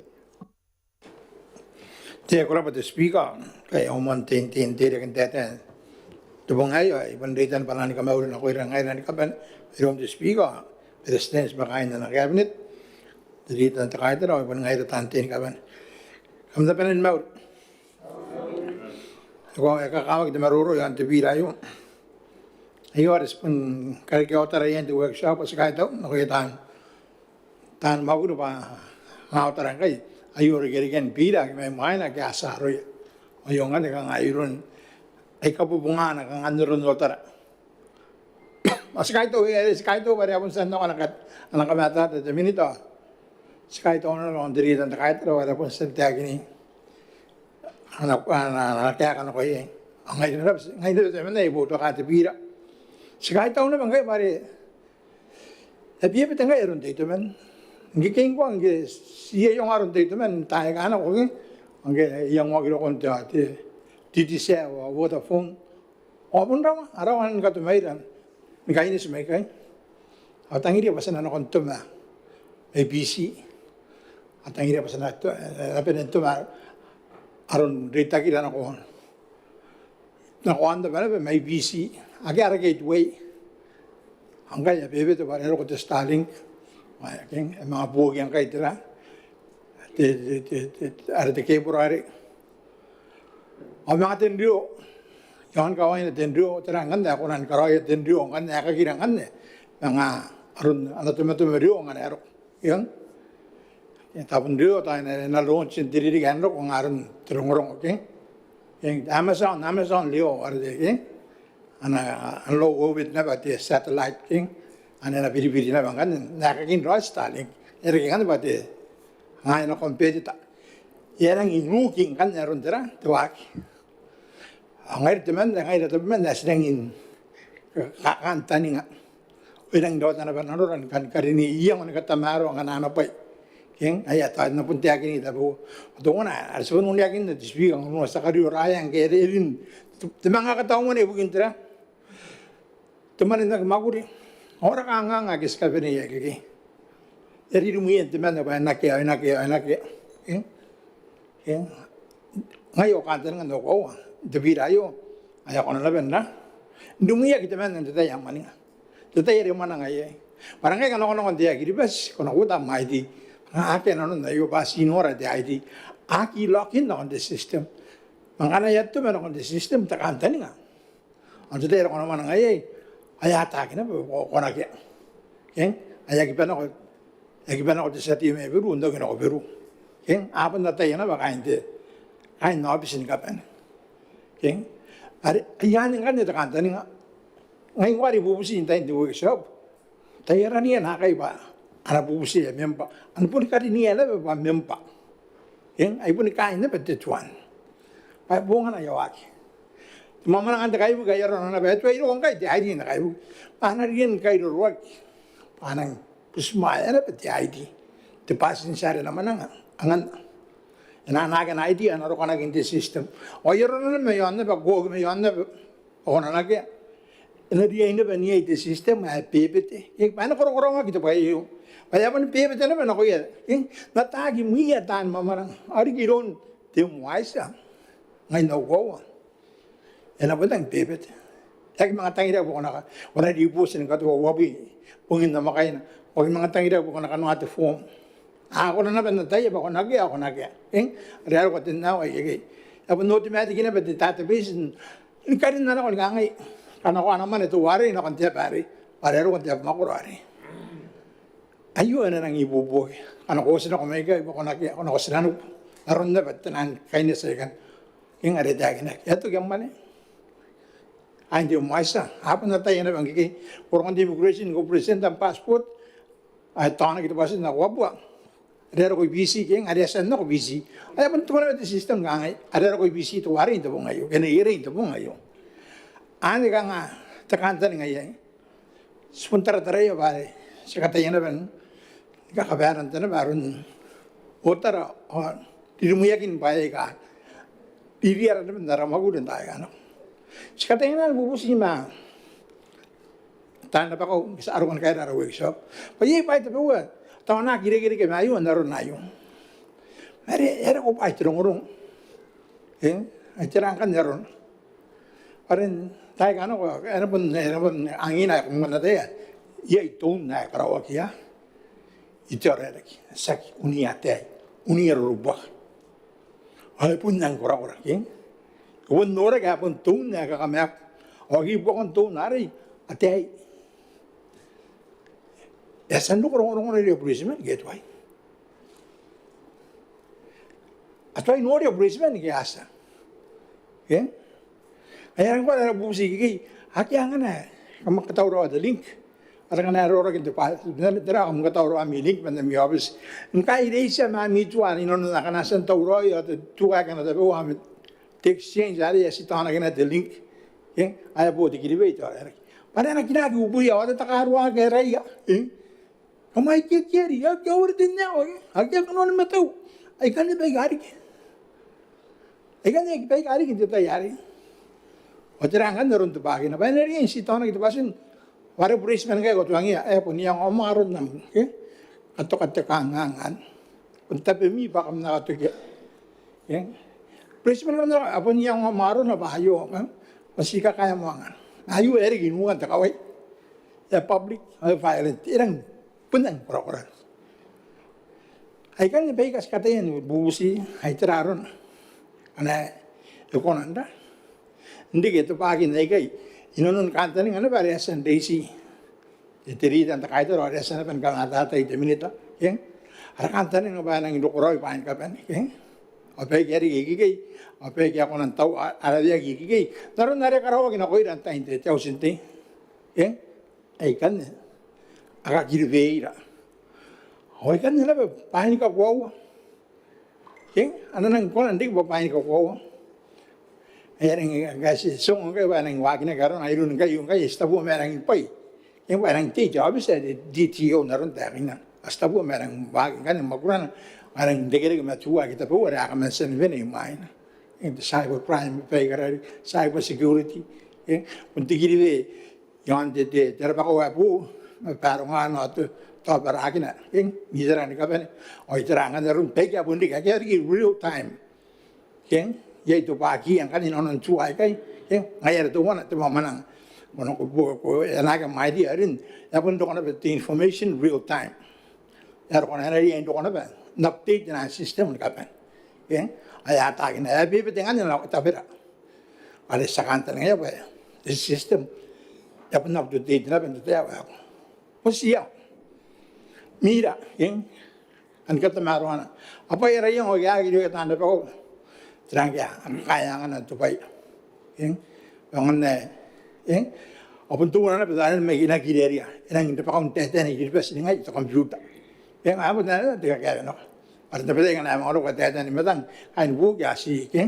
Te, ko rabwa te Speaker, kai au moan tein, tein te reke n taetae n te bong aei, ao I bon reitan bwanaan ni kamauri nakoira ngaira ni kabane, iroum te Speaker, Beretitenti ma kaain ana Cabinet, te Leader n te Kaitara, ao bon ngaira taan tei ni kabane. Kam na bane ni mauri. Ko, e kakawaki te maroro iaon te bira aio. Aio are ti bon karekea otara iai n te workshop, ao ti kaitau nakoia taan, taan mwakuri bwa a otara ngkai aio irekerekean bira ake mai mwaina ake a tia aroia. Aio ngkanne kanga iroun aika bubungana kanga n aron otara. Ao ti kaitau, e, ti kaitau bwa are a bon tia n nako ana ka, ana kamatata te Minita. Ti kaitau naba nakon te Leader n te Kaitara bwa are a bon tia n taekin ana, ana, ana kaeka nakoia. Ao ngaira naba, ngaira naba temanna ae I boutoka te bira. Ti kaitau naba ngkai bwa are E bebete ngkai aron te itoman. Ngke kingkoa ngke ti a ongo aron te itoman n taai aika nako, ke? Ngke e a ongo kirokon te, te, te Digicel ao Vodafone. Ao bon rawa, a rawa ni katamaira ni kaineti mai ikai. A tangiria bwa ti na nakon toma mai Biti. A tangiria bwa ti na to-, e, a bane n toma aron reitakira nako, nako aon te bwai naba mai Biti. Akea ara gateway. Ao ngkai e bebete bwa are e roko te Starlink. Ao, ke, e manga buokia ngkai tera, te, te, te, te, are te cable arei. Ao manga tenreo, iaon kawaina tenreo, tera ngkanne ae kona ni karaoia tenreo ngkanne, aekakira ngkanne, manga aron ana tomatoma reo ngkanne ae roko. Iai, e tabun reo, tao e na, e na launch n te ririki ae na roko, nga aron te rongorongo, ke? Iai, Amazon, Amazon reo, are te, ke? Ana, ana low orbit naba te satellite, ke? Ane e na biribiri naba ngkanne, n aekakin raoi Starlink. E reke ngkanne bwa te, nga e na competitor. E a rangi n uki ngkanne aron tera, te waaki. Ao ngaira temanna, ngaira tabeman ae ti rangi ni ka-, kakantaninga. Ao e rangi n rawata naba nanora ni kan karini iango ni katamaroa ngkana ana bwai. Ke, aia tao N na bon taekinna tabeua. Ao teuana are ti bon uneakinna te Speaker, ngkana ti a kariaria ngke e rin te, te manga kataumwane ibukin tera, te mwane n aki mwakuri. Ao ara kanganga ake ti kabanea ikekei, e rimwiia temanna bwa e na akea, e na akea, e na akea. Ke? Ke? Ngai au kantaninga n au koaua n te bira aio, ae a kona naba n rimwiaki temanna n te tai ae mwaninga, te tai are mwananga iai. Bwa ngkai ko nakonako n te Air Kiribati, ko na uota am ID, akea nanon aio bwa ti nora te ID. A aki log in nakon te system. Ma ngkana e a toma nakon te system te kantaninga, ao n te tai are ko na mwananga iai, ao e ataaki naba bwa ko na akea. Ke? Ao e aki bane nako, e aki bane nako te tia tei mai Beru n oki nako Beru. Ke? A bon ataia naba kaain te, kaain aobiti ni kabane. Ke? Are ai anne ngkanne te kantaninga. Ngai ngkoa are I bubuti n tain te workshop, taiaoka naba naakai bwa a na bubuti aia member, a na boni karinia naba bwa member. Ke? Ai boni kaain naba te tuan. Bwa e bongana aia waaki. Te mwamwananga n te kaibuke, ai arona naba e tuai roko ngkai te ID n te kaibuke. Bwa a na riai ni kairoroaki bwa a nang butimwaea naba te ID te passenger are e na mwananga. Anganna, e na anaaki ana ID, a na rokanaki n te system. Ao ai arona naba mai aon aba, ko oki mai aon aba, ao ko na akea. E na riai naba n iai te system ae bebete. Ke, bwa e na karaoaki te bwai aio. Bwa e a boni bebete naba nakoia. Ke, n ataaki mwiia taan mwamwananga. Ao riki iroun te M-WISE, ngai n au koaua, e na bon rangi ni bebete. E aki manga tangiria bwa ko na ka-, ko na ribooti ni katoa uabwi bongin namwakaina. Ko aki manga tangiria bwa ko na kanoa te form. A kona naba n ataia bwa ko na akea, ko na akea. Eng? Are a roko te n aoa ikekei. E a bon automatic naba te database n, ni karinna nako ni kangai, kanakoa ana mwane teuarei nakon te aba arei, bwa are a roko n te abamwakoro arei. Aio e na rangi ni ibuobuoki. Ngkana ko oti nako mai ikai bwa ko na akea, ko nako tinaniku. Aron naba te nang kaineti aikai. Eng, are e taekinaki, e a toki am mwane. Ai n te M-WISE, a bon ataia naba ngkekei. Ko roko n te immigration, ko present am passport, ao e taonaki te bwati nako abua. Are e roko i Biti, ke, are e a tia n nako Biti. Ao e a bon toma naba te system ni kangai, are e roko i Biti teuarei n te bong aio, ke n neierei n te bong aio. Anne kanga te kantaninga iai. Ti bon tarataraia bwa are ti kataia naba ni kakabaaranta naba aron otara ao rimwiakin bwaai aika ririara naba n ara mwakuri n taai aika nako. Ti kataia naba ni bubuti ma taan rabakau ngke ti a roko ni kaira ara workshop bwa iai bwaai tabeua tao a na aki irekereke ma aio n arona aio. Ma are e a roko bwaai te rongorongo. Eng, ai tera ngkanne arona? Bwa are n taai aika nako, e na bon, e na bon angiina ae ko moan ataia, iai toun ae karaoakia i te aoraraki. Tiaki uniia ataei, uniia rorobuaka. Ao e bon nang korakora, ke? Ko bon noraki ae bon toun ae kakamaaku. Ao aki buakon toun arei, ataei. E a tia n roko rongorongona irouia bureitiman ke e tuai? A tuai noria bureitiman ke a tia? Ke? Ai arona ngkoa ara bubuti ikekei, akea ngkana kam katauraoa te link. Are ngkana e roroko n te bwai, tera, kam katauraoa ami link man ami aobiti. Ngkai e reitia ma ami tua n inanon akana a tia n tauraoi ao te tua akana tabeua ami te exchange arei ae ti taonakina te link. Ke? Ae bo te Kiribati ao e reke. Bwa are a na kinaaki ubuia ao te takaruaaki ae raia. Ke? Kam a tia tia ri, a tia ori te neo, a tia kanoan matau. Aikanne baika riki. Aikanne baika riki n te tai arei. Ao tera ngkanne aron te bwakina? Bwa e na riai n ti taonaki te bwati n ware bureitiman ngkai ko tuangiia, e, bon iango ma aron am, e, katoka te kanganga. Bon tabemi bwa kam na katokia. E? Bureitiman ngkanne, a bon iango ma arona bwa aio, e? Bwa ti kakaea moangan. Aio e riki n uangan te kawai. E public, e violent. E rang bon rang korakoran. Aikanne baika ti kataia ni bubuti, ai tera arona. Ana e kona n ra. N reke te bwakina aikai. Inanon kantaninga naba are e a tia n reiti te, te rita n te kaitara, are e a tia naba ni kamatata te minita, ke? Ara kantaninga bwa e nang roko raoi bwaai ni kabane, ke? Ao baike a reke ikekei, ao baike a kona n tau a, ara weaki ikekei. N aron are e karaoaki nakoira n tain te, te auti n tei, ke? Aikanne a kakiribeira. Ao aikanne naba bwaai ni kakoaua. Ke? A na nang kona n riki bwa bwaai ni kakoaua. E a rang, ngkai ti, ti ongo ngkai bwa e nang waakinaki arona iroun ngkai, ngkai ti tabu ma e rang bwai. Ke, bwa e rang tei te aobiti ae te D T O n aron taekinna. A ti tabu ma e rang waaki ngkanne mwakurana, a rang rekereke ma tuua ake tabeua are a kaman tia ni wene imwaina. Ke, te cyber crime, baikara riki, cyber security. Ke, bon te kiribe iaon te, te, te rabakau ae boou, ma baaronga ao te, taobarakina, ke, n itera ni kabane, ao itera ngkanne aron baike a bon riki, ake a riki real time. Ke, iai tobwakiia ngkanne inanon tuua aikai, ke, ngaia are teuana te mwamwananga. Ko na, ko, ko, ko, e na aki mwaiti arin, e a bon roko naba te information real time. E a roko naba, e na riai n roko naba n update ana system ni kabane. Ke, ae ataakina, e a bebete ngkanne n tabera. Are ti a kantaningaia bwa te system e a bon up to date naba n te tai ae waekoa. Bon ti iango mira, ke, an katamaroana. A bwai ara iango ake a aki reke taan rabakau. Tera ngke a kakaea angana n tobwaia, ke? Bwa ngkanne, ke? Ao bon teuana naba taian mai, e na kiriaria. E nang rabakau n taetae ni Kiribati n ningai te computer. Ke, ngaia bon taian te kakaewenako. Are tabetai ngkana e manga roko taetae ni matang, kaain buki a ti, ke?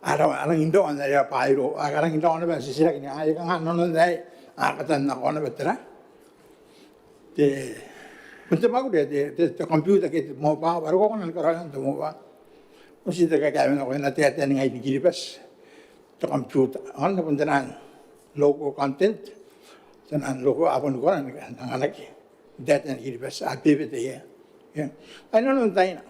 A rang, a rangi n rawa n aria bwairo, a rangi n rawa naba n titiraki ni kangai, kanga nanon aei, a katan nako naba tera. Te, bon te mwakuri ae te, te, te computer ke te mobile, are ko kona ni karaoia n te mobile. Bon ti te kakaewenako, e na taetae n ningai ni Kiribati te computer. Ao bon taian local content, taian local, a bon kona n anganaki n taetae ni Kiribati, a bebete iai. Ke? Ai nanon taina.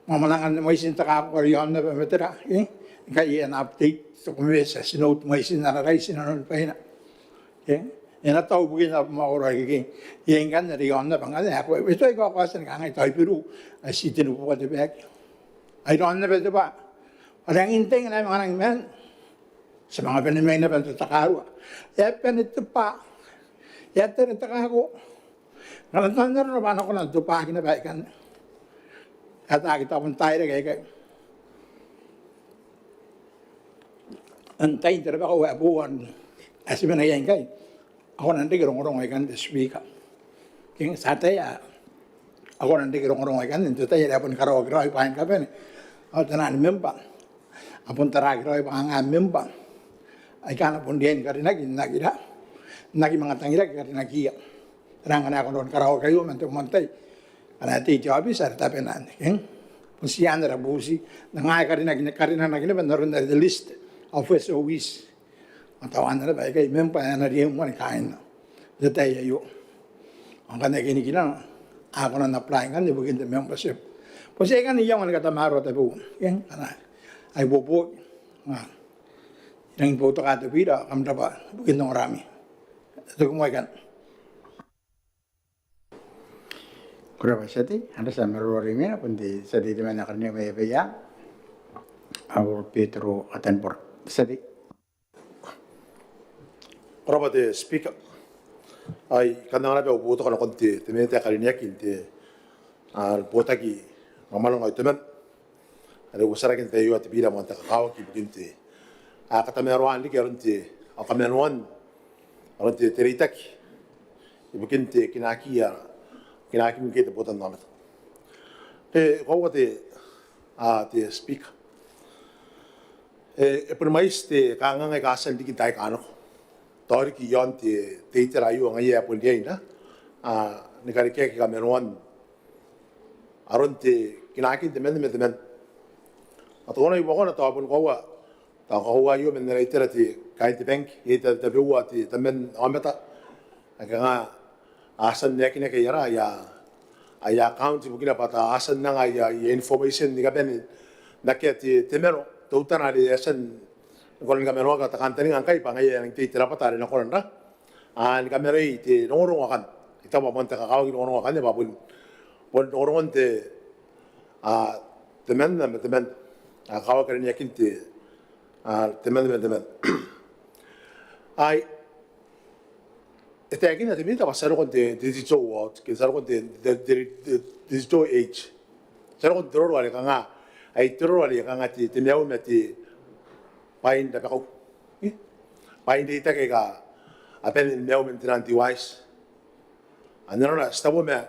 Mwamwanangan mwaitin te kako are iaon naba ma tera, ke? Ngkai e na update te commerce, ti note mwaitin ara rice inanon baina. Ke? E na tau ibukin abamwakoro akekei. Iai ngkanne are iaon naba ngkanne, e a ko, e tuai kaokaoti ni kangai tao i Beru, ae ti tenibubua te bag. Ai iaon naba te bwa. Are angin te eng ae manga nang maan. Ti a manga bane mai naba n te takarua. E a bane te bwa. E a tare te kako. Ngkana tao n arona bwa a na kona n tobwaki naba aikanne. E ataaki tao bon tairake aikai. Antai n te rabakau ae boou ae ti mena iai ngkai. A kona n reke rongorongo aikanne te Speaker. Ke ti ataia a kona n reke rongorongo aikanne n te tai are a boni karaoaki raoi bwaai ni kabane. Ao taiani member a bon taraaki raoi bwa kanga member aika a na bon riai ni karinaki n aki ra, n aki manga tangiraki karinakiia. Tera ngkana e kona ni karaoaki aio man te moan tai. Ngkana e tei te aobiti are tabena anne, ke? Bon ti anne ara bubuti, ngaia e karinaki, karinanaki naba n aron are te list of S O Es. Ao tao anne naba aikai member ae a na riai moa ni kaaina n te tai aio. Ao ngkana e kinikinaki a kona n apply ngkanne ibukin te membership. Bon ti aikanne iango ni katamaroa tabeua, ke? Ngkana ai bobooki, a, I rangi ni boutokaa tabeia, kam rabwa ibukin ongorami. E toki moa ikanne. Ko rabwa tia tei, ara tia maroro are imwina bon te tia tei temanna ae karineaki mai Abaiang, Abel Betero Atanibora. Tia tei. Ko rabwa te Speaker. Ai kan anga naba au boutoka nakon te, te minita ae karineaki n te, a, botaki ni mwamwananga ao temanna are e uotaraki n te tai aio, te bira moan te kakawaki ibukin te, a, katamaroaan riki aron te, a, kamanoan aron te, te reitaki ibukin te kinakiia, kinakiia ngke te botannaomata. E, e koaua te, a, te Speaker. E, e boni mwaiti te kanganga aika a tia n riki n taai aika nako. Tao riki iaon te, te itera aio ngaia ae bon riai n, a, ni karekeaki kamanoan aron te kinakin temanna ma temanna. Ao tao ngkoa I a bon koaua tao kakoaua aio man ara itera te kaain te bank, iai tabeua te taman aomata ake kanga a tia n aekinaki aia, aia account ibukina bwa tao a tia n anga aia information ni kabane n akea te mano teutana are e a tia ni kona ni kamanoaki ao te kantaninga ngkai bwa ngaia e a nang tei te rabwata are e na kona n ra a ni kamanoai te rongorongo akanne. I taku bwa bon te kakawaki rongorongo akanne bwa bon, bon rongorongon te, a, temanna ma temanna, a, kakawaki karineakin te, a, temanna ma temanna. Ai e taekinna te Minita bwa ti a roko n te digital world, ke ti a roko n te digital age. Ti a roko n te roro are kanga ai te roro are kanga te maiu ma te bwain rabakau, bwain reitaki aika a bane ni maiu man te nang device. Ao nanona ti taku ma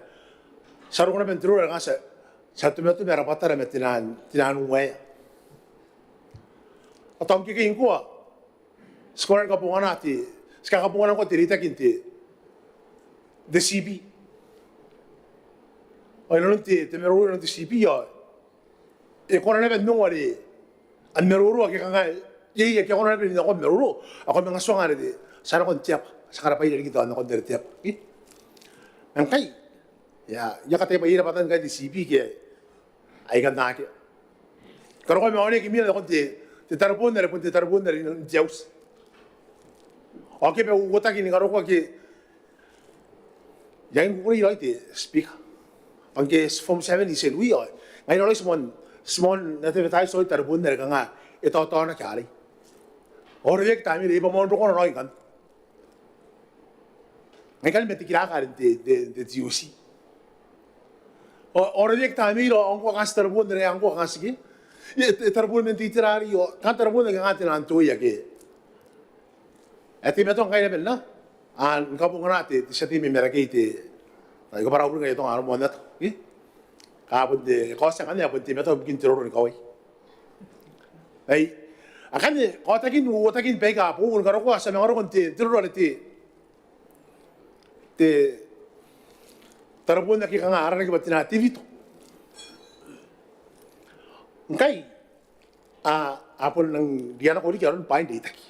ti a roko naba n te roro are kanga ti a tomatoma rabwatara ma te nang, te nang waea. Ao tao ngkekei ngkoa ti kona ni kabongana te, ti kakabongana ngkoa te reitaki n te, te GB. Ao inanon te, te maroro inanon te GB ao e kona naba n ongo are a maroro ake kanga iai ake a kona naba n nako maroro ao ko manga tuanga are te, ti a nako n te aba, ti a karabwaia riki tao nakon are te aba. Ngkai I a kataia bwa iai rabwatan ngkai te GB ke ai kan akea. Karokoa ma aonaki mwiina nakon te, te tareboon are bon te tareboon are n te auti. Ao ke bwa uotaki ni karokoa ke I a kukurei raoi te Speaker. Bwa ngke Form Seven i tienui ao ngai I na raoi ti moan, ti moan advertise raoi tareboon are kanga e taotaonaki arei. Ao are e aki tamneina bwa moan rokona raoi ngkanne. Ngai I kan mena n tikiraoi are n te, te, te TOC. Ao are e aki tamneina ao ngkoa kanga ti tareboon are ngkoa kanga ti ke, e tareboon man te itera arei ao kanga tareboon ake kanga te nang toei ake e teimatoa ngkai naba n na, a, ni kabongana te, te tia tei mai Marakei te, a, I kabwara au bure ngkai I atonga arona moan ata, e? Ka bon te, e kaotia ngkanne, a bon teimatoa ibukin te roro ni kawai. Ai akanne kaotakin, uotakin baika a boou ni karokoa ti a manga roko n te, te roro are te, te tareboon ake kanga aranaki bwa te nang te bito. Ngkai a, a bon nang rianako riki aron bwain reitaki.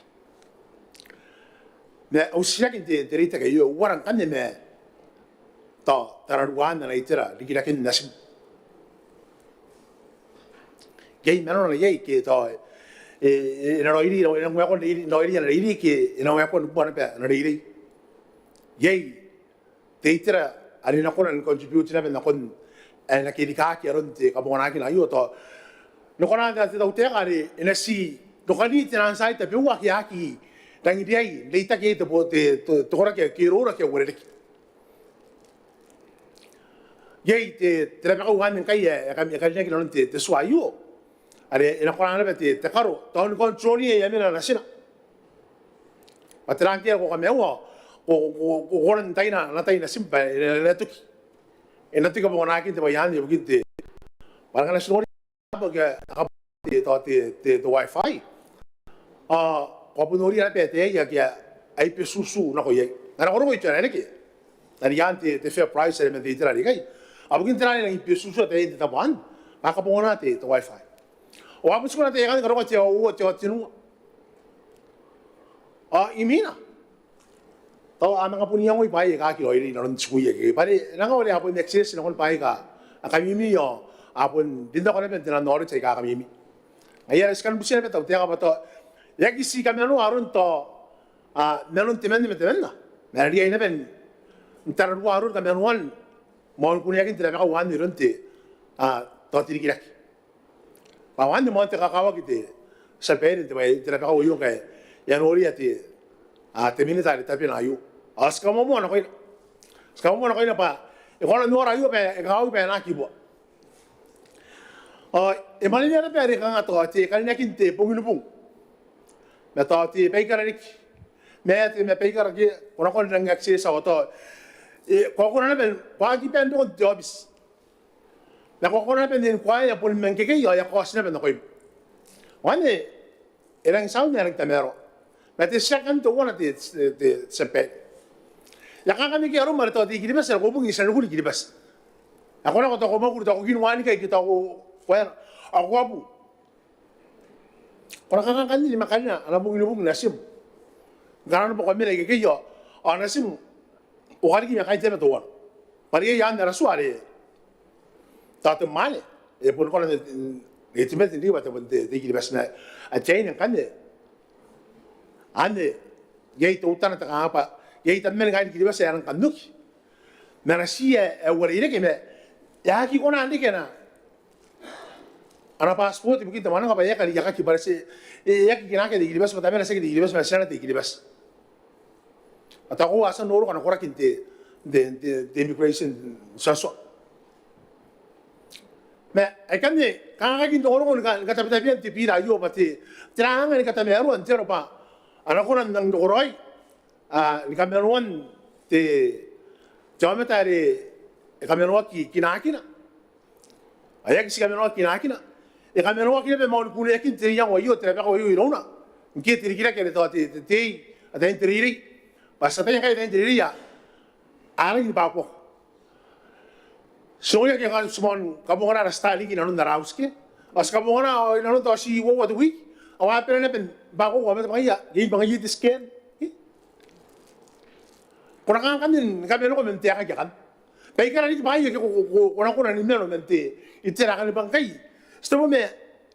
Ma au titiraki n te, te reitaki aio, uara ngkanne ma tao tararuaan ana itera rikiraken natim? Iai manona iai ke tao e, e, e na raoiroi, e na waekoa n raoiroi, e na raoiroi ke e na waekoa ni bua naba ana reirei? Iai te itera are e na kona ni contribute naba nakon ae e na kerikaaki aron te kabonganakina aio tao ni kona n te tautaeka are e na ti rokani te nang tai tabeua ake a aki rangi n riai n reitaki iai te, te, te koraki ake iroura ake a uarereke. Iai te, te rabakau anne ngkai ae e karineaki inanon te, te tua aio are e na kona naba te, te karo tao ni control-ia aia mena natina. Bwa tera ngke ko kamaiua, ko, ko, ko kona n taina, n taina natim bwa e na, e na toki, e na toki kabonganakin te bwai anne ibukin te, bwa ngkana ti noria bwa ke a kabongana te, tao te, te, te wifi, a, ko a bon noria naba ataei ake a ibetutu nako iai. Ngkana ko roko i China reke n rian te, te fair price are man te itera are ikai, a bukin tera are e nangi ibetutu ataei n te tabo anne? Bwa a kabongana te, te wifi. Ao a bon tiku naba ataei akanne ni karokoa te aoa uoua, te aoa tenua. Ao imwina tao a manga bon iangoi bwaai aika aki raoiroi inanon tikui ake bwa are e nang ora a bon access nakon bwaai aika a kamimi ao a bon rin nako naba n te nang knowledge aika a kamimi. Ngaia are ti kan butia naba te tautaeka bwa tao e aki ti kamanoa aron tao, a, nanon temanna ma temanna ma e na riai naba n tararua aron kamanoan moan kuneakin te rabakau anne iroun te, a, tao te rikirake. Bwa anne moan te kakawaki te tia babaire n te bwai, te rabakau aio ngkai e a noria te, a, te Minita are tabena aio. Ao ti kamoamoa nakoina, ti kamoamoa nakoina bwa e kona n nora aio bwa e kakawaki bwa e na aki bua. Ao e mwaninga naba are kanga tao te karineakin te bong ni bung ma tao te baikara riki ma te, ma baikara ake ko na kona n access ao tao, e, ko a kona naba, ko aki bane n roko n te aobiti ma ko a kona naba n inquire boni mangkekei ao e a kaoti naba nakoim. Ao anne e rangi n sound, e rangi n tamaroa. Ma te titiraki anne teuana te, te, te tia babaire. E a kanga ngkanne arom are tao te I-Kiribati are ko bungi ti a nukuni Kiribati. Ao ko nako tao ko mwakuri tao ko kinuanikai ke tao ko, ko aera, ao ko a bu. Ko na kanga ngkanne ni manga karina ana bong ni bong natim ngkana ko mena ikekei ao, ao natim, ao ko a riki ma kaain te aba teuana. Bwa iai aron ara tua are tao te mwaane e bon kona n, n, n estimate n riba te, te, te I-Kiribati ma, a tia n ngkanne. Anne, iai teutana te kanga bwa iai tamnein kaain Kiribati ae a rang kan oki. Ma natina ae uarereke ma e aki kona n reke ana, ana passport ibukin te mwananga bwa e aki riakaki bwa are ti, e aki kinaaki te I-Kiribati bwa tamneina tiaki te I-Kiribati ma tinana te I-Kiribati. Ao tao koaua a tia n roko ana koraki n te, te, te, te immigration tua. Ma aikanne kanga kain rongorongo ni ka, ni katabetabean te bira aio bwa te, tera anga ni katamaroan te aro bwa a na kona n nang roko raoi, a, ni kamanoan te, te aomata are e kamanoaki kinakina. Ao e aki ti kamanoaki kinakina, e kamanoaki naba moan kuneakin te iango aio, te rabakau aio irouna. Ngke te rikirake are tao te, te, te, ataein te reirei. Bwa ti ataia ngkai ataein te reirei a, a rangi ni bakoako. Ti ongoia ngke ti moan kabongana ara Starlink inanon ara auti ke, ao ti kabongana ao inanon tao ti uoua te wiki ao a bane naba ni bakoako aomata bwa ngaia, iai bwa ngaia te scan. Ko na kanga ngkanne ni kamanoko man taekaki akanne. Baikara riki bwa ngaia ke ko, ko, ko, ko na kona ni mano man te itera akanne bwa ngkai ti tabe ma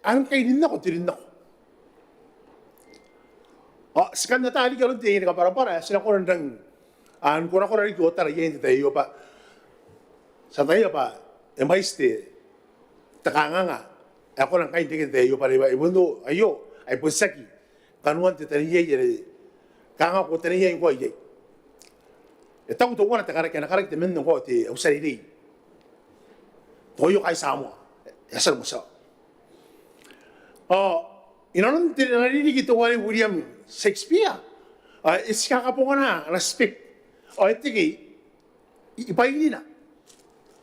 a na ngkai rin nako te rin nako. Ao ti kan ata riki aron te, iai ni kabwarabwara ae ti na kona n rang, a, n korakora riki otara iai n te tai aio bwa ti ataia bwa e mwaiti te, te kanganga ae kona ngkai n reke n te tai aio bwa are, even though aio ai bon tiaki kanoan te taneiai are kanga ko taneiai ngkoa iai. E taku teuana te karaki, ana karaki temanna ngkoa te auti ae reirei. Tao aio kai Samoa, e a tia ni motiawa. Ao inanon te, ana ririki teuarei William Shakespeare, ao e tia ni kabongana ana spec ao e teke i, i bwainina.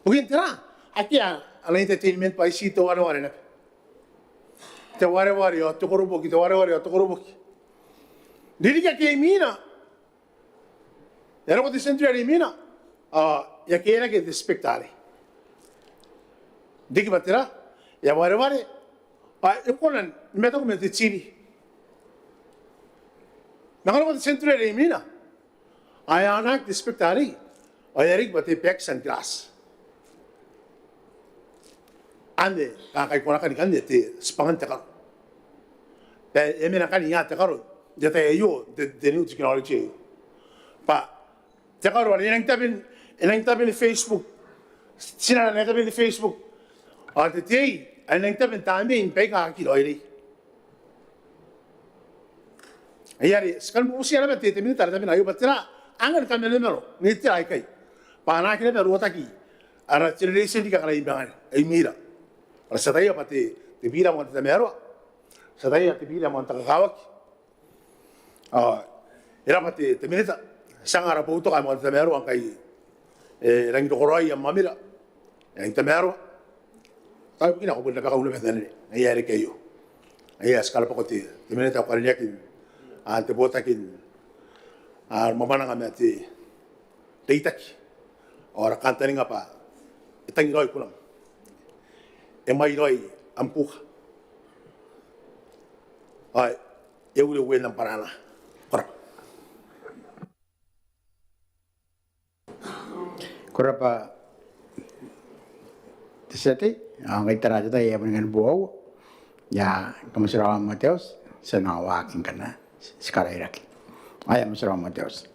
Bukin tera? Akea ana entertainment bwa e tii te wareware naba. Te wareware ao te koroboki, te wareware ao te koroboki. Ririki ake imwina, e a roko te century are imwina, ao e a kerake te spec arei. Riki bwa tera? E a wareware ao e kona ni mataku ma te TV. Ma ngkana e roko te century are imwina, ao e a anaaki te spec arei ao e a riki bwa te bags and glass. Anne kanga kai ko na kani kanne te tibwangan te karo. Bwa e mena ngkanne ia te karo n te tai aio, te, te new technology aio. Bwa te karo are e nang tabe n, e nang tabe n Facebook, tinana e nang tabe n Facebook, ao te tei ae e nang tabe n tamnei n baika aki raoiroi. Ai are ti kan bubutia naba te, te minita are tabena aio bwa tera anga ni kamanomano n itera aikai bwa a na aki naba rotaki ara generation riki akana imwina, imwira. Bwa ti ataia bwa te, te bira moan te tamaroa, ti ataia te bira moan te kakawaki. Ao e rabwa te, te minita, ti anga ara boutoka ae moan te tamaroa ngkai e rangi n roko raoi am amira, e rangi n tamaroa. Tao ibukina ko bon rabakau naba n anene ae e reke aio. Ae ti karabwako te, te minita ae karineaki n te botaki n mwamwananga ma te reitaki ao ara kantaninga bwa e tangi raoi kunam, e mai raoi am kuka ao e ure uean am banana. Ko rabwa. Ko rabwa te tia tei. Ao ngkai tara te tai ae e a bon anga ni boo aua, I a kamotirawa moa te auti, ti a nang waaki ngkana ti karairaki. Ao I a motirawa moa te auti.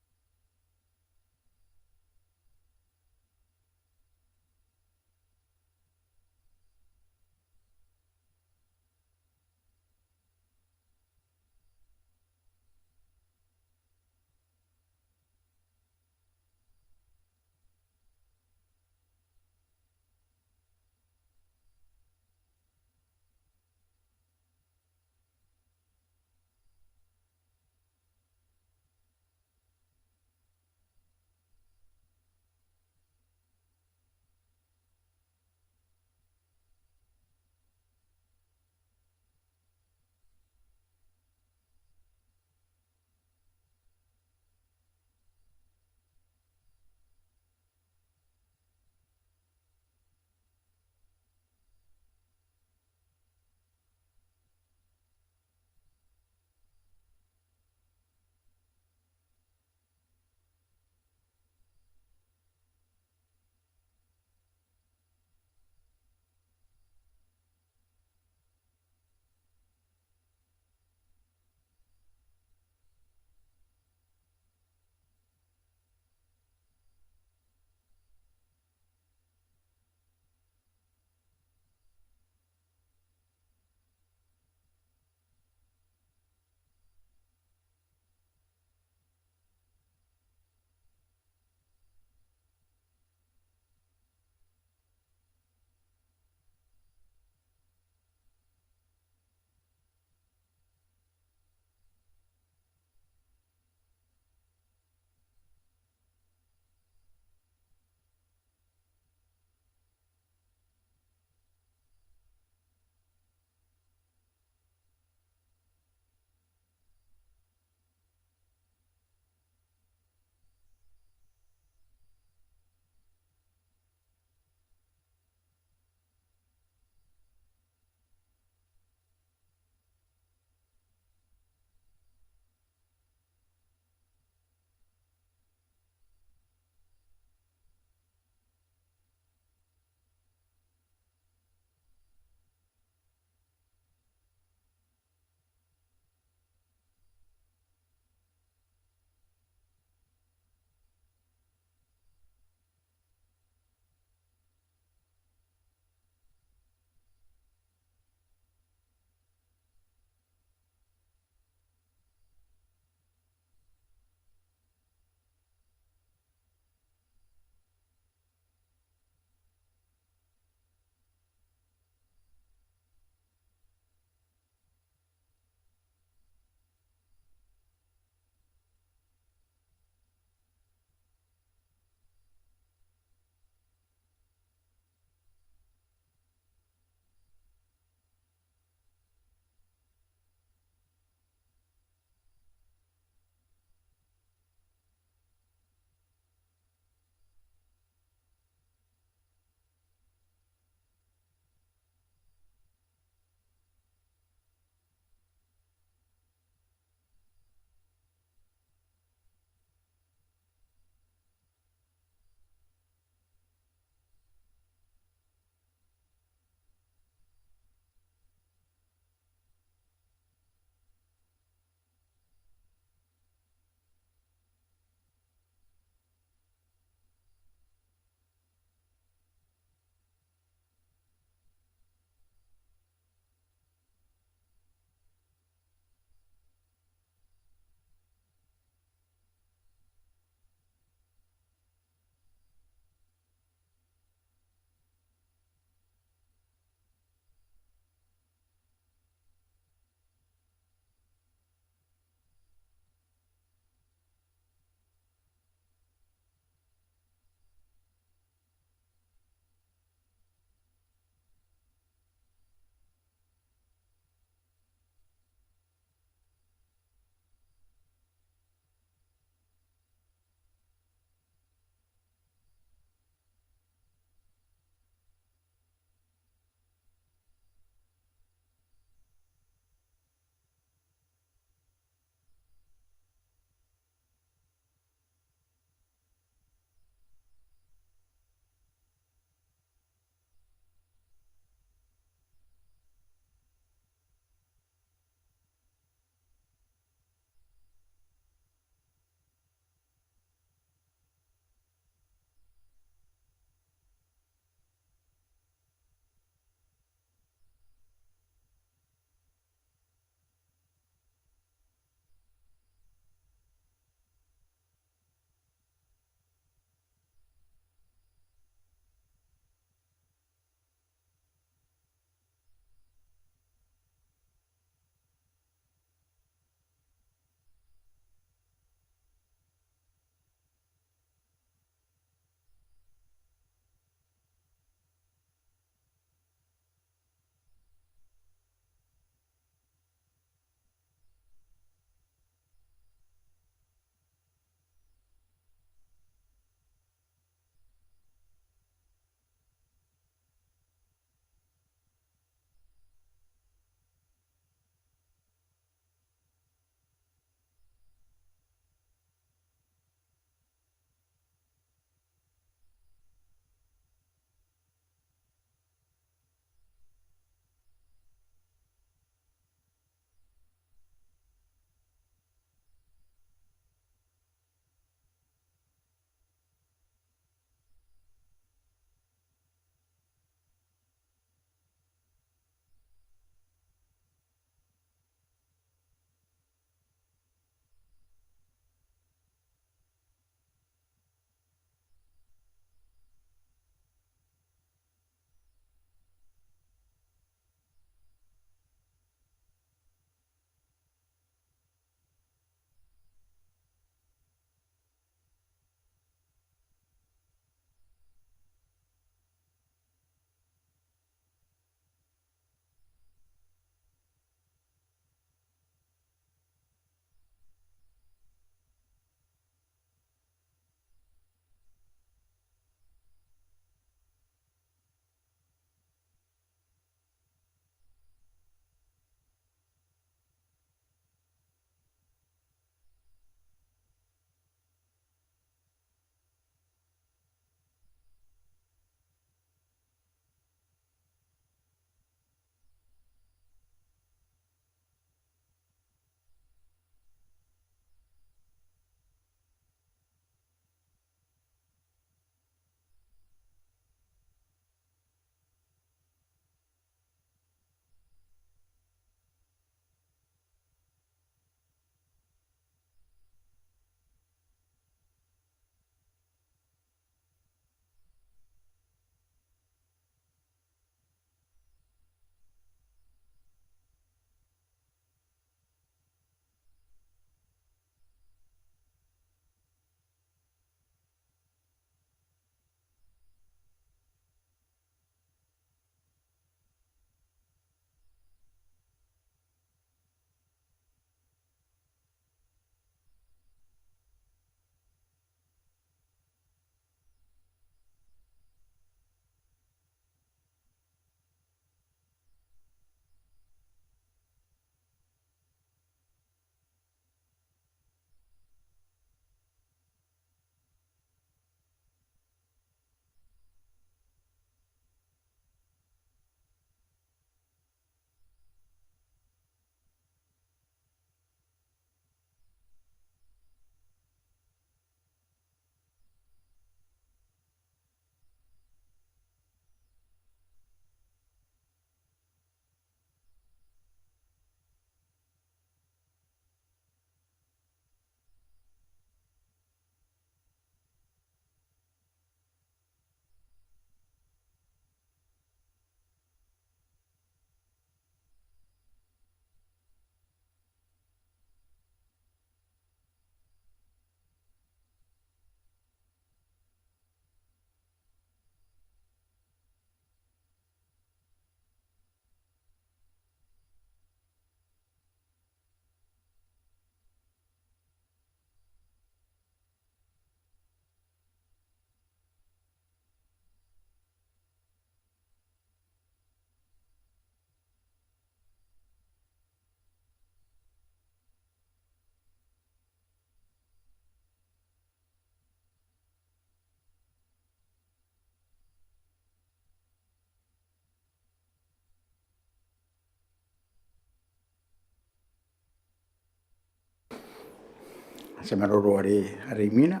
Te maroro are, are imwina.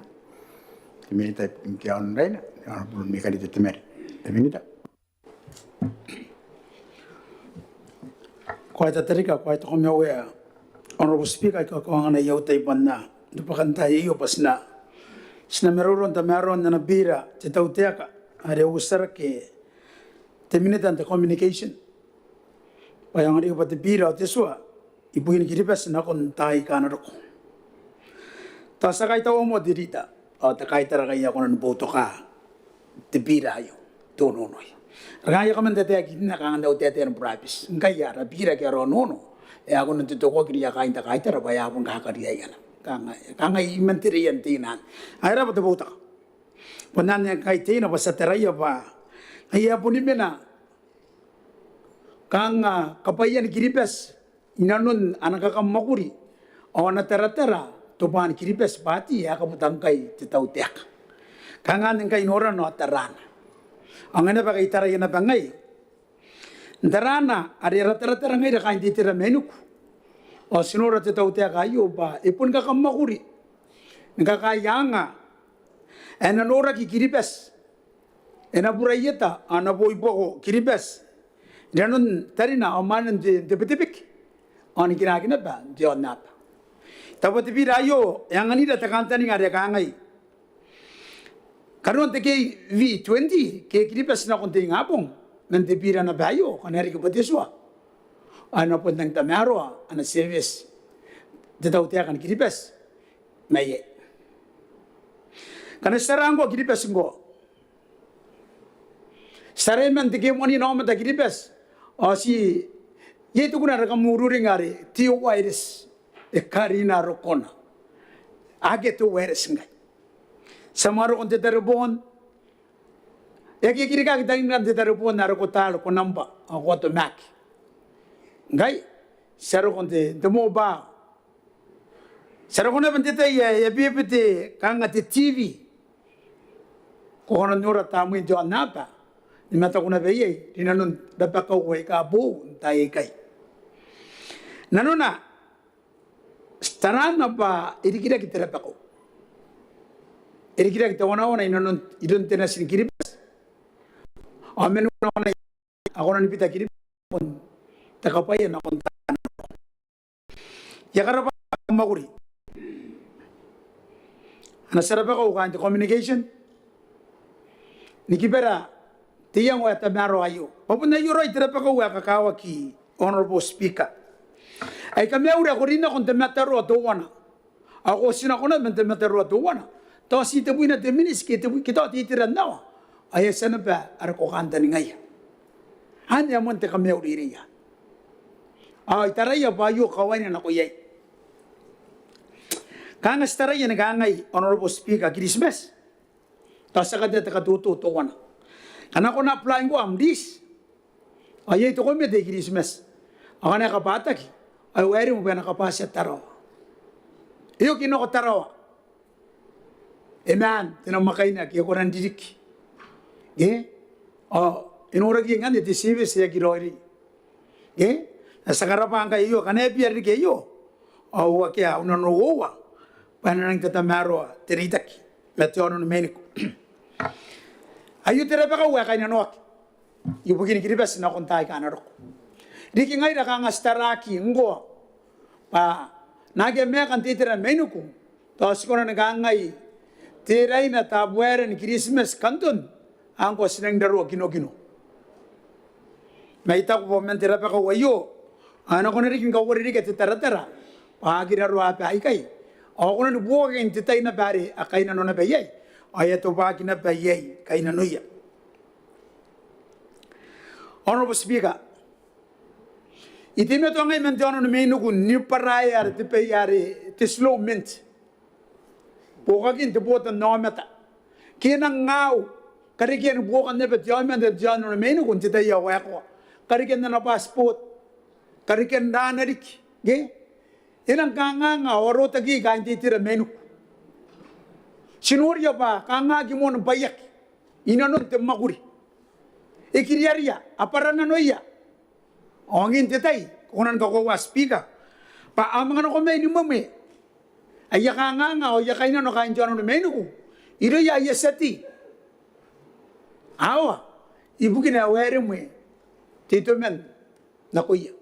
Te Minita, te Honourable Mikarite Temari. Te Minita. Ko a tatarika, ko a taku mai, Honourable Speaker, ae ko a anganai au tai bwa N na, n te bwakantaai aio bwa ti na, ti na maroro n tamaroan ana bira te tautaeka are e uotia rake te Minita n te communication bwa e anganaki bwa te bira ao te tua ibukin Kiribati nakon taai aika a na roko. Tao ti a kaitaua moa te Leader ao te kaitara ngkai a kona ni boutoka te bira aio, te onoono aio. Are kanga I a kaman taetae iai, N na kanga n au taetae ni burabeti ngkai ara bira ke ara onoono e a kona n totokoaki irouia kaain te kaitara bwa e a bon kakariaiana. Kanga, kanga I man tereia n teina anne. Ae raba te boutoka. Bon anne ngkai teina bwa ti a taraia bwa ngaia e a boni mena kanga kabwaian Kiribati inanon ana kakamwakuri ao ana taratara Tobwaan Kiribati Party ae kabuta ngkai te tautaeka. Kanga anne ngkai norana ao tarana. Ao ngaia naba ngkai I taraia naba ngai n tarana are ara taratara ngaira kaain te itera mainiku. Ao ti nora te tautaeka aio bwa e boni kakamwakuri ni kakaea anga ae e na noraki Kiribati, e na buraieta ao e na boibuako Kiribati inanon tarina ao mwanen te, te Betebeke ao ni kinaaki naba n te aonnaba. Tao bwa te bira aio e anganira te kantaninga are kangai: kanoan te K V twenty ke Kiribati nakon te ingabong man te bira naba aio, kanga e riki bwa te tua ao e na bon rangi n tamaroa ana service te tautaeka ni Kiribati mai iai. Ngkana ti tara ngkoa Kiribati ngkoa, ti taraia man te kemwaninaomata Kiribati ao ti, iai te kuna are kam ururinga are te wireless, e karina rokona. Akea te wireless ngkai. Ti a manga roko n te tareboon, e aki, e aki rikaaki tangira n te tareboon are ko tia are ko nambwa ao ko atomaki. Ngkai ti a roko n te, te mobile. Ti a roko naba n te tai ae e a bebete kanga te TV. Ko kona n nora tamnein te aonnaba ni mataku naba iai rinanon rabakau aika boou n taai aikai. Nanona ti taraia bwa e rikirake te rabakau, e rikirake te wanawana inanon, iroun te nati ni Kiribati. Ao man wanawana a kona ni bita Kiribati nakon te kabwaia nakon taai aika a na roko. I a karabwa te mwakuri ana tia rabakau kaain te communication ni kibara te iango ae tamaroa aio. Bwa bon aio raoi te rabakau ae kakawaki, Honourable Speaker, ae I kamauria ko rin nako n te mataroa teuana ao ko oti nako naba man te mataroa teuana, tao ti tebwina te miniti ke tebwi, ke tao te itera n aoa ao e a tia naba are ko kantaningaia. Anne ae moan te kamaurerea. Ao I taraia bwa aio kawaina nako iai. Kanga ti taraia ni kangai, Honourable Speaker, Kiritimati, tao ti a katea te katoto teuana. Ngkana ko na apply ngkoa am lease ao iai te komete i Kiritimati ao ngkana e kabwataki ao e waerimo bwa e na kabwatia Tarawa. E oki nako Tarawa, e maan te namwakaina ake e kona n ririki. E? Ao e noraki ngkanne te service e aki raoiroi. E? Ao ti a karabwa ngkai aio, ngkana e bia ririki aio ao akea au nanououa bwa e na rangi n tatamaroa te reitaki ma te aono ni mainiku. Aio te rabakau ae kainnanoaki ibukin Kiribati nakon taai aika a na roko. Riki ngaira kanga ti taraaki ngkoa bwa naake a maeka n te itera mainiku, tao ti kona ni kangai, Teraina, Tabuaeran, Kiritimati, Kanton, ao ngkoa ti nangi n raroa Kinokino. Ma I taku bwa man te rabakau aio ao e na kona riki ni kauarerekea te taratara bwa a aki raroa aba aikai ao a kona ni buokaki n te tai naba are a kainnano naba iai ao e a tobwaki naba iai kainnanoia. Honourable Speaker, I teimatoa ngai man te aono ni mainiku ni bwaraea are te bwai are te slow movement. Buokakin te botannaomata ke e nang au, karekean buokan naba te aomata n te aono ni mainiku n te tai ae waekoa. Karekean ana passport, karekean raana riki, ke? E nang kanganga ao a rotaki kaain te itera mainiku. Ti noria bwa kanga aki moan bwaiaki inanon te mwakuri. E kiriaria, a bwarananoia. Ao ngkai n te tai, ko kona ni kakoaua Speaker bwa a manga nako mai ni mwemwe aia kanganga ao aia kainnano kaain te aono ni Mainiku irouia aia tia tei. Ao ibukina ae Waeremwe te itoman nakoia.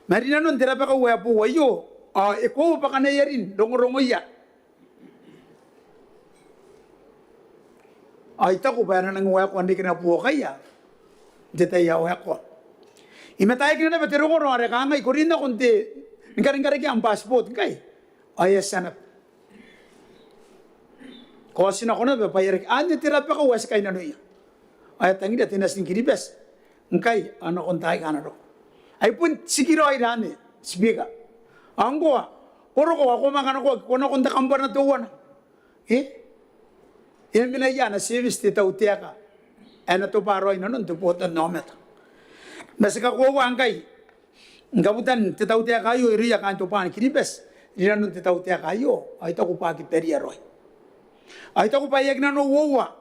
Ma rinanon te rabakau ae boou aio ao e koaua bwa kanga e a rin rongorongoia. Ao I taku bwa e na nangi waekoa n reke naba buokaia n te tai ae waekoa. I mataakina naba te rongorongo are kangai, ko rin nako n te, ni karekea am passport ngkai ao e a tia naba. Ko a oti nako naba bwa e a reke. Anne te rabakau ae ti kainnanoia. Ao e tangiria te natin Kiribati ngkai ao nakon taai aika a na roko. Ai bon tikiraoi anne, Speaker. Ao ngkoa ko roko ao ko manga nakoaki, ko nakon te kambana teuana. E? E a mena ia ana service te tautaeka ae e na tobwa raoi inanon te botannaomata? Ma ti kakoaua ngkai ni kabutan te tautaeka aio irouia kaain tobwaan Kiribati, rinanon te tautaeka aio ao I taku bwa a kibaria raoi. Ao I taku bwa e aki nanououa,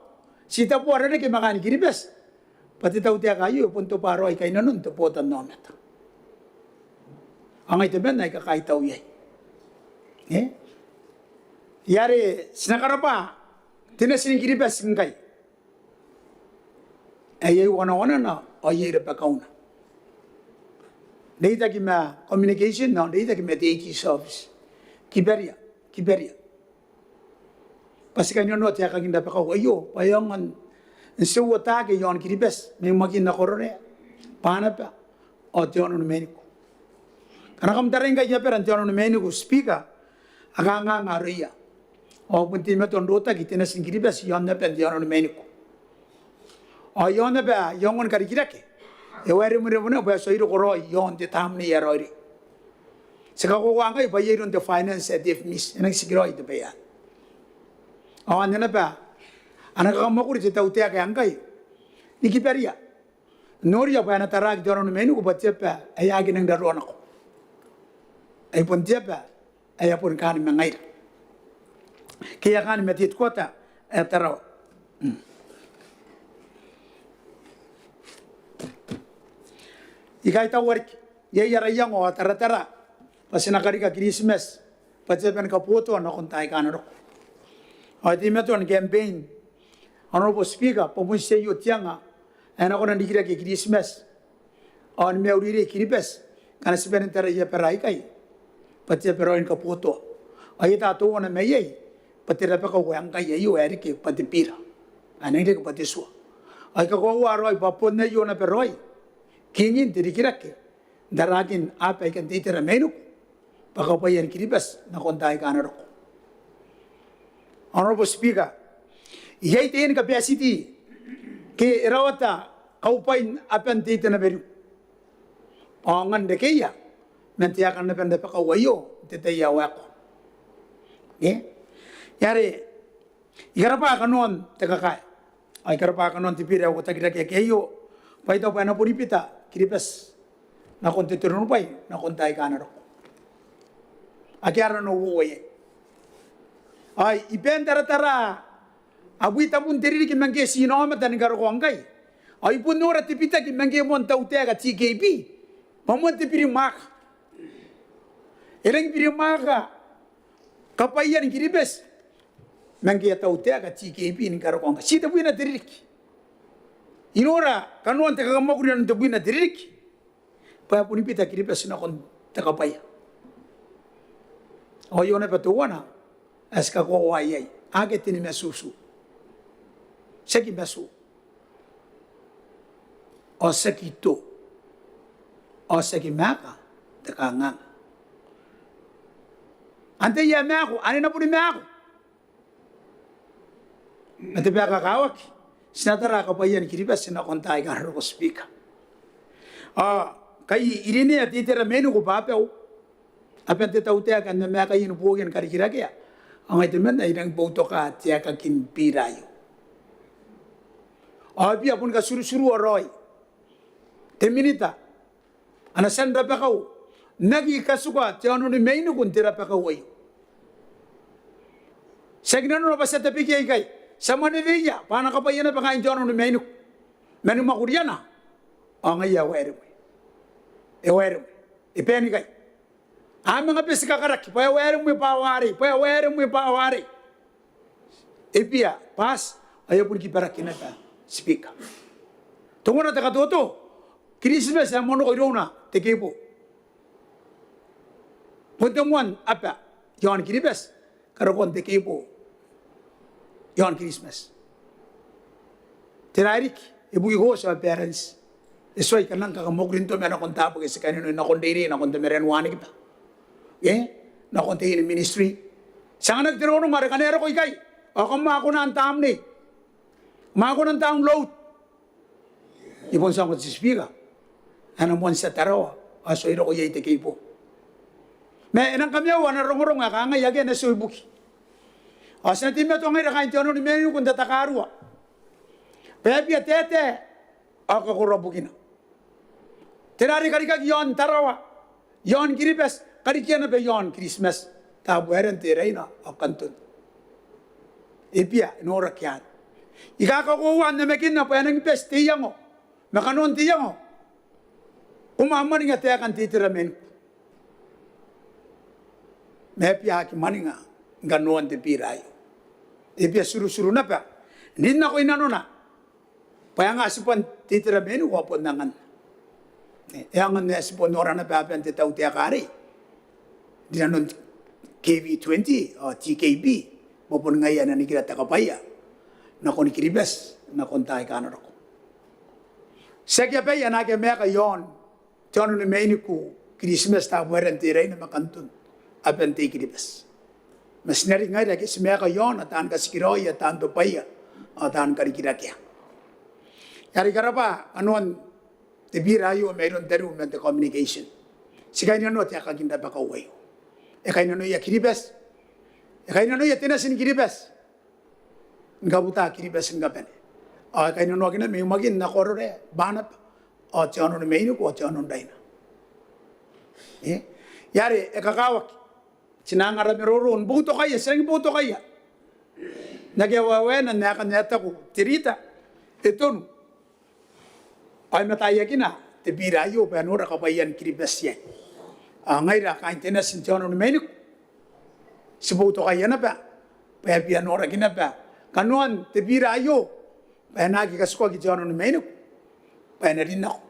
ti taboa rereke ma kaain Kiribati bwa te tautaeka aio e bon tobwa raoi kainnanoan te botannaomata. Ao ngai temanna ae I kakaitau iai. E? Are ti na karabwa te natin Kiribati ngkai ae iai wanawanana ao iai rabakauna. Reitaki ma communication ao reitaki ma te AG's office. Kibaria, kibaria bwa ti kainnanoa te aekakin rabakau aio bwa e aonga n tia uotaki iaon Kiribati mai Makin nako Arorae, Banaba ao te aono ni Mainiku. Ngkana kam tarai ngkai abara n te aono ni Mainiku, Speaker, a kanganga aroia. Ao bon teimatoa n rotaki te natin Kiribati iaon aban te aono ni Mainiku. Ao iaon aba, iaon karikirake, e Waeremwe naba bwa e tuai roko raoi iaon te tamnei ae raoiroi. Ti kakoaua ngkai bwa iai iroun te finance ae te FMIS, e nangi tikiraoi te bwai anne. Ao anne naba ana kakamwakuri te tautaeka ngkai ni kibaria, noria bwa e na taraaki te aono ni Mainiku bwa te aba ae aki nangi raroa nako, ai bon te aba ae a boni kaan ma ngaira ke a kaan ma te headquarter ae Tarawa. I kaitaua riki iai ara iango ao taratara bwa ti na karika Kiritimati bwa te aba ni kabotoa nakon taai aika a na roko. Ao e teimatoa ni campaign, Honourable Speaker, bwa bon tii aio te anga ae e na kona n rikirake Kiritimati ao ni maiureirei Kiribati ngkana ti bane n tarai abara aikai bwa te aba raoi ni kabotoa. Ao I ata teuana mai iai bwa te rabakau ae ngkai aio ae reke bwa te bira, ae nangi reke bwa te tua. Ao I kakoaua raoi bwa bon aio naba raoi kingin te rikirake n taraakin aba aikai n te itera Mainiku bwa kabwaian Kiribati nakon taai aika a na roko. Honourable Speaker, iai taiani capacity ke e rawata kaubwain aban te itera Mainiku ao aonga n rekeia man taekan aban rabakau aio n te tai ae waekoa. E? Are I karabwa kanoan te kakae ao I karabwa kanoan te bira ae uotakirake ake aio bwa I taku bwa e na boni bita Kiribati nakon te toronibwai nakon taai aika a na roko. Akea ara nano uoua iai. Ao I bon taratara abwi tabun te ririki ma ngke ti inaomata ni karokoa ngkai ao I bon nora te bitaki ma ngke moan tautaeka TKP bwa moan te birimwaaka. E rangi birimwaaka kabwaian Kiribati ma ngke a tautaeka TKP ni karokoa ngkai. Ti tebwina te ririki. I nora kanoan te kakamwakuri inanon tebwina te ririki bwa e boni bita Kiribati nakon te kabwaia. Ao aio naba teuana ae ti kakoaua iai. Akea te nimatutu. Tiaki matu ao tiaki to ao tiaki maaka te kanganga. Antai ae maako? Ane e na boni maako ma te bwai ae kakawaki. Ti na tara kabwaian Kiribati nakon taai aika a na roko, Speaker. Ao kai I rinea te itera Mainiku bwa abau aban te tautaeka ae na maaka iai ni buokia ni karikirakea. Ao ngai temanna I rangi boutoka te aekakin bira aio. Ao bia boni katuruturua raoi te minita ana tia n rabakau n aki katuka te aono ni Mainiku n te rabakau aio. Tiaki nanona bwa ti a tabekia ikai, ti a mwaneweia bwa a na kabwaia naba kaain te aono ni Mainiku mani mwakuriana. Ao ngaia ae Waeremwe, e Waeremwe, e baenikai. A manga beti kakaraki bwa e waeremwe bwa a warei, bwa e waeremwe bwa a warei. E bia bati ao e a bon kibaraki naba, Speaker. Teuana te katoto, Kiritimati ae moan roko irouna te cable. Bon te moan aba iaon Kiribati karokoan te cable iaon Kiritimati. Tera ae riki? E buki cost ao balance. E tuai kanang kakamwakuri n toma nakon taabo ake ti kainnanoi, nakon reirei, nakon tamaroan wanikiba, e, nakon te inn ministry. Ti anganaki te rongorongo are ngkana e roko ikai ao kam a kona n tamnei, kam a kona n download. I bon tia n ongo te Speaker, ana moan tia Tarawa ao e tuai roko iai te cable. Ma e nang kamaiua ana rongorongo ae kangai, akea natiu ibukin. Ao ti na teimatoa ngaira kaain te aono ni mainiku n tatakarua bwa e bia taetae ao kakoraua bukina. Tera are karikaki iaon Tarawa, iaon Kiribati, karikia naba iaon Kiritimati, Tabuaeran, Teraina ao Kanton. E bia noraki anne. I kakoaua n namakinna bwa e nangi bati te iango ma kanoan te iango. Ko mwaninga taekan te itera mainiku, ma e bia aki mwaninga kanoan te bira aio. E bia tiritiri naba n rin nako inanona bwa e anga tibwan te itera mainiku ao bon anganna. E, e anganna ae ti bon nora naba aban te tautaeka arei rinanon KV twenty ao TKP, bwa boni ngaia ae na nikira te kabwaia nakon Kiribati nakon taai aika a na roko. Tiaki abaia naake a maeka iaon te aono ni mainiku Kiritimati, Tabuaeran, Teraina ma Kanton, aban te I-Kiribati. Ma ti na rin ngaira ake ti maeka iaona taan katikiraoia, taan tobwaia ao taan karikirakea. Are I karabwa kanoan te bira aio mairoun tariu man te communication. Ti kainnanoa te aekakin rabakau aio. E kainnanoia Kiribati, e kainnanoia te nati ni Kiribati ni kabuta Kiribati ni kabane. Ao e kainnanoaki naba mai Makin nako Arorae, Banaba ao te aono ni mainiku ao te aono n Raina. E, are e kakawaki, ti na anga ara maroro ni boutokaia, ti rangi ni boutokaia n akea waewaena n aekan ae taku te rita, e tonu ao e mataiakina te bira aio bwa e nora kabwaian Kiribati iai. Ao ngaira kaain te nati n te aono ni mainiku, ti boutokaia naba bwa e bia noraki naba kanoan te bira aio bwa e na aki katikaki te aono ni mainiku bwa e na rin nako.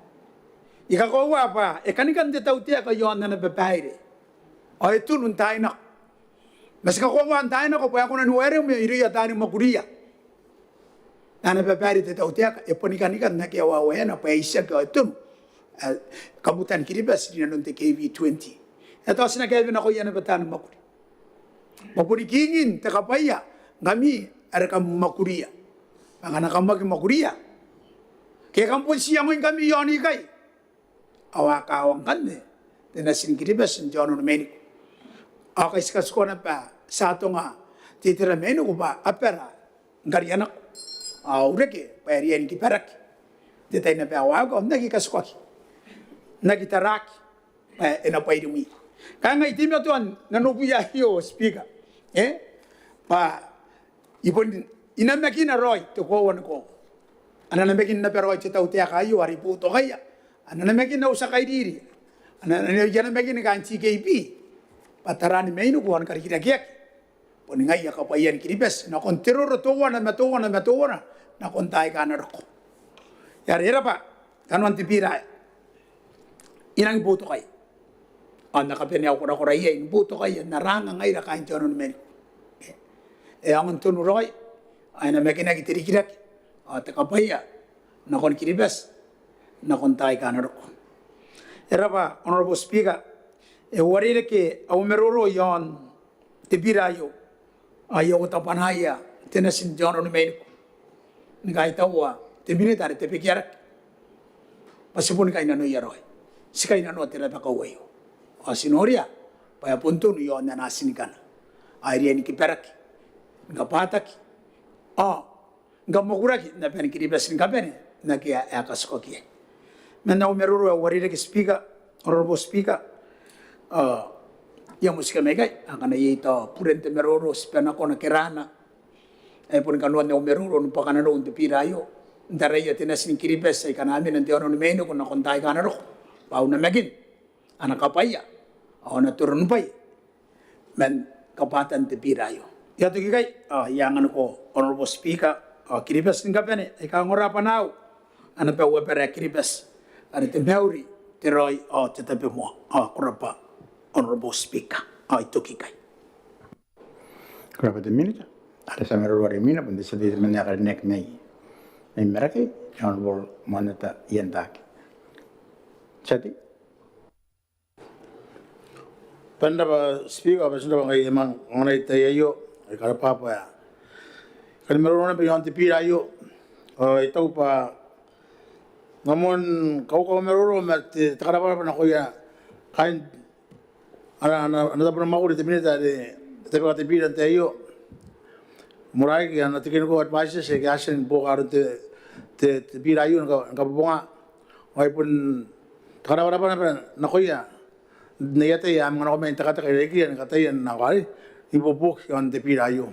I kakoaua bwa e kanikan te tautaeka iaon ana babaire ao e tunu n taai nako. Ma ti kakoaua n taai nako bwa e kona ni waeremwe irouia taani mwakuria. Ana babaire te tautaeka, e boni kanikan n akea waewaena bwa e itiaki ao e tonu ae kabutan Kiribati rinanon te KV twenty. E tao ti na kaewe nakoia naba taani mwakuri bwa boni kingin te kabwaia ngkami are kam mwakuria. Bwa ngkana kam aki mwakuria ke kam bon ti iangoi ngkami iaon ikai, ao a kawa ngkanne te nati ni Kiribati n te aono ni mainiku. Ao kai ti katikua naba, ti atonga te itera mainiku bwa abara ni karia nako. Ao reke bwa e riai ni kibaraki n te tai naba ae waekoa, n aki katikuaki, n aki taraaki bwa e na bwai rimwi. Kangai teimatoan nanobwia aio, Speaker, e, bwa I bon, I namakina raoi te koaua ni koaua. A na namakin naba raoi te tautaeka aio are I boutokaia. A na namakin au tia kairiri. A na, a na, I a namakin kaain TKP bwa taraan mainiku ao ni karikirakeaki boni ngaia kabwaian Kiribati nakon te roro teuana ma teuana ma teuana nakon taai aika a na roko. Are e rabwa kanoan te bira ae I nangi boutokaia. Ao N na kabanea au korakora iai ni boutokaia n ara anga ngaira kaain te aono ni mainiku. E aonga n tonu raoi ao e namakinaki te rikirake ao te kabwaia nakon Kiribati nakon taai aika a na roko. E rabwa Honourable Speaker, e uarereke au maroro iaon te bira aio. Ao I a uotabwanaia te nati n te aono ni mainiku ni kaitaua te minita are te bekiaraki bwa ti boni kainnanoia raoi. Ti kainnanoa te rabakau aio ao ti noria bwa e a bon tonu iaon ana atinikana. Ao e riai ni kibaraki, ni kabwataki ao ni kamwakuraki n aban Kiribati ni kabane n akea ae katikaki iai. Man au maroro ae uarereke, Speaker, Honourable Speaker, ao I a motika mai ikai, akana iai tao buren te maroro, tibwa nakona, keraana, ae boni kanoan au maroro ni bwakananou n te bira aio n taraia te nati ni Kiribati aika a na mena n te aono ni mainiku nakon taai aika a na roko bwa au namakin a na kabwaia ao ana toronibwai man kabwatan te bira aio. I a toki ikai ao I a anganiko Honourable Speaker ao Kiribati ni kabane aika ongora bwanau ana bau abara Kiribati are te mauri, te raoi ao te tabomoa. Ao ko rabwa Honourable Speaker, ao I toki ikai. Ko rabwa te Minita. Are ti a maroro are imwina bon te tia tei te mwaane ae karineaki mai Marakei, Honourable Moanata Ian Taake. Tia tei. Bwa n rabwa Speaker, bwa ti n rabwa ngkai e manga anganai te tai aio, e karabwabwa ae I kani maroro naba iaon te bira aio. Ao I taku bwa N na moan kaukau maroro ma te karabwarabwa nakoia kaain ana, ana, ana tabo ni mwakuri te Minita are e tabeka te bira n te tai aio. Moarara riki ana technical advisers aike a tia ni buoka aron te, te, te bira aio ni ka, ni kabobonga. Ao ai bon te karabwarabwa naba nakoia n aia tai ae a manga nako mai n tekateka irarikiia ni kataia n nako arei n ibuobuoki iaon te bira aio.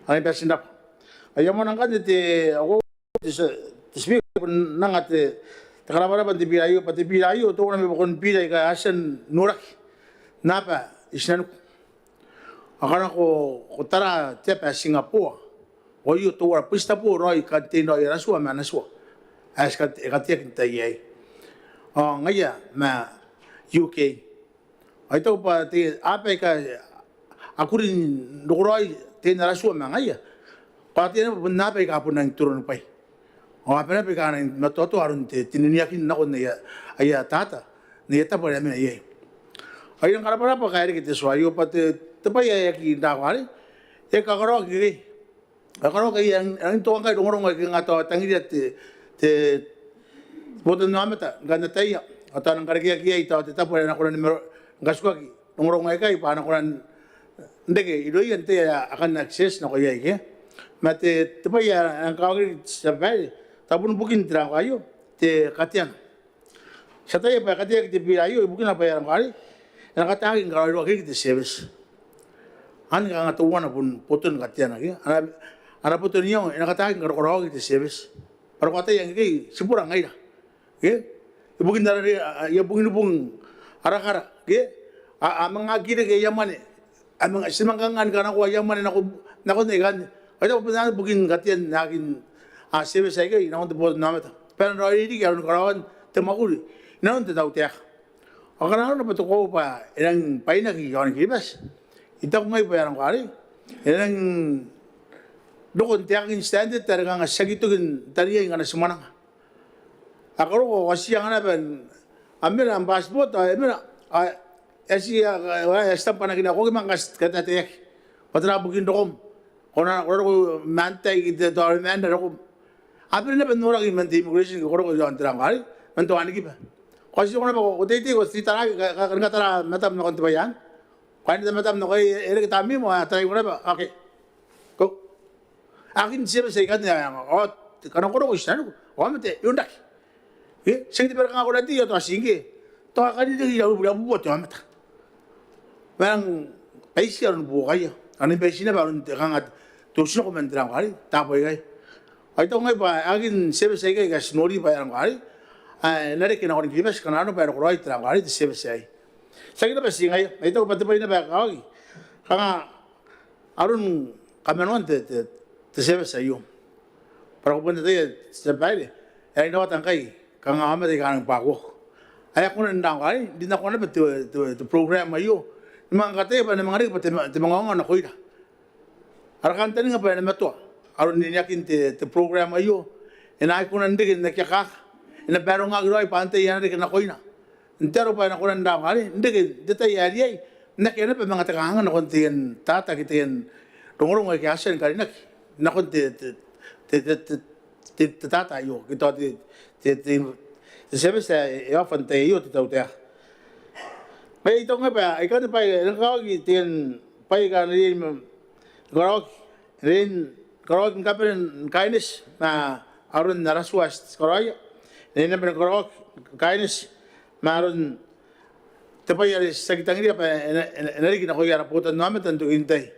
Ao ai bon ti n rabwa. Ao I a moana ngkanne te, ao te, te Speaker, I bon anga te, te karabwarabwa n te bira aio, bwa te bira aio teuana mai buakon bira aika a tia n noraki n aaba i tinaniku. Ao ngkana ko, ko tara te aba ae Singapore, ao aio teuana bwititabo raoi, katein raoi ara tua ma ana tua ae ti ka, e kateaki n te tai aei. Ao ngaia ma U K. Ao I taku bwa te aaba aika a kuri n rokoraoi tein ara tua ma ngaia, ko ataia naba bon aaba aika a bon rangi n toronibwai. Ao aaba naba aika a rangi ni matoatoa aron te, te niniakin nakon aia, aia data n aia tabo are a mena iai. Ao I rang karabwarabwa ngkai e reke te tua aio bwa te, te bwai ae aki nako arei e kakaraoaki ikai. A karaoaki aia, a rangi n toka ngkai rongorongo aika a tangiria te, te botannaomata ngkana a ataia ao tao a nang karekeaki iai tao te tabo are a na kona ni maro, ni katikuaki rongorongo aikai bwa a na kona n reke irouia n te, a kan access nako iai ke. Ma te, te bwai ae e kakawaki riki, te tia babaire, tao bon bukin te rangko aio, te kateana. Ti ataia bwa e kateaki te bira aio ibukina bwa e aera ngkoa arei, e na kataaki ni karaoiroaki riki te service. Anne kanga teuana bon boton kateana ke, ana, ana boton iango e na kataaki ni karokoraoaki te service. Bwa are ko ataia ngke tibwara ngaira ke, ibukin ara, a, a, ibukin, ibukin ara kara ke, a, a manga aki reke aia mwane, a manga, ti manga kanga ni kanakoa aia mwane nako, nakon aikanne. Ao I taku bwa bon anne bukin katean aekan, a, service aikai nakon te botannaomata bwa e na raoiroi riki aron karaoan te mwakuri inanon te tautaeka. Ao ngkana arona bwa te koaua bwa e rangi ni bwainaki iaon Kiribati, I taku ngai bwa e aera ngkoa arei, e rangi n roko n te aekan standard are kanga ti aki toki n tariai ngkana ti mwananga. A karoko ao ti anga naba, a mena am passport ao e mena, ao e a tia, a, a, e a stamp-anakina, ko aki manga kataetaeaki bwa tera bukin rokom. Ko na, ko na roko man tai, te, tao man rokom. A bane naba n noraki man te immigration ke ko roko iaon te rangko arei, man te wanikiba. Ko a tia roko naba, ko teitei, ko ti taraaki, ka, ka, ka, ni katara madam nakon te bwai anne. Ko a tia n tara madam nako, e, e reke tamneim ao a taraiko naba, okay. Ko, a aki n service aikanne, ao ngkana ko roko i tinaniku ao aomata e onrake. E, tiaki te bwai are kanga ko na tei ao tao ti ngke, tao a kani reke irabubua te aomata. Ma e rangi ni bati aron buokaia, e rangi ni bati naba aron te kanga te otinako man te rangko arei, taabo aikai. Ao I taku ngai bwa aekan service aikai aika ti nori bwa e aera ngkoa arei, ae e na reke nakon Kiribati ngkana arona bwa e rokoraoi te rangko arei, te service aei. Tiaki naba ti ngaia, ma I taku bwa te bwai naba ae kakawaki, kanga aron kamanoan te, te, te service aio. Bwa are ko bon ataia, te tia babaire, e a rawata ngkai kanga aomata aika a rangi ni bwakuaku ae a kona n rangko arei n rinakoa naba te, te, te program aio, ni manga kataia bwa e na manga riki bwa te, te mangaongao nakoira. Ara kantaninga bwa e na matoa aron rinakoan te, te program aio, e na aki kona n reke n aki akaka, e na barongaki raoi bwa antai ae na reke nakoina. N te aro bwa e na kona n rangko arei n reke n te tai ae riai, n akea naba manga te kanganga nakon taian data ke taian rongorongo aike a tia ni karinaki nakon te, te, te data aio, ke tao te, te, te, te service ae e offer n te tai aio te tautaeka. Ma I taku ngai bwa aikanne bwaai aika a kakawaki, taian bwai aika a na riai ni karaoaki, riai ni karaoaki ni kabane ni kaineti ma aron ara tua ae ti karaoia. Riai naba ni karaoaki ni kaineti ma aron te bwai are ti aki tangiria bwa e na, e na, e na riki nakoia ara botannaomata n tokin tai.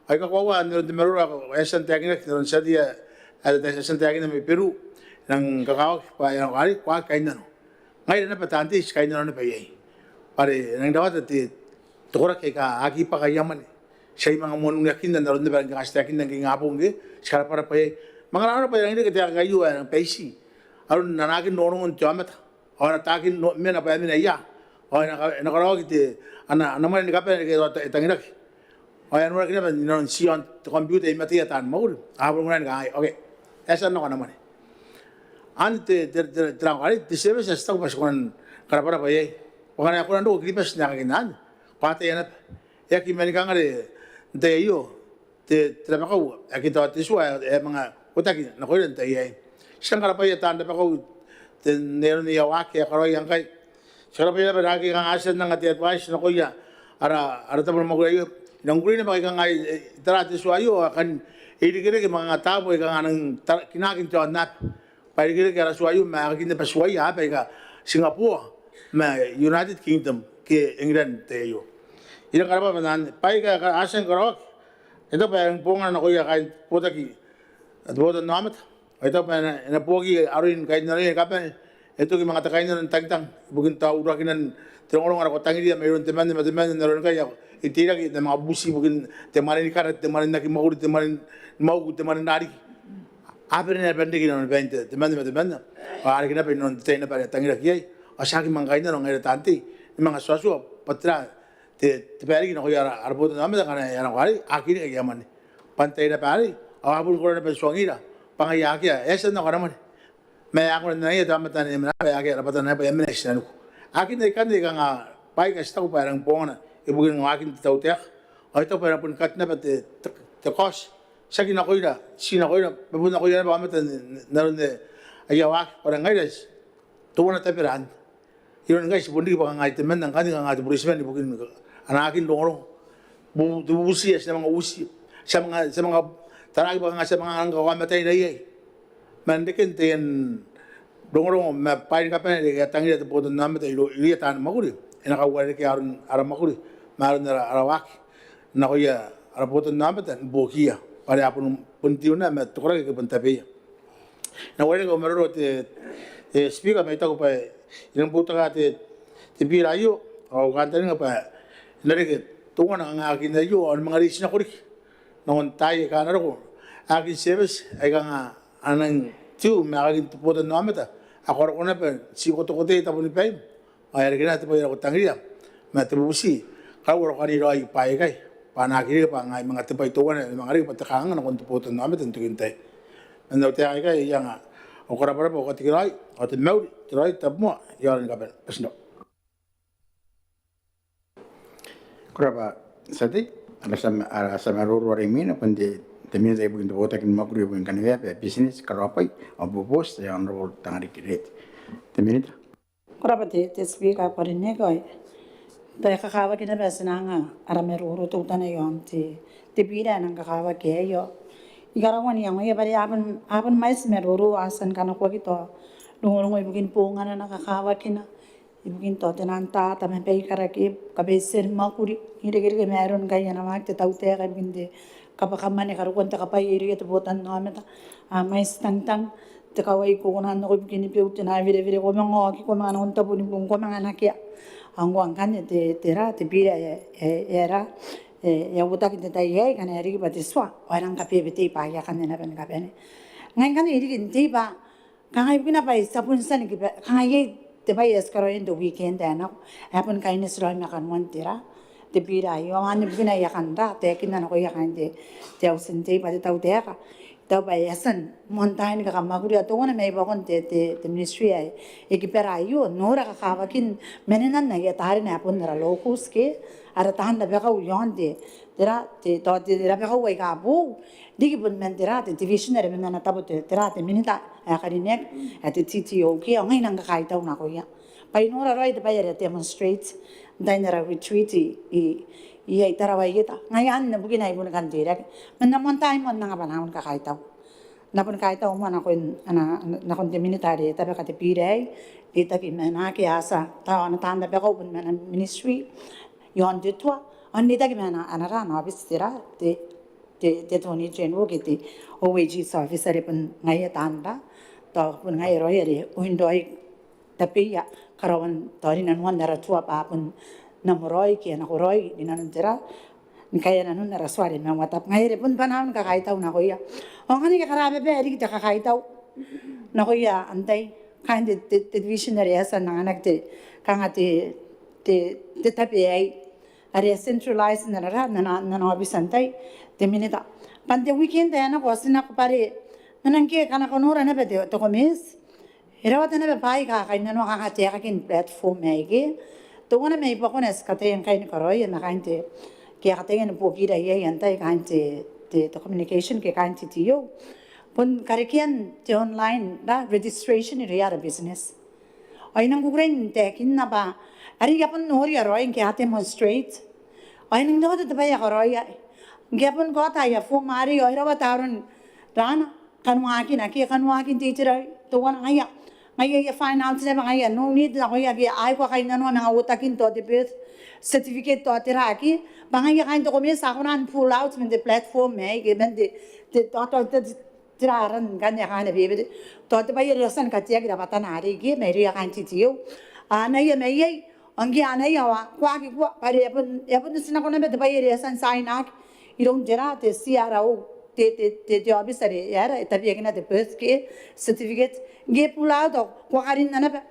Ao I kakoaua n aron te maroro ae e a tia n taekinaki n aron tia tei ae, ae e a tia n taekina mai Beru, e nang kakawaki bwa e aera ngkoa arei, ko aki kainnano. Ngaira naba taan tei ti kainnano naba iai. Bwa are e nang rawata te, te koraki aika aki bwaka aia mwane. Ti a manga moanna n aron naba ngke ti taekinna ngke ingabong, ti karabwarabwa iai. Manga nanona bwa e rangi n reke taekan aio ae baiti aron anaakin rongorongon te aomata ao ana taekin mena bwa e mena ia, ao e na karaoaki te ana mwane ni kabane reke e tangiraki. Ao e a noraki naba inanon ti aon te computer i mataia taan mwakuri. A bon kona ni kangai, okay, e a tia n nako ana mwane. Anne te te te te rangko are te service ae ti taku bwa ti kona ni karabwarabwa iai. Bwa ngkana e kona n roko Kiribati n aekakin anne, ko ataia naba e aki mani kangare n tai aio te te rabakau ae aki tao te tua ae e manga uotaki nakoira n tai aei. Ti a karabwaia taan rabakau n aron aia waaki ae karaoia ngkai. Ti a karabwaia naba naake kanga a tia n anga te advice nakoia ara ara tabo ni mwakuri aio. I rangi ni kukurei naba ngkai kanga e tara te tua aio ae kan irekereke ma kanga taabo aika a nang kinaaki n te aonnaba bwa irekereke ara tua aio ma aekakin naba tuaia aaba aika Singapore ma United Kingdom ke England n tai aio. I rangi ni karabwa ma anne bwaai aika a tia ni karaoaki. I taku bwa e rangi ni bongana nakoia kaain te botaki, te botannaomata. I taku bwa e na buoki aroia ni kainnanoia ni kabane. E toki manga te kainnano n tangitang ibukin tauakinan te rongorongo are ko tangiria mairoun temanna ma temanna n aron ngkai ae ko teirake, te manga bubuti ibukin te mwane ni kara, te mwane n aki mwakuri, te mwane ni mwauku, te mwane n rariki. A bane naba n reke inanon bain temanna ma temanna. Ao a reke naba inanon te tai naba are a tangiraki iai. Ao ti a aki manga kainnano ngaira taan tei ni manga tuatua bwa tera te te bae riki nakoia ara botannaomata ngkana e a nako arei a aki reke aia mwane. Bwa n tai naba arei ao a boni koro naba n tuangira bwa ngaia akea, e a tia n nako ana mwane. Ma e a kona n anaia te aomata anne e mena bwa e akea rabwatana bwa e a mena i tinaniku. Akin aikanne kanga bwaai aika ti taku bwa e rangi ni bongana ibukin waakin te tautaeka. Ao I taku bwa e na boni cut naba te te cost, tiaki nakoira, ti nakoira ma bon nakoia naba aomata n aron aia waaki. Bwa ngaira ti teuana tabera anne. Iroun ngkai ti bon riki bwa kanga temanna ngkanne kanga te bureitiman ibukin anaakin rongorongo. Te bubuti ae ti na manga uti, ti a manga ti a manga taraaki bwa kanga ti a manga rang kaoka mataira iai. Ma n reken taian rongorongo ma bwaai ni kabane are a tangiria te botannaomata irouia taani mwakuri, e na kauarerekea aron ara mwakuri ma aron ara waaki nakoia ara botannaomata ni buokiia bwa are a bon tiuna ma te koraki ake bon tabeia. N na uarereke au maroro te Speaker ma I taku bwa I nang boutokaa te bira aio ao au kantaninga bwa e na reke teuana kanga akin aio ao ni manga reitinako riki nakon taai aika a na roko, akin service aika kanga a nang tiu ma aekakin te botannaomata ae ko a roko naba n ti kotokotoia tabonibaim. Ao e a reke naba te bwai are ko tangiria ma te bubuti, karaua roko anne raoi bwaai aikai bwa a na aki reke bwa ngai manga te bwai teuana ae manga reke bwa te kanganga nakon te botannaomata n tokin tai. Man au taeka aikai I anga au karabwarabwa, au katekeraoi ao te mauri, te raoi, tabomoa, i aora ni kabane. Bati n rabwa. Ko rabwa tia tei. Ara tia maroro are imwina bon te Minita ibukin te botaki ni mwakuri ibukin kaneweaba, business, karaobwai ao boboti, te Honourable Tangariki Reete. Te Minita. Ko rabwa te Speaker ae ko karineaki. Ao e kakawaki naba ti na anga ara maroro teutana i aon te bira ae nang kakawaki aio. I karaua n iangoia bwa are a bon mwaiti maroro a tia ni kanakoaki tao rongorongo ibukin bongana, kakawakina ibukin tao te nang tata ma baikara ke kabaitia ni mwakuri, irekereke ma aron ngkai ana waaki te tautaeka ibukin te kabwakamwane, karokoan te kabwaia irouia te botannaomata. A mwaiti tangitang te kawai, ko kona n nako ibukin beu, te na wirewire, ko manga oki, ko manga nakon tabonibuong, ko manga nakea. Ao ngkoa ngkanne te tera, te bira ae e a uotaki n te tai aei ngkana e riki bwa te tua ao e nang kabebetei bwaai akanne naba ni kabane. Ngai ngkanne I riki n tei bwa kanga ibukina bwa ti a bon tia ni kiba, kanga iai te bwai ae ti karaoia n te weekend ae nako ae bon kaineti raoi ma kanoan tera, te bira aio. Ao anne bukina ae I a kan taekinna nakoia kaain te Auti n Tei bwa te tautaeka, tao bwa e a tia n moan tai ni kakamwakuri ao teuana mai buakon te Ministry ae e kibara aio, nora kakawakin manenan aia tarina ae bon ara locals ke ara taan rabakau i aon te tera, te tao te rabakau aika boou, riki bon man tera, te division are man ana tabo te tera, te Minita ae karineaki ae te T T O K, ao ngai I nang kakaitau nakoia bwa I nora raoi te bwai are a demonstrate n tain ara retreat i Tarawa Ieta. Ngaia anne bukina ae I boni kan teirake. Ma N na moan tai moa n anga bwa N na bon kakaitau. N na bon kaitau moa nakon ana, nakon te Minita are e tabeka te bira aei, reitaki ma naake a tia, tao ana taan rabakau bon ma ana Ministry i aon te tua, ao n reitaki ma ana, ana ra ana aobiti tera, te te, te Attorney General ke te O A G's office are bon ngaia taan ra, tao bon ngaia raoi are oin raoi tabeia karaoan tao rinanoan ara tua bwa bon namoraoi ke a nakoraoi inanon tera, ni kaea nanon ara tua are Maungatabu. Ngaia are bon bwanaau ni kakaitau nakoia. Ao ngkanne e karababa riki te kakaitau nakoia antai, kaain te, te, te division are e a tia n anganaki te, kanga te, te, te tabe aei are e centralize n ana, n ana, n ana aobiti antai, te minita. Bwa n te weekend ae nako ao ti nako bwa are, ma ngke ngkana ko nora naba te, te komete, e rawata naba bwaai aika kainnanoa kanga te aekakin platform aei ke. Teuana mai buakona ae ti kataia ngkai ni karaoia ma kaain te, ke a kataia ni buokira iai antai, kaain te, te, te communication ke kaain te T O, bon karekean te online ra registration irouia ara business. Ao I nang kukurei n taekinna bwa are I a bon noria raoi ngke a demonstrate. Ao I nang rawata te bwai ae karaoia. Ngke a bon kaota aia form arei ao e rawata aron raana kanoakin, ake kanoakin te itera teuana. Ngaia, ngaia I a find out naba ngaia, no need nakoia ake a aikoa kainnanoa manga uotakin tao te birth certificate tao tera ake, bwa ngaia kaain te komete a kona n pull out man te platform aei ke man te, te, tao, tao, te, tera aran ngkanne ae kanga e na bebete, tao te bwai are e a tia ni kateaki rabwatana arei ke mairouia kaain te T O. A anaia mai iai, ao ngke a anaia ao a, ko aki kua, bwa are e a bon, e a bon oti nako naba te bwai are e a tia n sign-aki iroun tera, te C R O, te, te, te, te aobiti are e aera, e tabeakina te birth ke certificate. Ngke e pull out ao ko a karinna naba,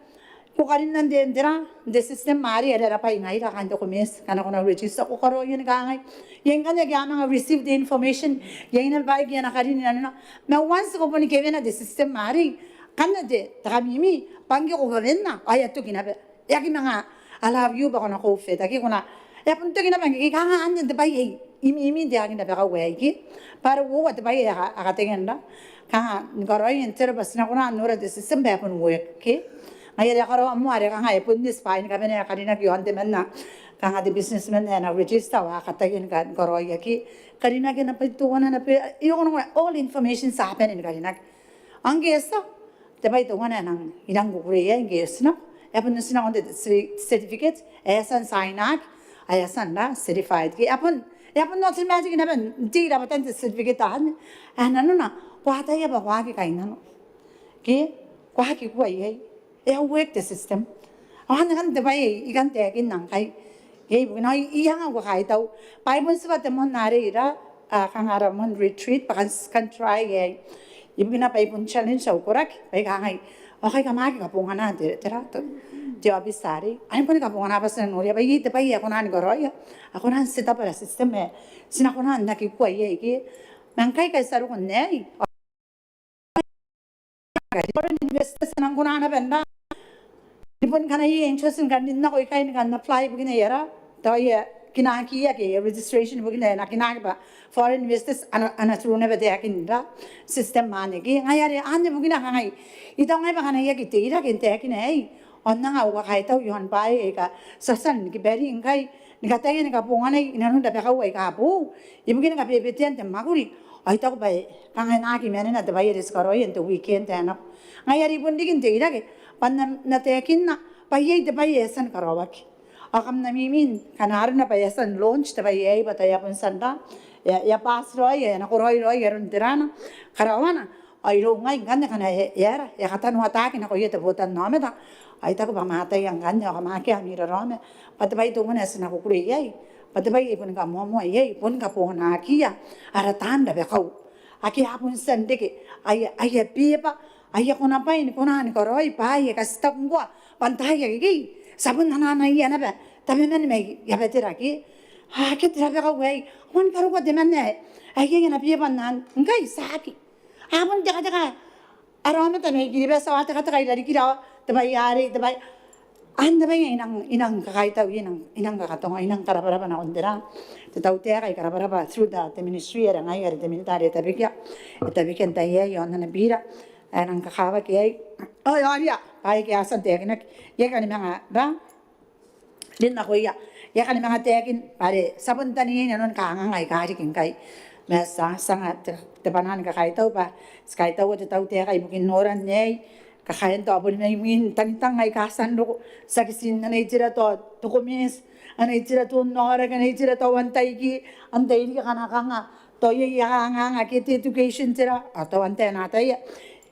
ko karinna n te, n tera, n te system arei are ara bwai ngaira kaain te komete, ngkana ko na register ko karaoia ni kangai. Iai ngkanne ake a manga receive te information, iai naba bwaai ake a na karin inanona. Ma once ko boni kewena te system arei, ngkanne te, te kamimi bwa ngke ko kawenna ao e a toki naba. E aki manga allow you bwa ko na go further ke ko na, e a bon toki naba ngke kanga anne te bwai ae I mimi n te aki naba kau aei ke. Bwa are uoua te bwai ae a ka, a kataia n ra, kanga ni karaoia n tera bwa ti na kona n nora te system bwa e bon work ke. Ngaia are a karaoa moa are kanga e bon eti bwaai ni kabane ae karinaki iaon temanna, kanga te businessman ae na register ao a kataia ni ka, ni karaoia ke. Karinaki naba teuana naba, e, e, all information ti a bane ni karinaki. Ao ngke e tia, te bwai teuana ae nang, I nang kukurei iai ngke e oti nako, e a bon oti nakon te, te certificate ae e a tia n sign-aki, ae e a tia n ra certified ke. E a bon, e a bon automatic naba n tei rabwatan te certificate anne, ae nanona ko ataia bwa ko aki kainnano ke ko aki kua iai. E a work te system. Ao anne ngkanne te bwai ae I kan taekinna ngkai. Ke ibukina ao I, I anga au kakaitau bwa I bon tibwa te moan arei ra, a, kanga ara moan retreat bwa kan, kan try aei. Ibukina bwa I bon challenge au koraki bwa I kangai, ao kai kam aki kabongana te, tera, te, te aobiti arei. Ai boni kabongana bwa ti na noria bwa iai te bwai ae a kona ni karaoia, a kona n set up ara system ae ti na kona n aki kua iai ke. Ma ngkai kai ti a roko n aei, foreign investors a nang kona naba n ra, ni boni kanaia interest ni kan rin nako ikai ni kan apply ibukina aia ra, tao aia kinakiia ke aia registration ibukina ae na kinaki bwa foreign investors a na, a na tirua naba taekin ra system anne ke. Ngaia are anne bukina kangai I taku ngai bwa ngkana I aki teirake n taekina aei, ao N nang anga au kakaitau iaon bwaai aika ti a tia ni kibari ngkai ni kataia ni kabonganai inanon rabakau aika boou ibukini kabebetean te mwakuri. Ao I taku bwa e kanga e na aki manena te bwai are ti karaoia n te weekend ae nako. Ngaia are I bon riki n teirake bwa N na, N na taekinna bwa iai te bwai ae e tia ni karaoaki. Ao kam na mimi ngkana arona bwa e a tia n launch te bwai aei bwa tao e a bon tia n ra, e a, e a bati raoi, e a nakoraoi raoi aron te rana karaoana. Ao irou ngai ngkanne ngkana e, e aera, e a katanoataki nakoia te botannaomata, ao I taku bwa kam ataia ngkanne ao kam akea ami raraoma bwa te bwai teuana ae ti na kukurei iai bwa te bwai ae I boni kamoamoa iai, I boni kabonganaakiia ara taan rabakau ake a bon tia n reke aia, aia beba, aia konabwai ni kona ni karaoi bwaai aika ti taku ngkoa bwa n taai akekei ti a bon anaanaia naba tabeman mai abatera ke. Akea te rabakau aei, a moan karokoa temanna ae iai ana beba n anne, ngkai tiaki. A bon tekateka ara aomata mai Kiribati ao a tekateka i rarikira ao te bwai arei, te bwai. Anne te bwai ae I nang, I nang kakaitau, I nang, I nang kakatonga, I nang karabwarabwa nakon tera, te tautaeka, I karabwarabwa through the, te ministry are ngai are te minita are e tabekia, e tabekia n tai aei ao N na bira ae nang kakawaki aei. Ao e aoria bwaai aika a tia n taekinaki, I aki kani manga ra rin nakoia, I aki kani manga taekin bwa are ti a bon taneiai nanon kanganga aika riki ngkai. Ma ti a, ti anga te, te bwanaa ni kakaitau bwa ti kaitaua te tautaeka ibukin noran aei, kakaean tao boni mai mwin tangitang aika a tia n roko, tiaki tii n ana itera tao te komete, ana itera te onnaoraki, ana itera tao antai ke, antai riki akana kanga tao iai aia kanganga ke te education tera, ao tao antai ae na ataia.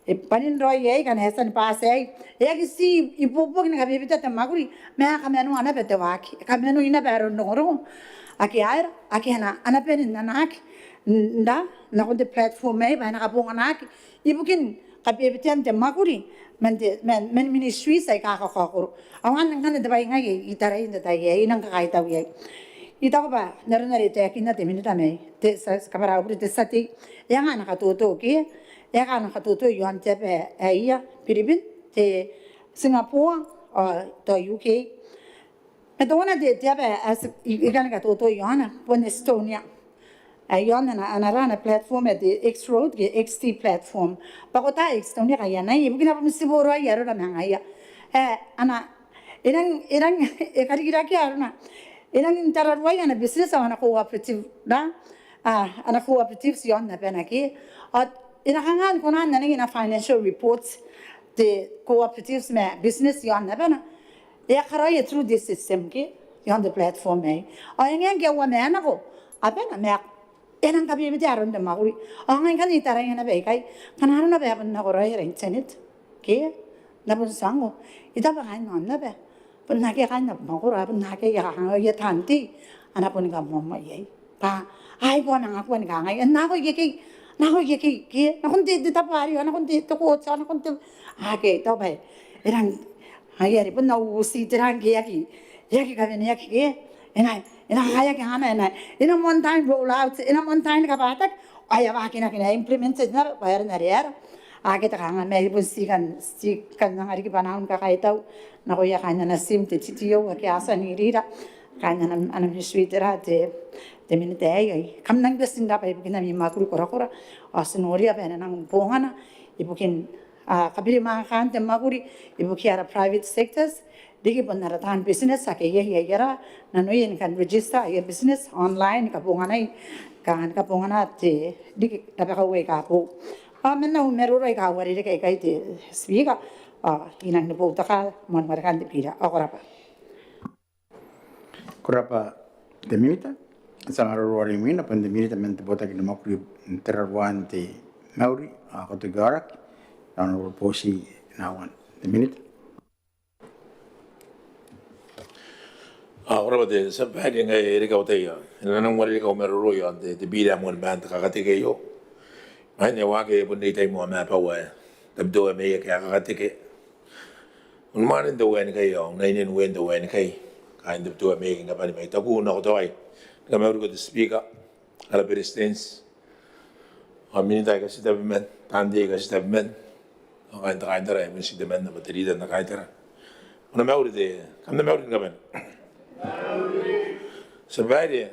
E bane n roi aei ngkana e a tia ni bati aei. E aki ti ibuobuoki ni kabebetea te mwakuri, ma e a kamanoa naba te waaki, e kamanoi naba aron rongorongo ake a aera, ake a na, a na bane n anaaki n, n ra, nakon te platform aei bwa e na kabonganaaki ibukin kabebetean te mwakuri man te, man, man ministries aika kakaokoro. Ao anne ngkanne te bwai ngai I taraia n te tai aei, I nang kakaitau iai. I taku bwa n aron are e taekinna te Minita mai, te, ti a, kabwara au bure, te tia tei, e anga ana katoto ke, e anga ana katoto iaon te aba ae ia, Philippines, te Singapore, ao te U K. Ma teuana te, te aba ae ti, I, I kani katoto iaona bon Estonia. Ae iaon ana, ana ra ana platform ae te X Road ke X T platform. Bwa ko ata Estonia kaianai, ibukina bwa bon ti boroai arora ma ngaia. Ae ana, e nang, e nang, e karikirakeaki arona. E nang tararuai ana business ao ana cooperative ra, a, ana cooperatives iaon abana ke. Ao e na kanga ni kona n anai ana financial reports te cooperatives ma business iaon abana. E a karaoia through this system ke, iaon te platform aei. Ao e ngae ngke e a uamanako abana ma e nang kabebetea aron te mwakuri. Ao ngai ngkanne I taraia naba ikai, ngkana arona bwa e a bon nakoraoi ara internet ke, N na bon tia n ongo. I taku bwa kaain aon aba, bon akea kaain abamwakoro, a bon akea aia kanganga, aia taan tei, a na boni kamoamoa iai. Bwa a aikoa manga kua ni kangai, e nako ikekei, nako ikekei ke, nakon te, te tabo arei, nakon te, te court, nakon te, akea, I taku bwa e rang, aia are bon au uti te rang ke e aki, e aki kaweneaki ke, e na, e na kakaeaki angana, e na, e na moan tain roll out, e na moan tain kabataki, ao e a waakinaki, e na implemented naba bwa e aera n are e aera. Akea te kanganga, ma I bon ti kan, ti kan anga riki bwanaau ni kakaitau nakoia kaain ana tiim, te T T O ake a tia n irira, kaain ana, ana ministry te ra, te, te Minita aei. Kam nang bati n rabwa ibukin ami mwakuri korakora, ao ti noria bwa e na nang bongana ibukin, a, kabirimwaakakan te mwakuri ibukia ara private sectors, riki bon ara taan business ake iai, iai ara nanoia ni kan register aia business online, kabonganai, ka, kabongana te, riki rabakau aika boou. Ao man au maroro aika uarereke aikai te Speaker, ao I nang ni boutoka moan warekan te bira. Ao ko rabwa. Ko rabwa te Minita. Ti a maroro are imwina bwa te Minita man te botaki ni mwakuri n tararuan te mauri ao katokan aoraki, Honourable Boshi Nauan. Te Minita. A, ko rabwa te tia babaire. Ngaia e reke au tai, e na nang uarereke au maroro iaon te, te bira ae moan te kakateke aio. Ngaia e waaki bon reitai moa ma bwa e, Tabiteuea Maiaki ae kakateke. Unimwaanen te uea ni kai ao unainen uean te uea ni kai, kaain Tabiteuea Maiaki ni kabane mai taku nako teuaei. Ni kamauriko te Speaker, ara Beretitenti, ao Minita aika ti tabeman, taan tei aika ti tabeman, ao kaain te kaitara ae bon ti temanna bwa te rita n te kaitara. Ko na mauri te, kam na mauri ni kabane. Tia babaire,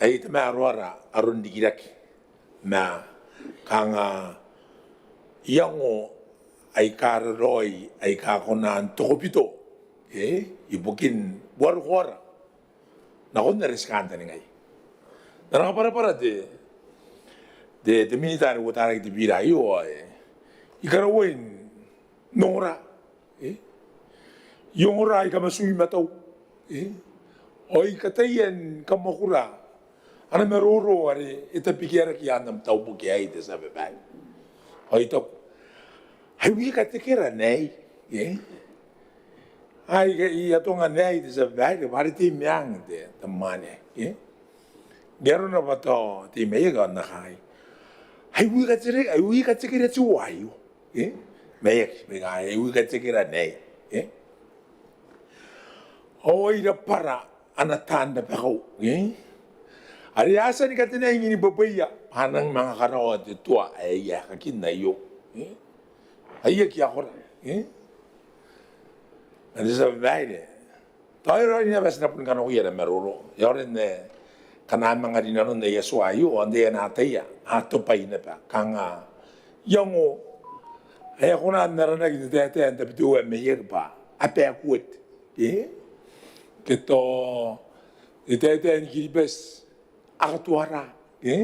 ai tamaroara aron rikirake ma kanga iango aika raraoi aika kona n tokobito, e, ibukin warukoara nakon are ti kantaningaia. N na kabwarabwara te, te, te Minita are uotaraki te bira aio, e, I karaua n ongora, e, I ongora, I kamatui matau, e, ao I kataia ni kamwakura ana maroro are e tabekiaraki i aan am tauboki aei, te tia babaire. Ao I taku, ai wi katekera n aei, e? Ai, I atonga n aei, te tia babaire, bwa are te meang te, te mwaane, e? Ngke arona bwa tao te Maiaki ao N na kangai, ai wi katekera, ai wi katekera te ua aio, e? Maiaki, Maiaki, ai wi katekera n aei, e? Ao ai rabwara ana taan rabakau, e? Are a tia ni katenai ngkini bwebweia, a nang manga karaoa te tua ae I aekakin aio, e? Ai aki akora, e? Ao te tia babaire, tao e raoiroi naba ti na boni kanakoia ara maroro. E aonga n, e, ngkana a manga rinanon aia tua aio, ao n te ae a na ataia, a tobwai naba. Kanga iango ae a kona n aranaki n te taetae n Tabiteuea Maiaki bwa a backward, e? Ke tao n te taetae ni Kiribati, a katuara, e?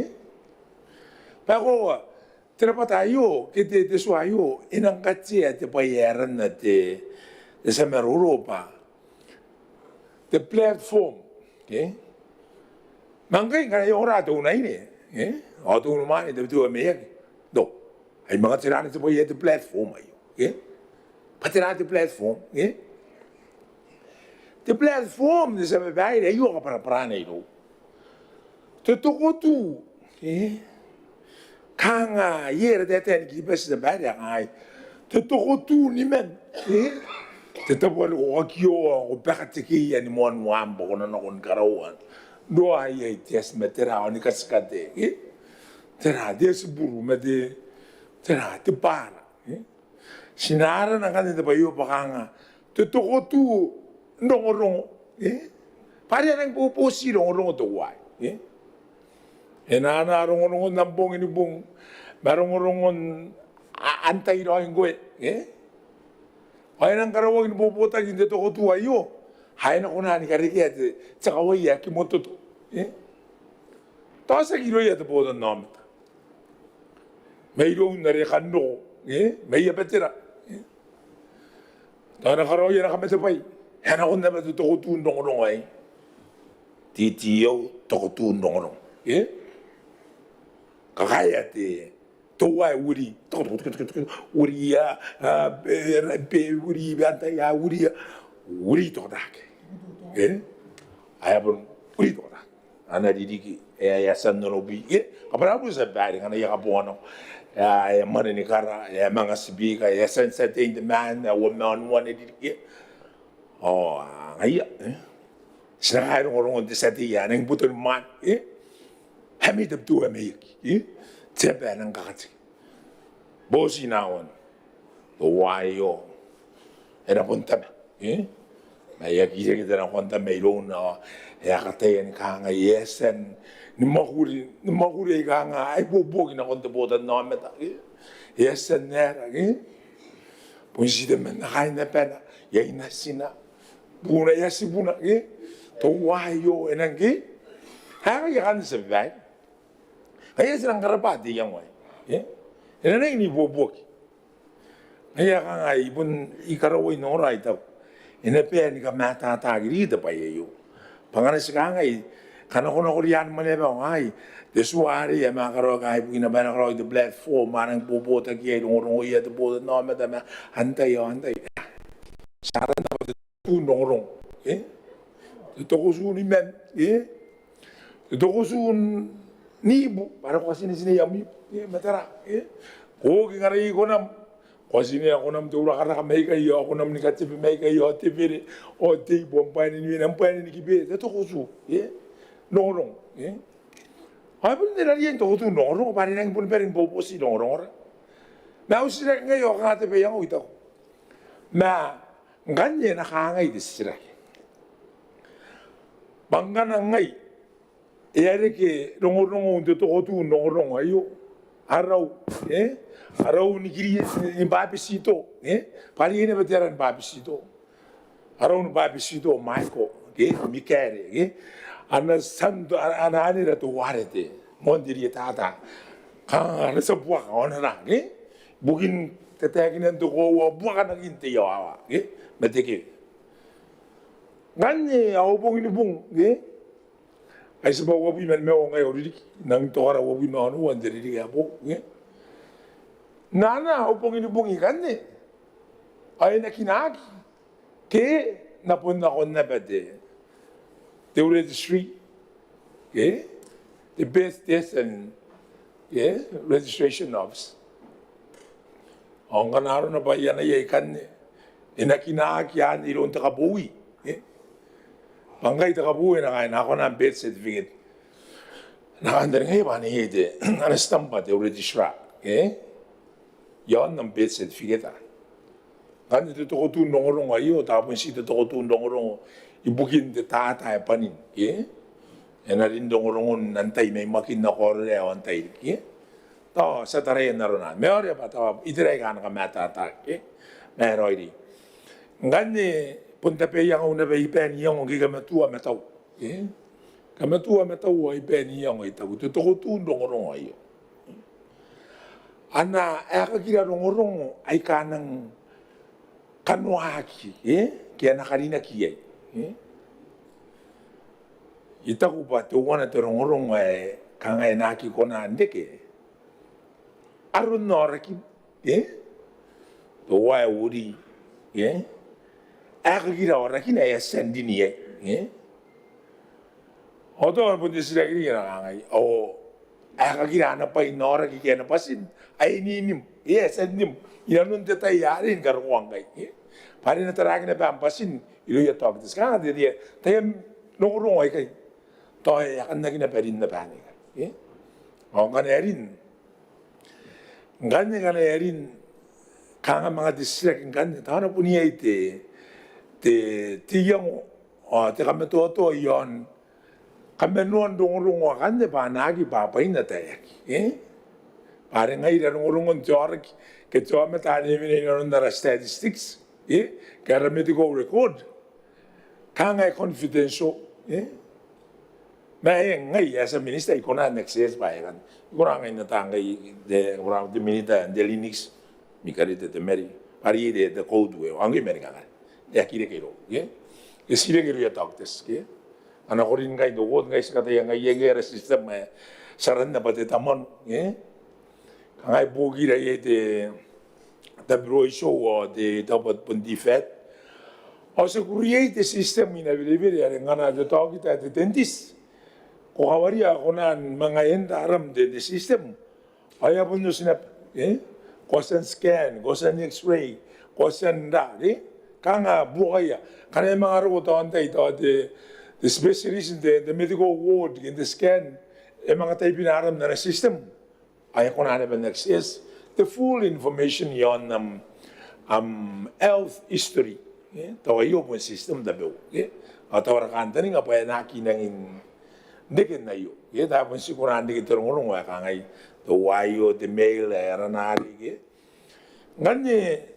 Bwa e koaua, te rabwata aio, ke te, te tua aio, e nang katea te bwai ae aranna te, te tia maroro bwa te platform, e? Ma ngkai ngkana e ongora te unaine, e? Ao te unimwaane, Tabiteuea Maiaki. Tao Ai manga tera te bwai ae te platform aio, e? Bwa tera te platform, e? Te platform, te tia babaire, aio kabwarabwarana irou. Te tokotu, e? Kanga iai ara taetae ni Kiribati, te tia babaire, a kangai te tokotu ni man, e? Te tabo are ko kakioa, ko baka te kei ni moan uam bwa ko na nako ni karaoa. Noa iai te ati ma tera, ao ni katikate, e? Tera, te ati buru ma te, tera, te bwara, e? Ti na arana ngkanne te bwai aio bwa kanga te tokotu n rongorongo, e? Bwa are a nang boboti rongorongo teuaei, e? E na ana rongorongon am bong ni bong, ma rongorongon a-, antai raoi ngkoe, e? Ao e nang karaoaki ni bobotaki n te tokotu aio, ao e na kona ni karekea te, te kawai ae kimototo, e? Tao tiaki irouia te botannaomata, mairoun are kan roko, e? Mai abatera, e? Tao e na karaoia ana kamatebwai, e na kona naba te tokotu n rongorongo aei. Titi au tokotu n rongorongo, e? Kakaea te, teuaei wiri, toko, toko, toko, toko, toko, wiri ia, a, be, be, wiri, be antai ia, wiri ia, wiri tokotaki. E? Ae bon, wiri tokotaki. Ana ririki, e, e a tia n onobwi, e? Kabwara au tia babaire, ngkana I a kabonganako. E, e mwane ni kara, e manga tibika, e a tia n tia tei n te maan, e a ua ma onoua ana ririki, e? Ao, a, ngaia, e? Ti na kaai rongorongon te tia tei ae nang boto ni mwaane, e? Ae mai Tabiteuea Maiaki, e? Te aba ae nang kakateke. Boti n aon. Teuaei ao e na bon tama, e? Ma e aki reke te nakoantaman irouna ao e a kataia ni kangai e a tia ni mwakuri, ni mwakuri ae kanga a ibuobuoki nakon te botannaomata, e? E a tia n aera, e? Bon ti temanna, kaain abana, iai natina, buuna, e a tibuna, e? Teuaei ao e nang ke? Ae ngaia akanne, tia babaire. Ngaia ti nang karabwa te iango aei, e? E na nangi n ibuobuoki. Ngaia kanga I bon, I karaoi n ongora, I taku e na bae ni kamatataki riki te bwai aio. Bwa ngkana ti kangai, kanakonako rian mwaneaba ao kangai, te tua arei ae manga karaoaki ibukina bwa e na karaoaki te platform, a nang bobotaki iai rongorongoia te botannaomata ma antai ao antai. Ti aranna bwa te tokotu n rongorongo, e? Te tokotu ni man, e? Te tokotu n ibu, bwa are ko katinetine iai am ibu, e? Ma tera, e? Ko oki ngkana iai konam, ko katinea konam te urakaraka maikai ao konam ni katebe maikai ao te bere ao te ibu, am bwaine ni wene, am bwaine ni kibe, te tokotu, e? N rongorongo, e? Ao e bon tera riai n tokotu n rongorongo, bwa are nangi boni bane ni boboti rongorongora. Ma au titiraki ngai ao kanga te bwai ae I taku. Ma ngkanne e na kangai te titiraki. Bwa ngkana ngai e a reke rongorongon te tokotu n rongorongo aio, arau, e? Arau ni kiri, ni bwabetito, e? Bwa are iai naba te ara ni bwabetito. Arau ni bwabetito Michael, ke? Mikaere, ke? A na tia n, a na, a na anera teuare te moan te rietata. Kanga a na tia buaka ao n ara, ke? Ibukin tataekinan te koaua, buakanakin te iowawa, ke? Ma te kewe. Ngkanne ao bong ni bong, ke? Ai tibwa uabwi ma nimaua ngai au ririki, nang tokara uabwi ma onoua n te ririki ae boou, ke? N ana ao bong ni bong ikanne ao e na kinaaki ke e na bon nakon naba te, te registry, ke? Te birth, death and, ke? Registration office. Ao ngkana arona bwa iai ana iai ikanne, e na kinaaki anne iroun te kabowi, e? Bwa ngkai te kabowi e na kangai, e na kona am birth certificate. E na kantaningaia bwa e na iai te, ana stamp te registrar, e? Iaon am birth certificate. Ngkanne te tokotu n rongorongo aio, tao bon ti te tokotu n rongorongo ibukin te tata ae bwanin, e? E na rin rongorongon antai mai Makin nako Arorae ao antai riki, e? Tao ti a taraia n arona. Ma e ore bwa tao itera aika a na kamatataki, e? Ma e raoiroi. Ngkanne bon tabeaianga naba i baen iango ngke I kamatoa ma tau, e? Kamatoa ma tau ao i baen iango, I taku te tokotu n rongorongo aio, ana aekakira rongorongo aika a nang kanoaki, e? Ke a na karinaki iai, e? I taku bwa teuana te rongorongo ae kanga e na aki kona n reke aron aorakim, e? Teuae uri, e? Ae kakira aorakina ae a tia n rin iai, e? Ao tao bon te titiraki riki ae kangai, ao ae kakira ana bwai n aoraki ke ana bwatin ae e ninimwi, e, a tia n rinimwi inanon te tai arei ni karokoa ngkai, e? Bwa are e na taraaki naba am bwatin irouia taokita. Ti kanga te, te, taian rongorongo aikai, tao e a kan aki naba rin naba anne, e? Ao ngkana e rin, ngkanne ngkana e rin, kanga manga te titiraki ngkanne, tao a na bon iai te, te, te iango ao te kamatoatoa iaon kamanoan rongorongo akanne bwa a na aki bwabwaina taekan, e? Bwa are ngaira rongorongon te aoraki ke te aomata are e mena inanon ara statistics, e? Ke ara medical record, kanga e confidential, e? Ma e ngai ae te minita I kona n access bwa e kan, I kona ngai n ata ngkai te, te minita n te Linux, mi karite te meri, bwa are te, te code we, ao ngke meri kanga e aki reke irou, e? E ti reke irouia taokita, e? A na korin ngkai n te code ngkai ti kataia ngkai iai ngkai ara system ae ti aranna bwa te tamanu, e? Kangai buokira iai te W H O ao te, tao bon DFAT. Ao ti a create te system i Nawerewere are ngkana te taokita ae te dentist, ko kawaria ae kona ni manga enter aram n te, te system, ao e a bon oti naba, e? Ko a tia n scan, ko a tia n X-ray, ko a tia n ra, e? Kanga buokaia. Ngkana e manga roko tao n tai tao te, te specialist n te, te medical ward ke n te scan, e manga taibina aram n ana system, ao e kona naba n access te full information iaon am, am health history, e? Tao aio bon system tabeua, e? Ao tao ara kantaninga bwa e na aki nangi n reke n aio, e? Tao bon ti kona n reke te rongorongo ae kangai, tao aio te mail ae arana arei, e? Ngkanne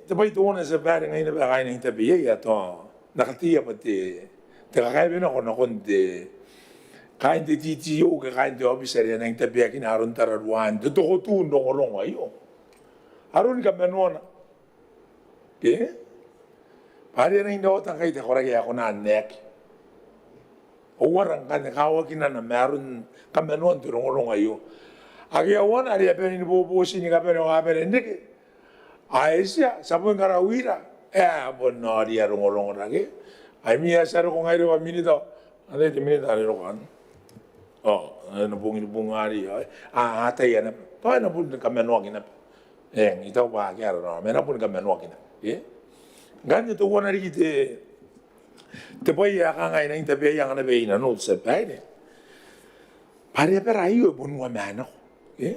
te bwai teuana, tia babaire, ngai naba ae kaain Tabuaeran, tao N na kateia bwa te, te kakaewe nako nakon te, kaain te T T O ke kaain te aobiti are e a nangi tabeakina aron tararuaan te tokotu n rongorongo aio, aron kamanoana, ke? Bwa are e a nangi n ota ngkai te koraki ae kona n aeki. Ao uara ngkanne kawakinana ma aron kamanoan te rongorongo aio? Akea uana are a bane ni boboti ni kabane ao a bane n reke. Ao e tia, ti a bon karawira, e a bon noria rongorongora ke? Ai mia ti a roko ngaira bwa minita, are te minita are roko anne. Ao e na bong ni bong arei, ao a ataia naba bwa e na bon kamanoaki naba. Eng, I taku bwa akea raraoma, e na bon kamanoaki naba, e? Ngkanne teuana riki te, te bwai ae kangai, I nang tabeaianga naba i nanou, tia babaire, bwa are abara aio e bon uamanako, e?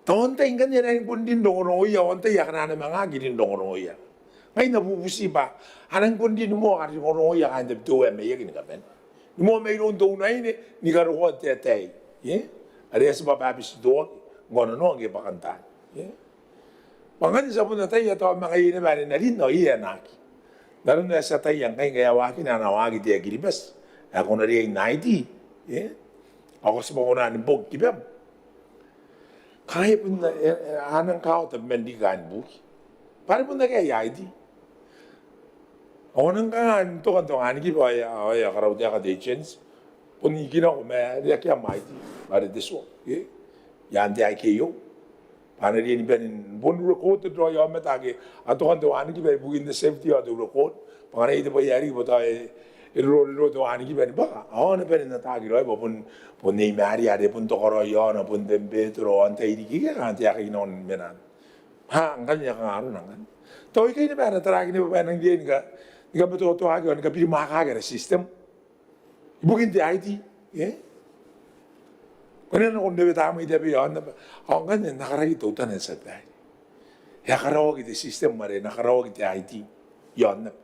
Tao n tai ngkanne a nang bon rin rongorongoia, ao n tai akana a na manga aki rin rongorongoia. Ngai N na bubuti bwa a nang bon rin moa kaain rongorongoia kaain Tabiteuea Maiaki ni kabane. Ni moa mairoun te unaine ni karokoa te ataei, e? Are e a tibwa bwabetitoaki ngkoananoa ngke bwakantaai, e? Bwa ngkanne ti a bon ataia tao manga iai naba are e na rin ao iai ae na aki. N aron ae ti ataia ngkai ngke e a waakina ana waaki te Air Kiribati ae ko na riai n I D, e? Ao ko tibwa kona ni boki kibam. Kangai bon, e, e, a nang kaota man riki kaain buki bwa are bon akea aia I D. Ao a nang kanga n toka n te wanikiba, ao e a, ao e a karautaeka te agent, bon ikinako ma are akea am I D, bwa are te tua, e? I aan te I K O. Bwa a na riai ni bane n bon recorded raoi aomata ake a toka n te wanikiba ibukin te safety ao te record. Bwa ngkana iai te bwai ae riki bwa tao e, e roro, roro te wanikiba ni bwaka, ao a na bane n ataaki raoi bwa bon, bon Nei Maria are bon toka raoi i aona, bon Tembetero, ao n tai riki ke kanga te aeka i nanon menan. Ha, ngkanne e a kanga arona ngkanne. Tao ikai naba ae na taraaki naba bwa e nang riai ni ka, ni kamatoatoaki ao ni kabirimwaakaki ara system ibukin te I D, e? Ko na nako n rewe tamnei tabeia aon aba. Ao ngkanne N na karaki teutana, tia babaire. E a karaoaki te system are e na karaoaki te I D i aon aba.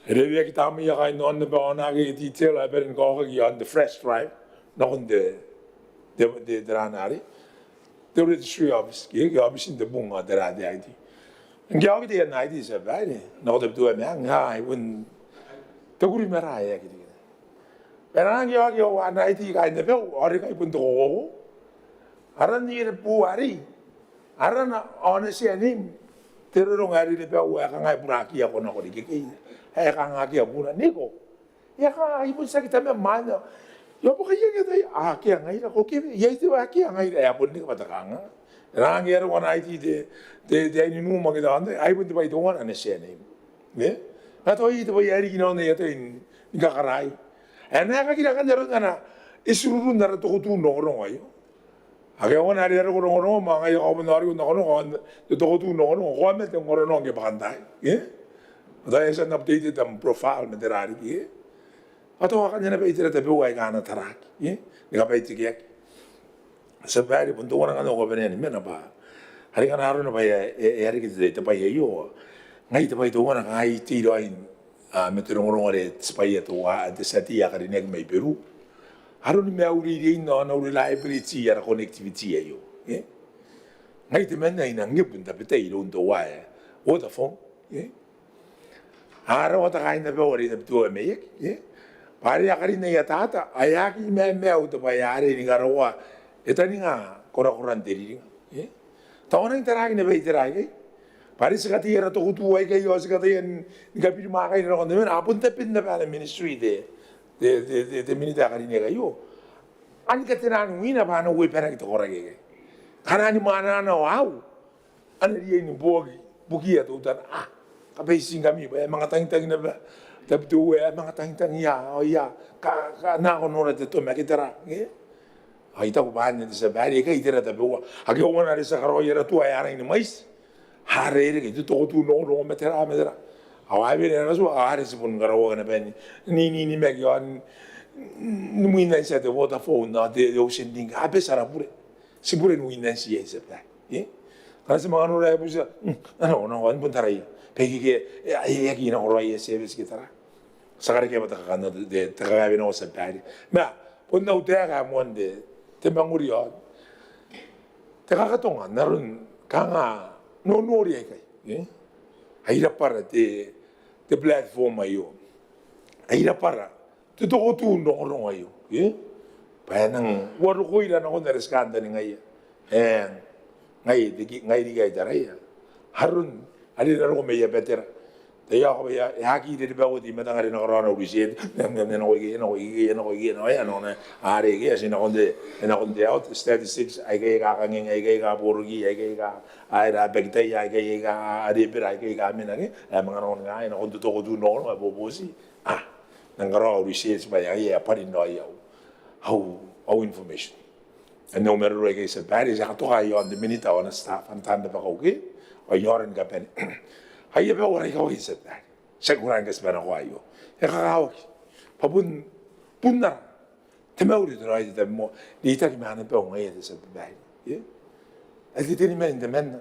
E reweaki tamneia kaain aon aba ao a na aki detail ae bane ni kaokaki i aon te flash drive nakon te, te, te, te ran arei, te registry office, ke, ke aobitin te bung ao te ra te I D. Ngke a oki taian I D, tia babaire, nako Tabiteuea Meang, a, ai bon te kuri mara ae aki riki. Bwa e nang aki oki ao ana I D kaain abau, ao are ngkai bon te kokogo. Aran Nei Rebu arei, arana ao ana surname, te roro are Rebu ae kanga e burakiako nako riki ikekei, ae kanga akea buuna, Niko. E a kanga, ai bon tiaki tamam anne. Io, bwa kaianga tai, akea ngaira, ko kewe, iai te bwai akea ngaira, e a bon riki bwa te kanga. E rangi n roko ana iti te, te, te aine n uma ke te aon tai, ai bon te bwai teuana ane ti anai. E? Ngkana tao iai te bwai ae riki n aon aia tai ni kakaraoi. E na aki raka n aron ngkana e tururung ara tokotu n rongorongo aio. Akea ngkana are e a roko rongorongo, ma ngaia ko a bon aoriko n nakonako, te tokotu n rongorongo, ko a mate n rongorongo ngke bwakantaai. E? Ao tao e a tia n update am profile ma tera riki, e? Ao tao akanne naba itera tabeua aika a na taraaki, e? Ni kabaitikeaki. Tia Babaire, bon teuana ngkanne au kabanea ni mena bwa are ngkana arona bwa e a, e a, e a reke te, te bwai aio. Ngai te bwai teuana kanga I tei raoi, a, ma te rongorongo are tibwaia teuae, te tia tei ae karineaki mai Beru. Aroni maiureirei n aon au reliability, ara connectivity aio, e? Ngai temanna ae I nang ibukin tabetai iroun teuae Vodafone, e? A rawata kaain abau are i Tabiteuea Maiaki, e? Bwa are a karin aia data, ae aki mamaiu te bwai arei ni karaoa, e taninga korakoran te riringa, e? Tao a nang taraaki naba itera aikai. Bwa are ti kataia ara tokotu aikai, ao ti kataia ni, ni kabirimwaakaina nakon te mena, a bon tabe naba ana ministry te, te, te, te, te minita ae karineaki aio. Ao ni katenan wina bwa a na uebanaki te koraki aikai. Kanga ni mwananga ao au a na riai ni buoki, buokiia teutana. A, kabaitingkami bwa e a manga tangitang naba Tabiteuea, e a manga tangitang ia, ao ia, ka, ka, nako nora te toma ke tera, e? Ao I taku bwa anne, te Tia Babaire, aikai itera tabeua. Akea ngkana are ti a karaoi ara tua ae a rangi ni mwaiti. Are e reke te tokotu n rongorongo ma tera, ma tera. Ao a bane ara tua, ao are ti bon karaoaki naba ni, ni, ni, ni maki, ao ni, ni mwin antia te Vodafone, ao te, te Ocean Link, a bati ara bure. Ti bure n mwin antia, Tia Babaire. E? Ngkana ti manga nora e butia, mm, nako, nako, bon taraia. Bwa ikekei, e, e, e aki nakoraoi aia service ke tera. Ti a karekea bwa te kakannato, te, te kakaewenako, Tia Babaire. Ma bon au taeka ae moan te, te mangori ao te kakatonga n aron kanga nonori aikai, e? Ai rabwara te, te platform aio. Ai rabwara te tokotu n rongorongo aio, e? Bwa e nang uarokoira nakon are ti kantaningaia. E, ngai, te ki, ngai riki ae I taraia aron are e na roko mai abatera. Taiaoka bwa e aki rereba uati matang are e na karaoa ana research. E nako ikekei, e nako ikekei, e nako ikekei, e nako ikekei, e nako ikekei, are ikekei, e nako ikekei, e nako ikekei, e nako ikekei, aikai aika kanganga, aikai aika boroki, aikai aika aera bakitaia, aikai aika arebera, aikai aika mena, ke? E a manga nako ngkai, e nako n te tokotu n rongorongo ae bobooti. A, nang karaoa au research bwa e a, e a bwarin raoi au, au, au information. Ao n au maroro aikai, Tia Babaire, ti a katoka iaon te minita ao ana staff, ana taan rabakau ke, ao i aora ni kabane. Ai abau ara ikawai, Tia Babaire. Ti aki kona ni katiba nako aio. E kakawaki. Bwa bon, bon ara te mauri te raoi te tabomoa, reitaki ma ana bau ngaia, te Tia Babaire. E? Ae te teniman temanna.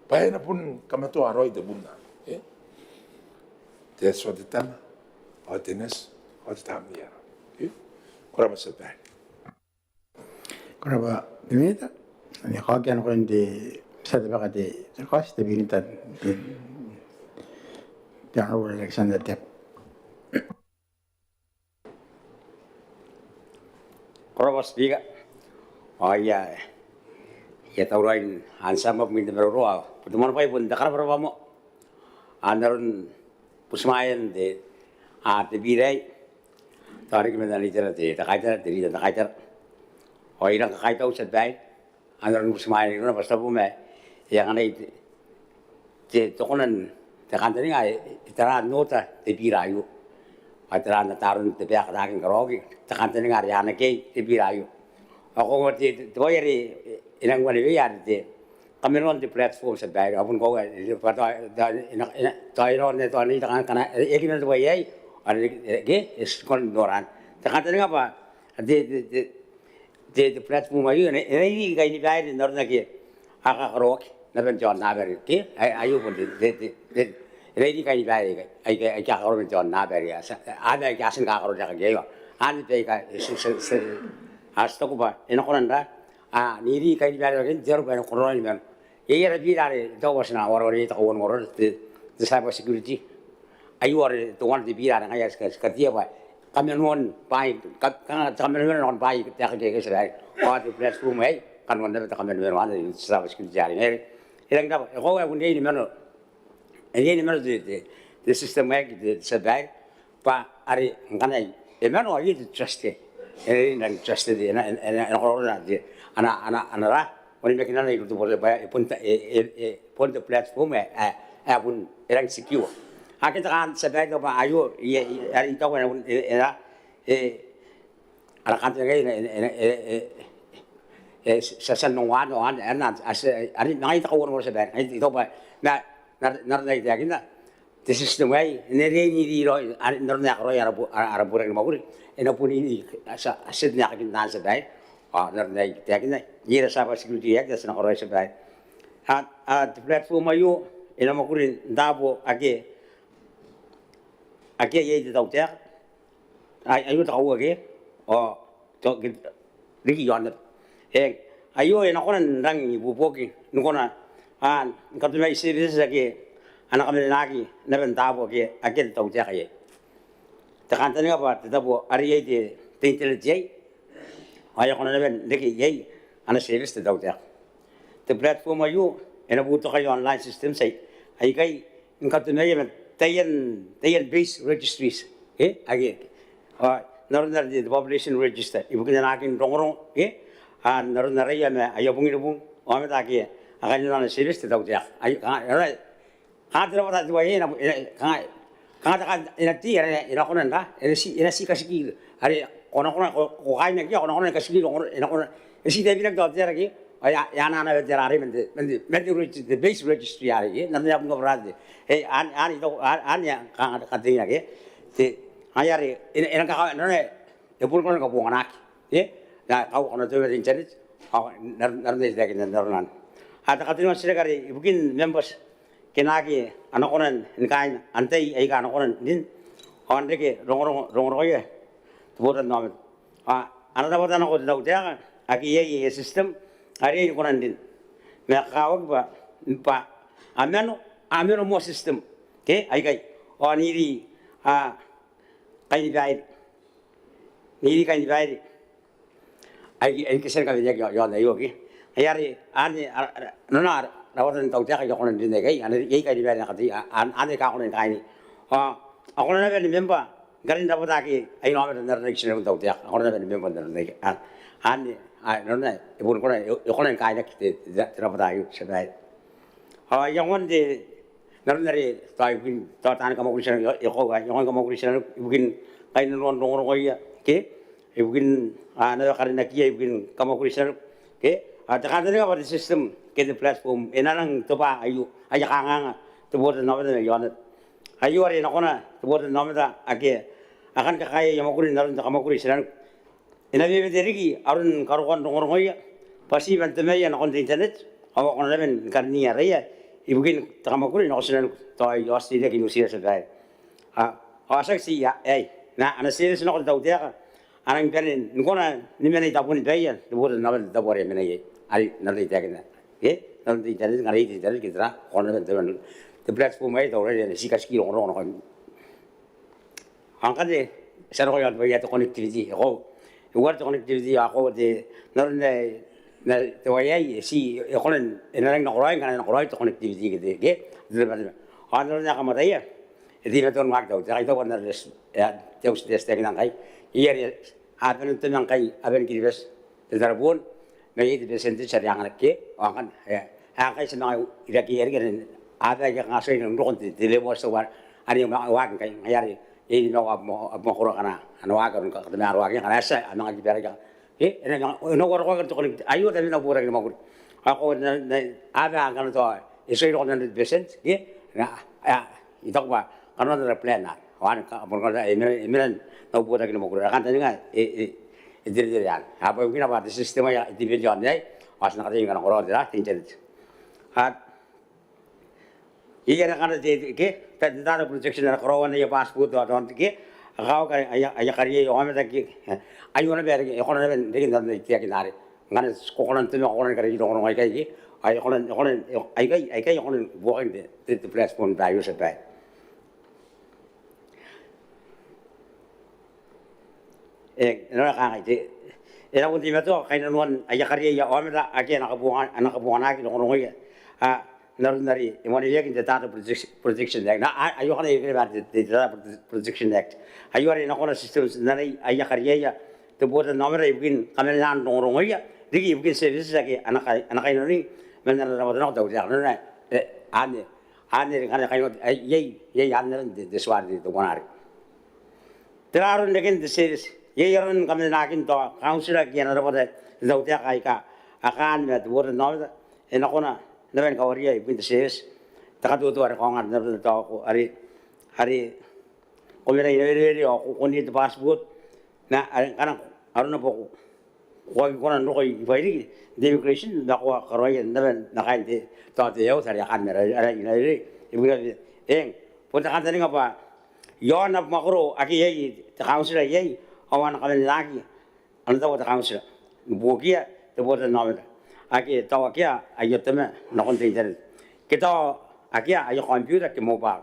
Bwa e na bon kamatoa raoi te bun anne. E? Te Atua te Tama, ao te Nati, ao te Tamnei Aarona. E? Ko rabwa, Tia Babaire. Ko rabwa te Minita. Ao ni kaokia nakoin te tia tabeka te, te kaoti, te Minita, te, te Honourable Alexander Teabo. Ko rabwa Speaker. Ao I a, I a tauraoi n antia ma mwin te maroro ao bon te moan bwai bon te karabwarabwa moa n aron butimwaean te, a, te bira aei. Tao riki man ana itera te, te kaitara, te rita n te kaitara. Ao I rang kakaitau, Tia Babaire, n aron butimwaeana irouna bwa ti tabu ma e anganai te, te, te kona n te kantaninga ae e tara n ota te bira aio. Ao e tara n ata aron te bae a kataaki ni karaoaki te kantaninga are a anaaki iai te bira aio. Ao koaua te, te, te bwai are e nang uaneuea are te kamanoan te platform, Tia Babaire, ao bon koaua, e, bwa tao, tao, e na, e na, tao e nora, tao e na, tao e na, e aki mena te bwai aei, ao e, e, ke, e, ti kona n nora anne. Te kantaninga bwa te, te, te, te, te platform aio e na, e na irii kainibaire n aron ake a kakaraoaki naba n te aonnaba are, ke, ai, aio bon te, te, te, te, e na irii kainibaire aika, aika, aika a kakaraoaki n te aonnaba are, a tia, a, aika a tia ni kakaraoaki aio. Anne baika, e, ti, ti, ti, a, ti taku bwa e na kona n ra, a, n irii kainibaire aika n te aro bwa e na kona ni mano. Iai ara bira are tao bwa ti na wareware iai te kauoua n ongora, te, te cyber security. Aio are teuana te bira are ngaia ae ti ka, ti katea bwa kamanoan bwaai, ka, ka, kamanoan nakon bwaai taekaki aikai, Tia Babaire. Ao te platform aei kanoan naba te kamanoan, te cyber security are ngaia. E rangi n rabwa, e koaua ae bon riai ni mano, e riai ni mano te, te, te system aei, te, Tia Babaire, bwa are ngkana e mano ao iai te trust aei. e nang trusted, e na, e na, e na, e na korakora te, ana, ana, ana ra onimakinana iroun te botannaomata bwa e bon te, e, e, e bon te platform ae, ae, ae bon e nang secure. Akea te kantaninga, Tia Babaire, bwa aio, e, e, are I taku e na bon, e, e, e, ara kantaninga e na, e na, e na, e, e, e, ti a tia n ongo anne, ao anne, anne, a, a, are ngaia te kauoua, Tia Babaire, ngaia I taku bwa n aron ae I taekinna, te system aei e na riai n iri raoi, are n aron ae e karaoia ara bo-, ara, ara botaki ni mwakuri, e na bon iri, a tia, a tia n aekakin anne, Tia Babaire. Ao n aron ae I taekinna, iai ara Cyber Security Act ae ti na karaoia, Tia Babaire. A, a, te platform aio e na mwakuri n taabo ake, ake iai te tautaeka. Ai, aio te kauoua ke, ao to, ke, riki iaon naba. E, aio e na kona n rangi ni ibuobuoki, ni kona, a, ni katomai services ake a na kamanenaki naba n taabo ake, ake te tautaeka iai. Te kantaninga bwa te tabo are iai te, te internet iai, ao e a kona naba n reke iai ana service te tautaeka. Te platform aio e na boutokaia online systems ai, aikai ni katomaia ma taian, taian base registries, e, ake, ao n aron are te population register ibukin anaakin rongorongo, e, ao n aron araia ma aia bunginibung aomata ake a kainnanoa ana service te tautaeka. Ai, kanga, kanga te rabwata teuaei e na, e na, kanga, kanga te ka, e na ti, e na, e na kona n ra, e na ti, e na ti katikii. Are ko na kona, ko, ko kainaki, ko na kona ni katikii, ko na kona, e na kona, e na ti taekinaki te tautaeka ke, ao e a, e a anaa naba te ra arei man te, man te, man te regi-, te base registry arei, e, n aron ae a bon kabwarabwara te, e, anne, anne, anne, anne, kanga, kanga te inaki, e, te, ngaia are, e na, e na kaka, n aron ae e boni kona ni kabonganaki, e, n ae kanga ko na toma te internet, ao n aron, n aron ae I taekinna n aron anne. A, te katenua n titiraki are ibukin members, ke naake a na kona ni kaain antai aika a na kona n rin ao n reke rongorongo, rongorongoia te botannaomata. A, a na rabwata nako te tautaeka ake iai aia system are e kona n rin. Ma e kakawaki bwa, bwa a mano, a mano moa system ke aikai, ao n iri, a, kainibaire, n iri kainibaire aike, aike a tia ni kaweneaki iaon aio ke. Ngaia are anne, a, a, nanona rabwatan te tautaeka aika a kona n rin aikai, anne iai kainibaire aika a katei, a, a, anne aika a kona ni kaaini. Ao a kona naba ni member ni karin rabwata ake a inaomata n aron ae ti na roko n te tautaeka, a kona naba ni member n aron ae, a, anne, a, nanona e boni kona, e, e kona ni kaainaki te, te, te rabwata aio, Tia Babaire. Ao iangoan te, n aron are tao ibukin tao taani kamwakuri tinaniku, e, e koaua, iangoan kamwakuri tinaniku ibukin kainnanoan rongorongoia ke, ibukin, a, naba karinakiia ibukin kamwakuri tinaniku ke, a, te kantaninga bwa te system ke te platform e na nang tobwa aio, aia kangaanga te botannaomata mai aon aba. Aio are e na kona te botannaomata ake a kan kakaea aia mwakuri n aron te kamwakuri tinaniku e na wewete riki aron karokoan rongorongoia bwa ti man tamaia nakon te internet, ao a kona naba ni karinii araia ibukin te kamwakuri nako tinaniku, tao i Australia ke New Zealand, Tia Babaire. A, ao tiaki ti aei, ma ana service nako te tautaeka a nangi bane ni kona ni mena i tabonibaia te botannaomata n te tabo are e mena iai. Are n aron ae I taekinna, e, n aron te internet, ngkana iai te internet ke tera, a kona naba n toma te platform aei, tauraoi are e na ti katikii rongorongo nakoim. Ao ngkanne ti a roko iaon te bwai ae te connectivity, e koaua. E uara te connectivity, ao e koaua te, n aron ae, n aron ae te bwai aei e ti, e kona n, e na rangi n nakoraoi ngkana e nakoraoi te connectivity ke te, ke te, te, te, ao n aron ae kam ataia, e teimatoa ni waaki te tautaeka, I taku bwa n aron ae, e, te auti ae ti taekinna ngkai, iai are a bane n toma ngkai aban Kiribati te tareboon, ma iai te percentage are e anganaki, ao ngkanne, e, a ngkai ti a manga irakeia riki aba aika kanga a tuai n roko n te, te level ae ti taku bwa are e manga waaki ngkai, ngaia are iai nimaua abamwakoro akana a na waaki aron katamaroakiia ngkana a tia a manga kibaraki. Ke e na manga, e na uara koaua te connect, aio tabeman au botaki ni mwakuri. Ao ko na, na, aba ngkana tao e tuai roko n hundred percent, ke, na, a, I taku bwa kanoan ara plan anne. Ao anne, ka, bon kanoan, e mena, e mena n au botaki ni mwakuri. Ara kantaninga e, e, e teretere anne. Ao bwa ibukina bwa te system aei e depend iaon aei, ao ti na kataia ni kanakoraoa te ra, te internet. Ao iai are ngkana te, te, ke, te, te data protection are karaoan aia passport, ao, ao, ke, a kakawaki aia, aia kariaia aomata ke, e, aio naba are e kona naba n reke n aron ae I taekinna arei. Ngkana ko kona n toma, ko kona ni kariki rongorongo aikai ke, ao e kona, e kona, e, aikai, aikai e kona ni buoka te, te, te platform bwa aio, Tia Babaire. E, e na kangai te, e na bon teimatoa kainnanoan aia kariaia aomata ake a na kabonga, a na kabonganaaki rongorongoia. A, n aron are e mwaneweaki n te Data Protection, Protection Act. N a, a, aio ngkanne e reke naba te, te Data Prote-, Protection Act. Aio are e na kona systems n anai aia kariaia te botannaomata ibukin kamanenaia rongorongoia riki ibukin services ake a na kainnanoi man ana rabwata nako te tautaeka. Nanona anne, anne ngkana kainnanoa, iai anne te tua are te teuana are tera aron reken te service. Iai aron kamanenakin tao council ake ana rabwata te tautaeka aika a kaan ma te botannaomata e na kona naba ni kawaria ibukin te service te katoto are kaonga n rabwata n taoko are, are ko mena i Nawerewere ao ko, ko nori te passport ma are ngkana arona bwa ko, ko aki kona n roko i Bairiki n te immigration ma ko a karaoia naba n kaain te, tao te health are a kaan ma ara, ara i Nawerewere. Eng, bon te kantaninga bwa iaon abamwakoro ake iai te council iai ao a na kamanenaaki ana tabo te council ni buokiia te botannaomata ake tao akea aia tama nakon te internet ke tao akea aia computer ke mobile.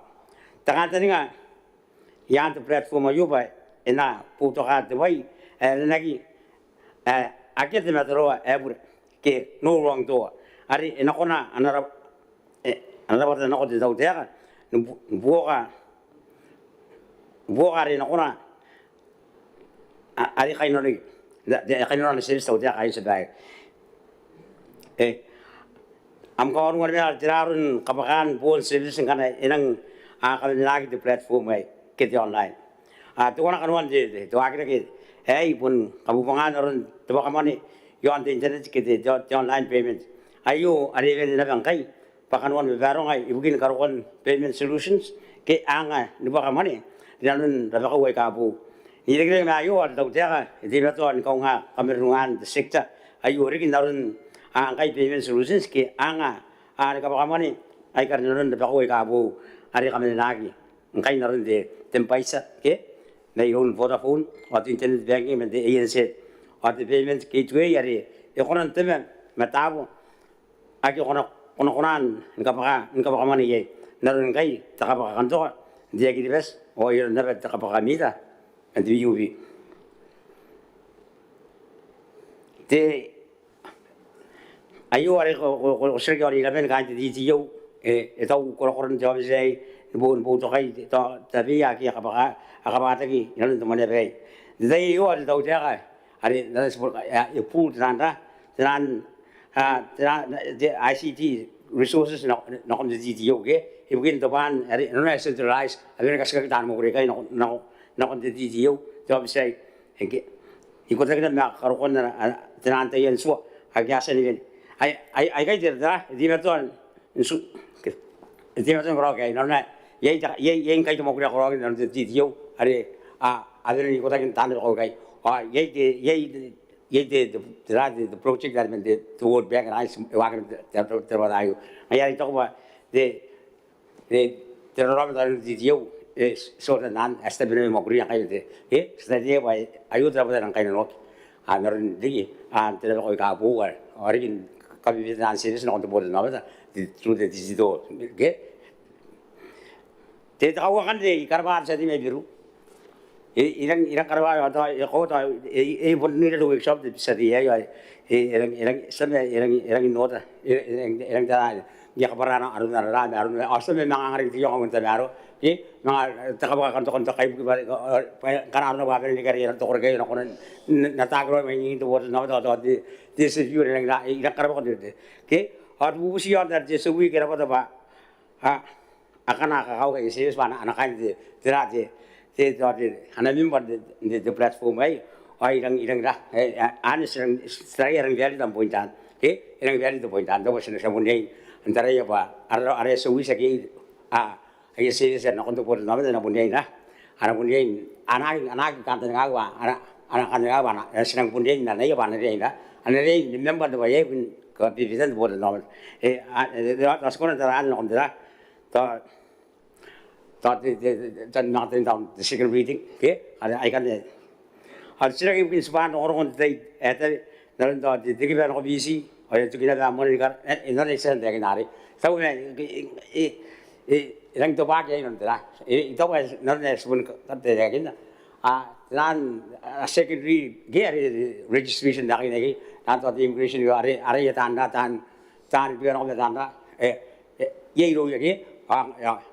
Te kantaninga i aan te platform aio bwa e na boutokaa te bwai ae aranaki ae akea te mataroa ae bure ke no wrong door are e na kona ana rabwata nako te tautaeka ni buoka, buoka are e na kona are kainnanoia, kainnanoia ana service te tautaeka aio. Ti a bae am kaonoua naba tera aron kabwakaan boon service ngkana e nang kamanenaaki te platform aei ke te online. A teuana kanoan te, te, te waaki rake aei bon kabobongan aron te bwakamwane iaon te internet ke te, te, te online payment. Aio are e wene naba ngkai bwa kanoan babaronga ibukin karokoan payment solutions ke anga ni bwakamwane rinanon rabakau aika boou. N irekereke ma aio ao te tautaeka e teimatoa ni kaunga kamarurungan te sector aio riki n aron ngkai payment solutions ke anga ni kabwakamwane aika rinanon rabakau aika boou are kamanenaaki ngkai n aron te, te M-PAiSA ke mairoun Vodafone ao te internet banking man te A N Z ao te payment gateway are e kona n tama ma taabo ake ko na, ko na kona ni kabwaka, ni kabwakamwane iai n aron ngkai te kabwaka kantoka n te Air Kiribati ao iai naba te kabwaka mita man te B U B. Te aio are ko, ko, ko, ko titiraki aon irabwan kaain te D T O, e, e tau korakoran te aobiti aei ni bou, ni boutokai tao tabeia ake a kabwaka, a kabwakataki inanon te mwaneaba aei. N te tai aio ao te tautaeka are n ara tibwa, e, e pool te naan ra, te naan, a, te naan, te I C T resources nakon te D T O ke ibukin tobwaan are nanona e centralize, a wene katikaki taan mwakuri aikai nakon, nakon, nakon te D T O te aobiti aei. Eng, ikotaki naba ma karokoan ana, ana, te naan taian tua ake a tia ni wene. Ai, ai, aikai te, te, e teimatoa n tu, e teimatoa ni karaoaki aei, nanona iai, iai, iai ngkai te mwakuri ae karaoaki inanon te D T O are a, a wene n ikotaki n taan rabakau aikai. Ao iai te, iai te, iai te, te, te, te project are man te, te World Bank are e waaki te, te, te rabwata aio. Ngaia are I taku bwa te te, te raraoma tao n te D T O, e, ti ota n ae ti tabe naba ni mwakuria ngkai te, e, ti tabe bwa aio te rabwata ae rang kainnanoaki n aron riki, a, te rabakau aika boou are, ao riki ni kabebete naan service nakon te botannaomata through the digital, ke? Te, te kauakan te, I karabwa te tia tei mai Beru. E, I rang, I rang karabwa, tao, e, ko, tao, e, e, bon n ira te workshop te tia tei aei, e, e rang, e rang, ti a manga, e rang, e rang n ota, e, e rang, e rang tara, e, ni kabwara aron ara ra, aron, ao ti a manga anganaki te ionga n tamaroa, ke, manga, te kabwaka kantoka n te kaibuke bwa, bwa, ngkana arona bwa a bane ni karekea te koraki aio, a na kona n, n ataaki raoi mwaingingin te botannaomata, tao, tao, te, te tia tei aio, e rang, e rang karabwa te, te, ke, ao te bubuti aio, te, te tia tei aio, ke rabwata bwa, a, akana a kakauka aia service bwa a na, a na kaain te, te ra, te, te, te, te, a na member n te, te, te platform aei, ao I rang, I rang ra, e, a, anne ti rang, ti taraia e rang valid am point anne, ke, e rang valid te point anne, tao bwa ti na, ti a bon riai n taraia bwa ara, ara service ake, a, aia service nakon te botannaomata a na bon riai n ra, a na bon riai n, a na aki, a na aki kantaningaaki bwa, a na, a na kantaningaaki bwa, a na, ti rang bon riai n anaia bwa a na riai n ra, a na riai ni member n te bwai aei ibukin kabebetean te botannaomata. E, a, e, e, tao ti kona n tara anne nakon te ra, tao, tao te, te, te, tao n manga tei n tao te second reading, ke? Are, aikanne. Ao te titiraki ibukin tibwaan rongorongon te tai ae tawe, n aron tao te, te kiba nako Biti, ao e a toki naba mwane ni kara, e, e, n aron e tia n taekina arei. Tao ma, e, e, e, e rang tobwaaki aei n aron te ra. E, I taku bwa n aron ae ti bon ka, ka taekinna. A, te naan, a, second reading, ke are registration n aekakin aikai, n aron tao te immigration, are, are iai taan ra, taan, taan bika nako ma taan ra, e, e, iai irouia ke, a,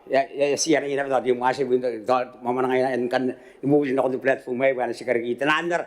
e, e, e, ti anaia naba tao te mwati ibukin tao, tao mwamwananga aika a kan ni bubuti nakon te platform aei bwa a na tii karekei te naan ra,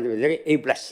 te weteaki A plus.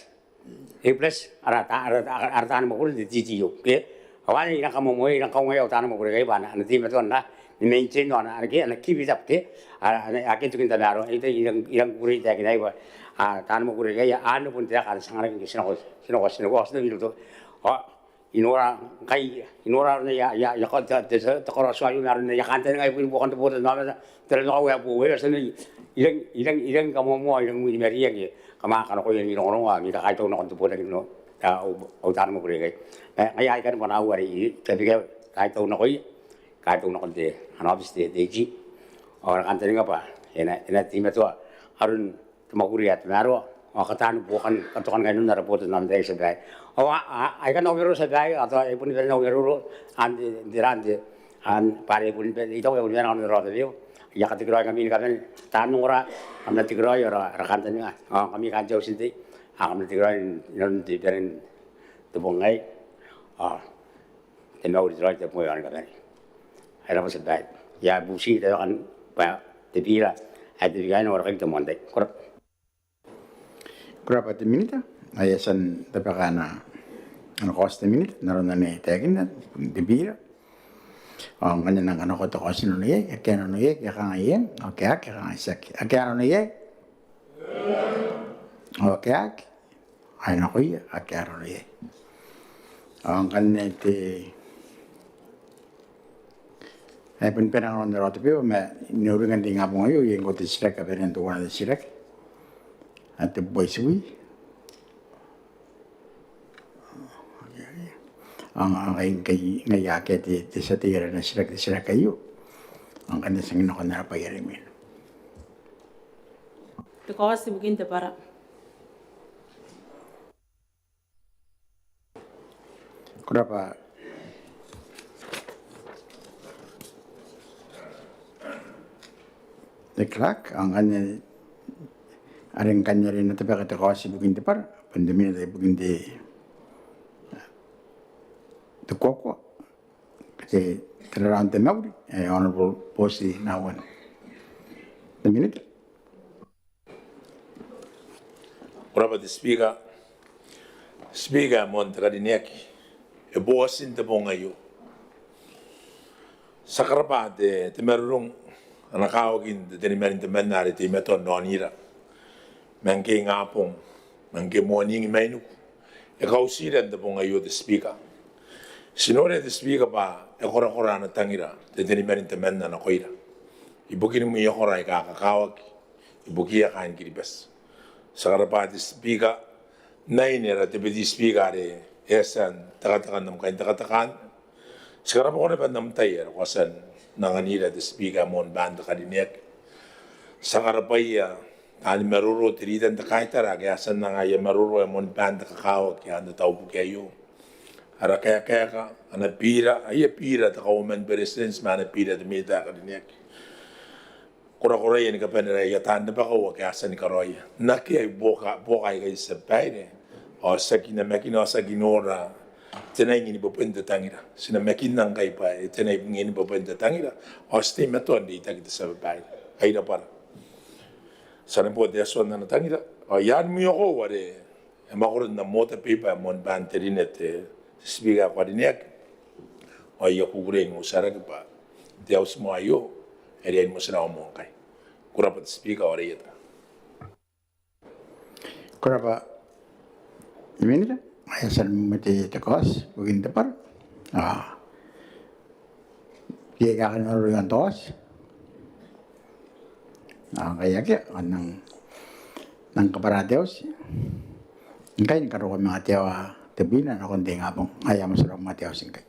A plus, ara ta-, ara ta-, ara taani mwakuri n te T T O, ke? Ao anne e rang kamoamoa, e rang kaungaia au taani mwakuri aikai bwa a na, a na teimatoa n na, ni maintain ao a na, a na ke, a na keep it up, ke? A, a na, a ke tokin tamaroa, e rang, e rang, e rang kukurei taekinna bwa, a, taani mwakuri aikai, a, a na bon te aka a na tia n anganaki ngke ti nako, ti nako, ti nako, ti nako, ti nako, ao I nora ngkai, I nora aron aia, aia, aia ka-, te, te, te karaoa aio ma aron aia kantaninga ibukin buokan te botanaomata, te rannakau ae boou, e a tia n, I rang, I rang, I rang kamoamoa, I rang wini maria ngke kam a kanakoia ni rongorongo, ngke I kakaitau nakon te botaki n au, au, au taani mwakuri aikai. E, ngaia aikanne bwanaau are I tabekia, kaitau nakoia, kaitau nakon te, ana aobiti te, te AG. Ao ara kantaninga bwa e na, e na teimatoa aron te mwakuri ae tamaroa ao kataan buokan katokan kainnanoan ara botanaomata, tia babaire. Ao a, a, aikanne au maroro, tia babaire, ao tao e boni bane au maroro n te, n te ra, n te, ao bwa are e boni bane, I taku e boni bane au maroro, tia babaire. I a katekeraoi ngkami ni kabane, taan ongora, kam na tekeraoi ara, ara kantaninga. Ao ngkami kaain te auti n tei, ao kam na tekeraoi inanon te bane n te bong aei. Ao te mauri, te raoi, te moan kabane. Ai rabwa, tia babaire. I a bubuti tabekan bwa te bira ae te bira ae na warekai n te moan tai. Ko rabwa. Ko rabwa te minita. Ao e a tia n tabeka ana, ana kaoti te minita n aron anne e taekinna, te bira. Ao ngkana e nang kanakoa te kaoti, nano iai? Akea, nano iai? E kangai eng. Ao akea, e kangai tiaki. Akea, nano iai? Ao akea, akea. Ai nakoia ake a roro iai. Ao ngkanne te, ai bon bane ngkanne raoi te beba, ma n uringan te ingabong aio, iai ngkoa te titiraki, a bane n teuana te titiraki. Ao te bwai tibwi. Ao ngaia ngkai, ngaia ake te, te tia tei are e na titiraki te titiraki aio. Ao ngkanne ti a nako n ara bwai are imwina. Te kaoti ibukin te bwara. Ko rabwa te clerk. Ao ngkanne are, ngkanne are e na tabeka te kaoti ibukin te bwara, bon te minita ibukin te, te kuakua, te, te raraun te mauri, e, Honourable Booti Nauan. Te minita. Ko rabwa te Speaker. Speaker ae moan te karineaki, e boo atin te bong aio. Ti a karabwa te, te marurung ana kawakin te teniman temanna are e teimatoa n raonira ma ngke ingabong, ma ngke moaning mainiku, e kautira n te bong aio te Speaker. Ti noria te Speaker bwa e korakora ana tangira te teniman temanna nakoira ibukin mwiokora aika kakawaki ibukiia kaain Kiribati. Ti a karabwa te Speaker, n aine ara Deputy Speaker are e a tia n tekateka n am kaintekateka. Ti karabwa naba n am tai are ko a tia n anganira te Speaker ae moan te karineaki. Ti a karabwaia taani maroro, te rita n te kaitara ake a tia n anga aia maroro ae moan te kakawaki n te taubuki aio. Ara kaekaeka, ana bira, aia bira te Kauoman ni Beretitenti ma ana bira te minita ae karineaki. Korakoraia ni kabanea aia taan rabakau ake a tia ni karaoia n akea buoka, buoka aikai, te tia babaire. Ao ti aki namakina, ao ti aki nora te nai ni bobon te tangira. Ti namakinna ngkai bwa e te nai ni bobon te tangira, ao ti teimatoa n reitaki, te tia babaire. Ai rabwara. Ti a neboa te Atua n ana tangira. Ao i aan mwiokoau are e a mwakuri n am order paper ae moan te rine, te Speaker ae karineaki. Ao I a kukurei n uotia rake bwa te auti moa aio e riai ni motirawa moa ngkai. Ko rabwa te Speaker, ao reieta. Ko rabwa te minita. Ngaia, ti a mate te kaoti ibukin te bwara. Ao iai ae kani maroro i aon te kaoti? Ao ngkai akea, ao N nang, N nang kabwara te auti ngkai ni karokoa manga te aoa tebwina nakon te ingabong. Ngaia, motirawa moa te auti ngkai.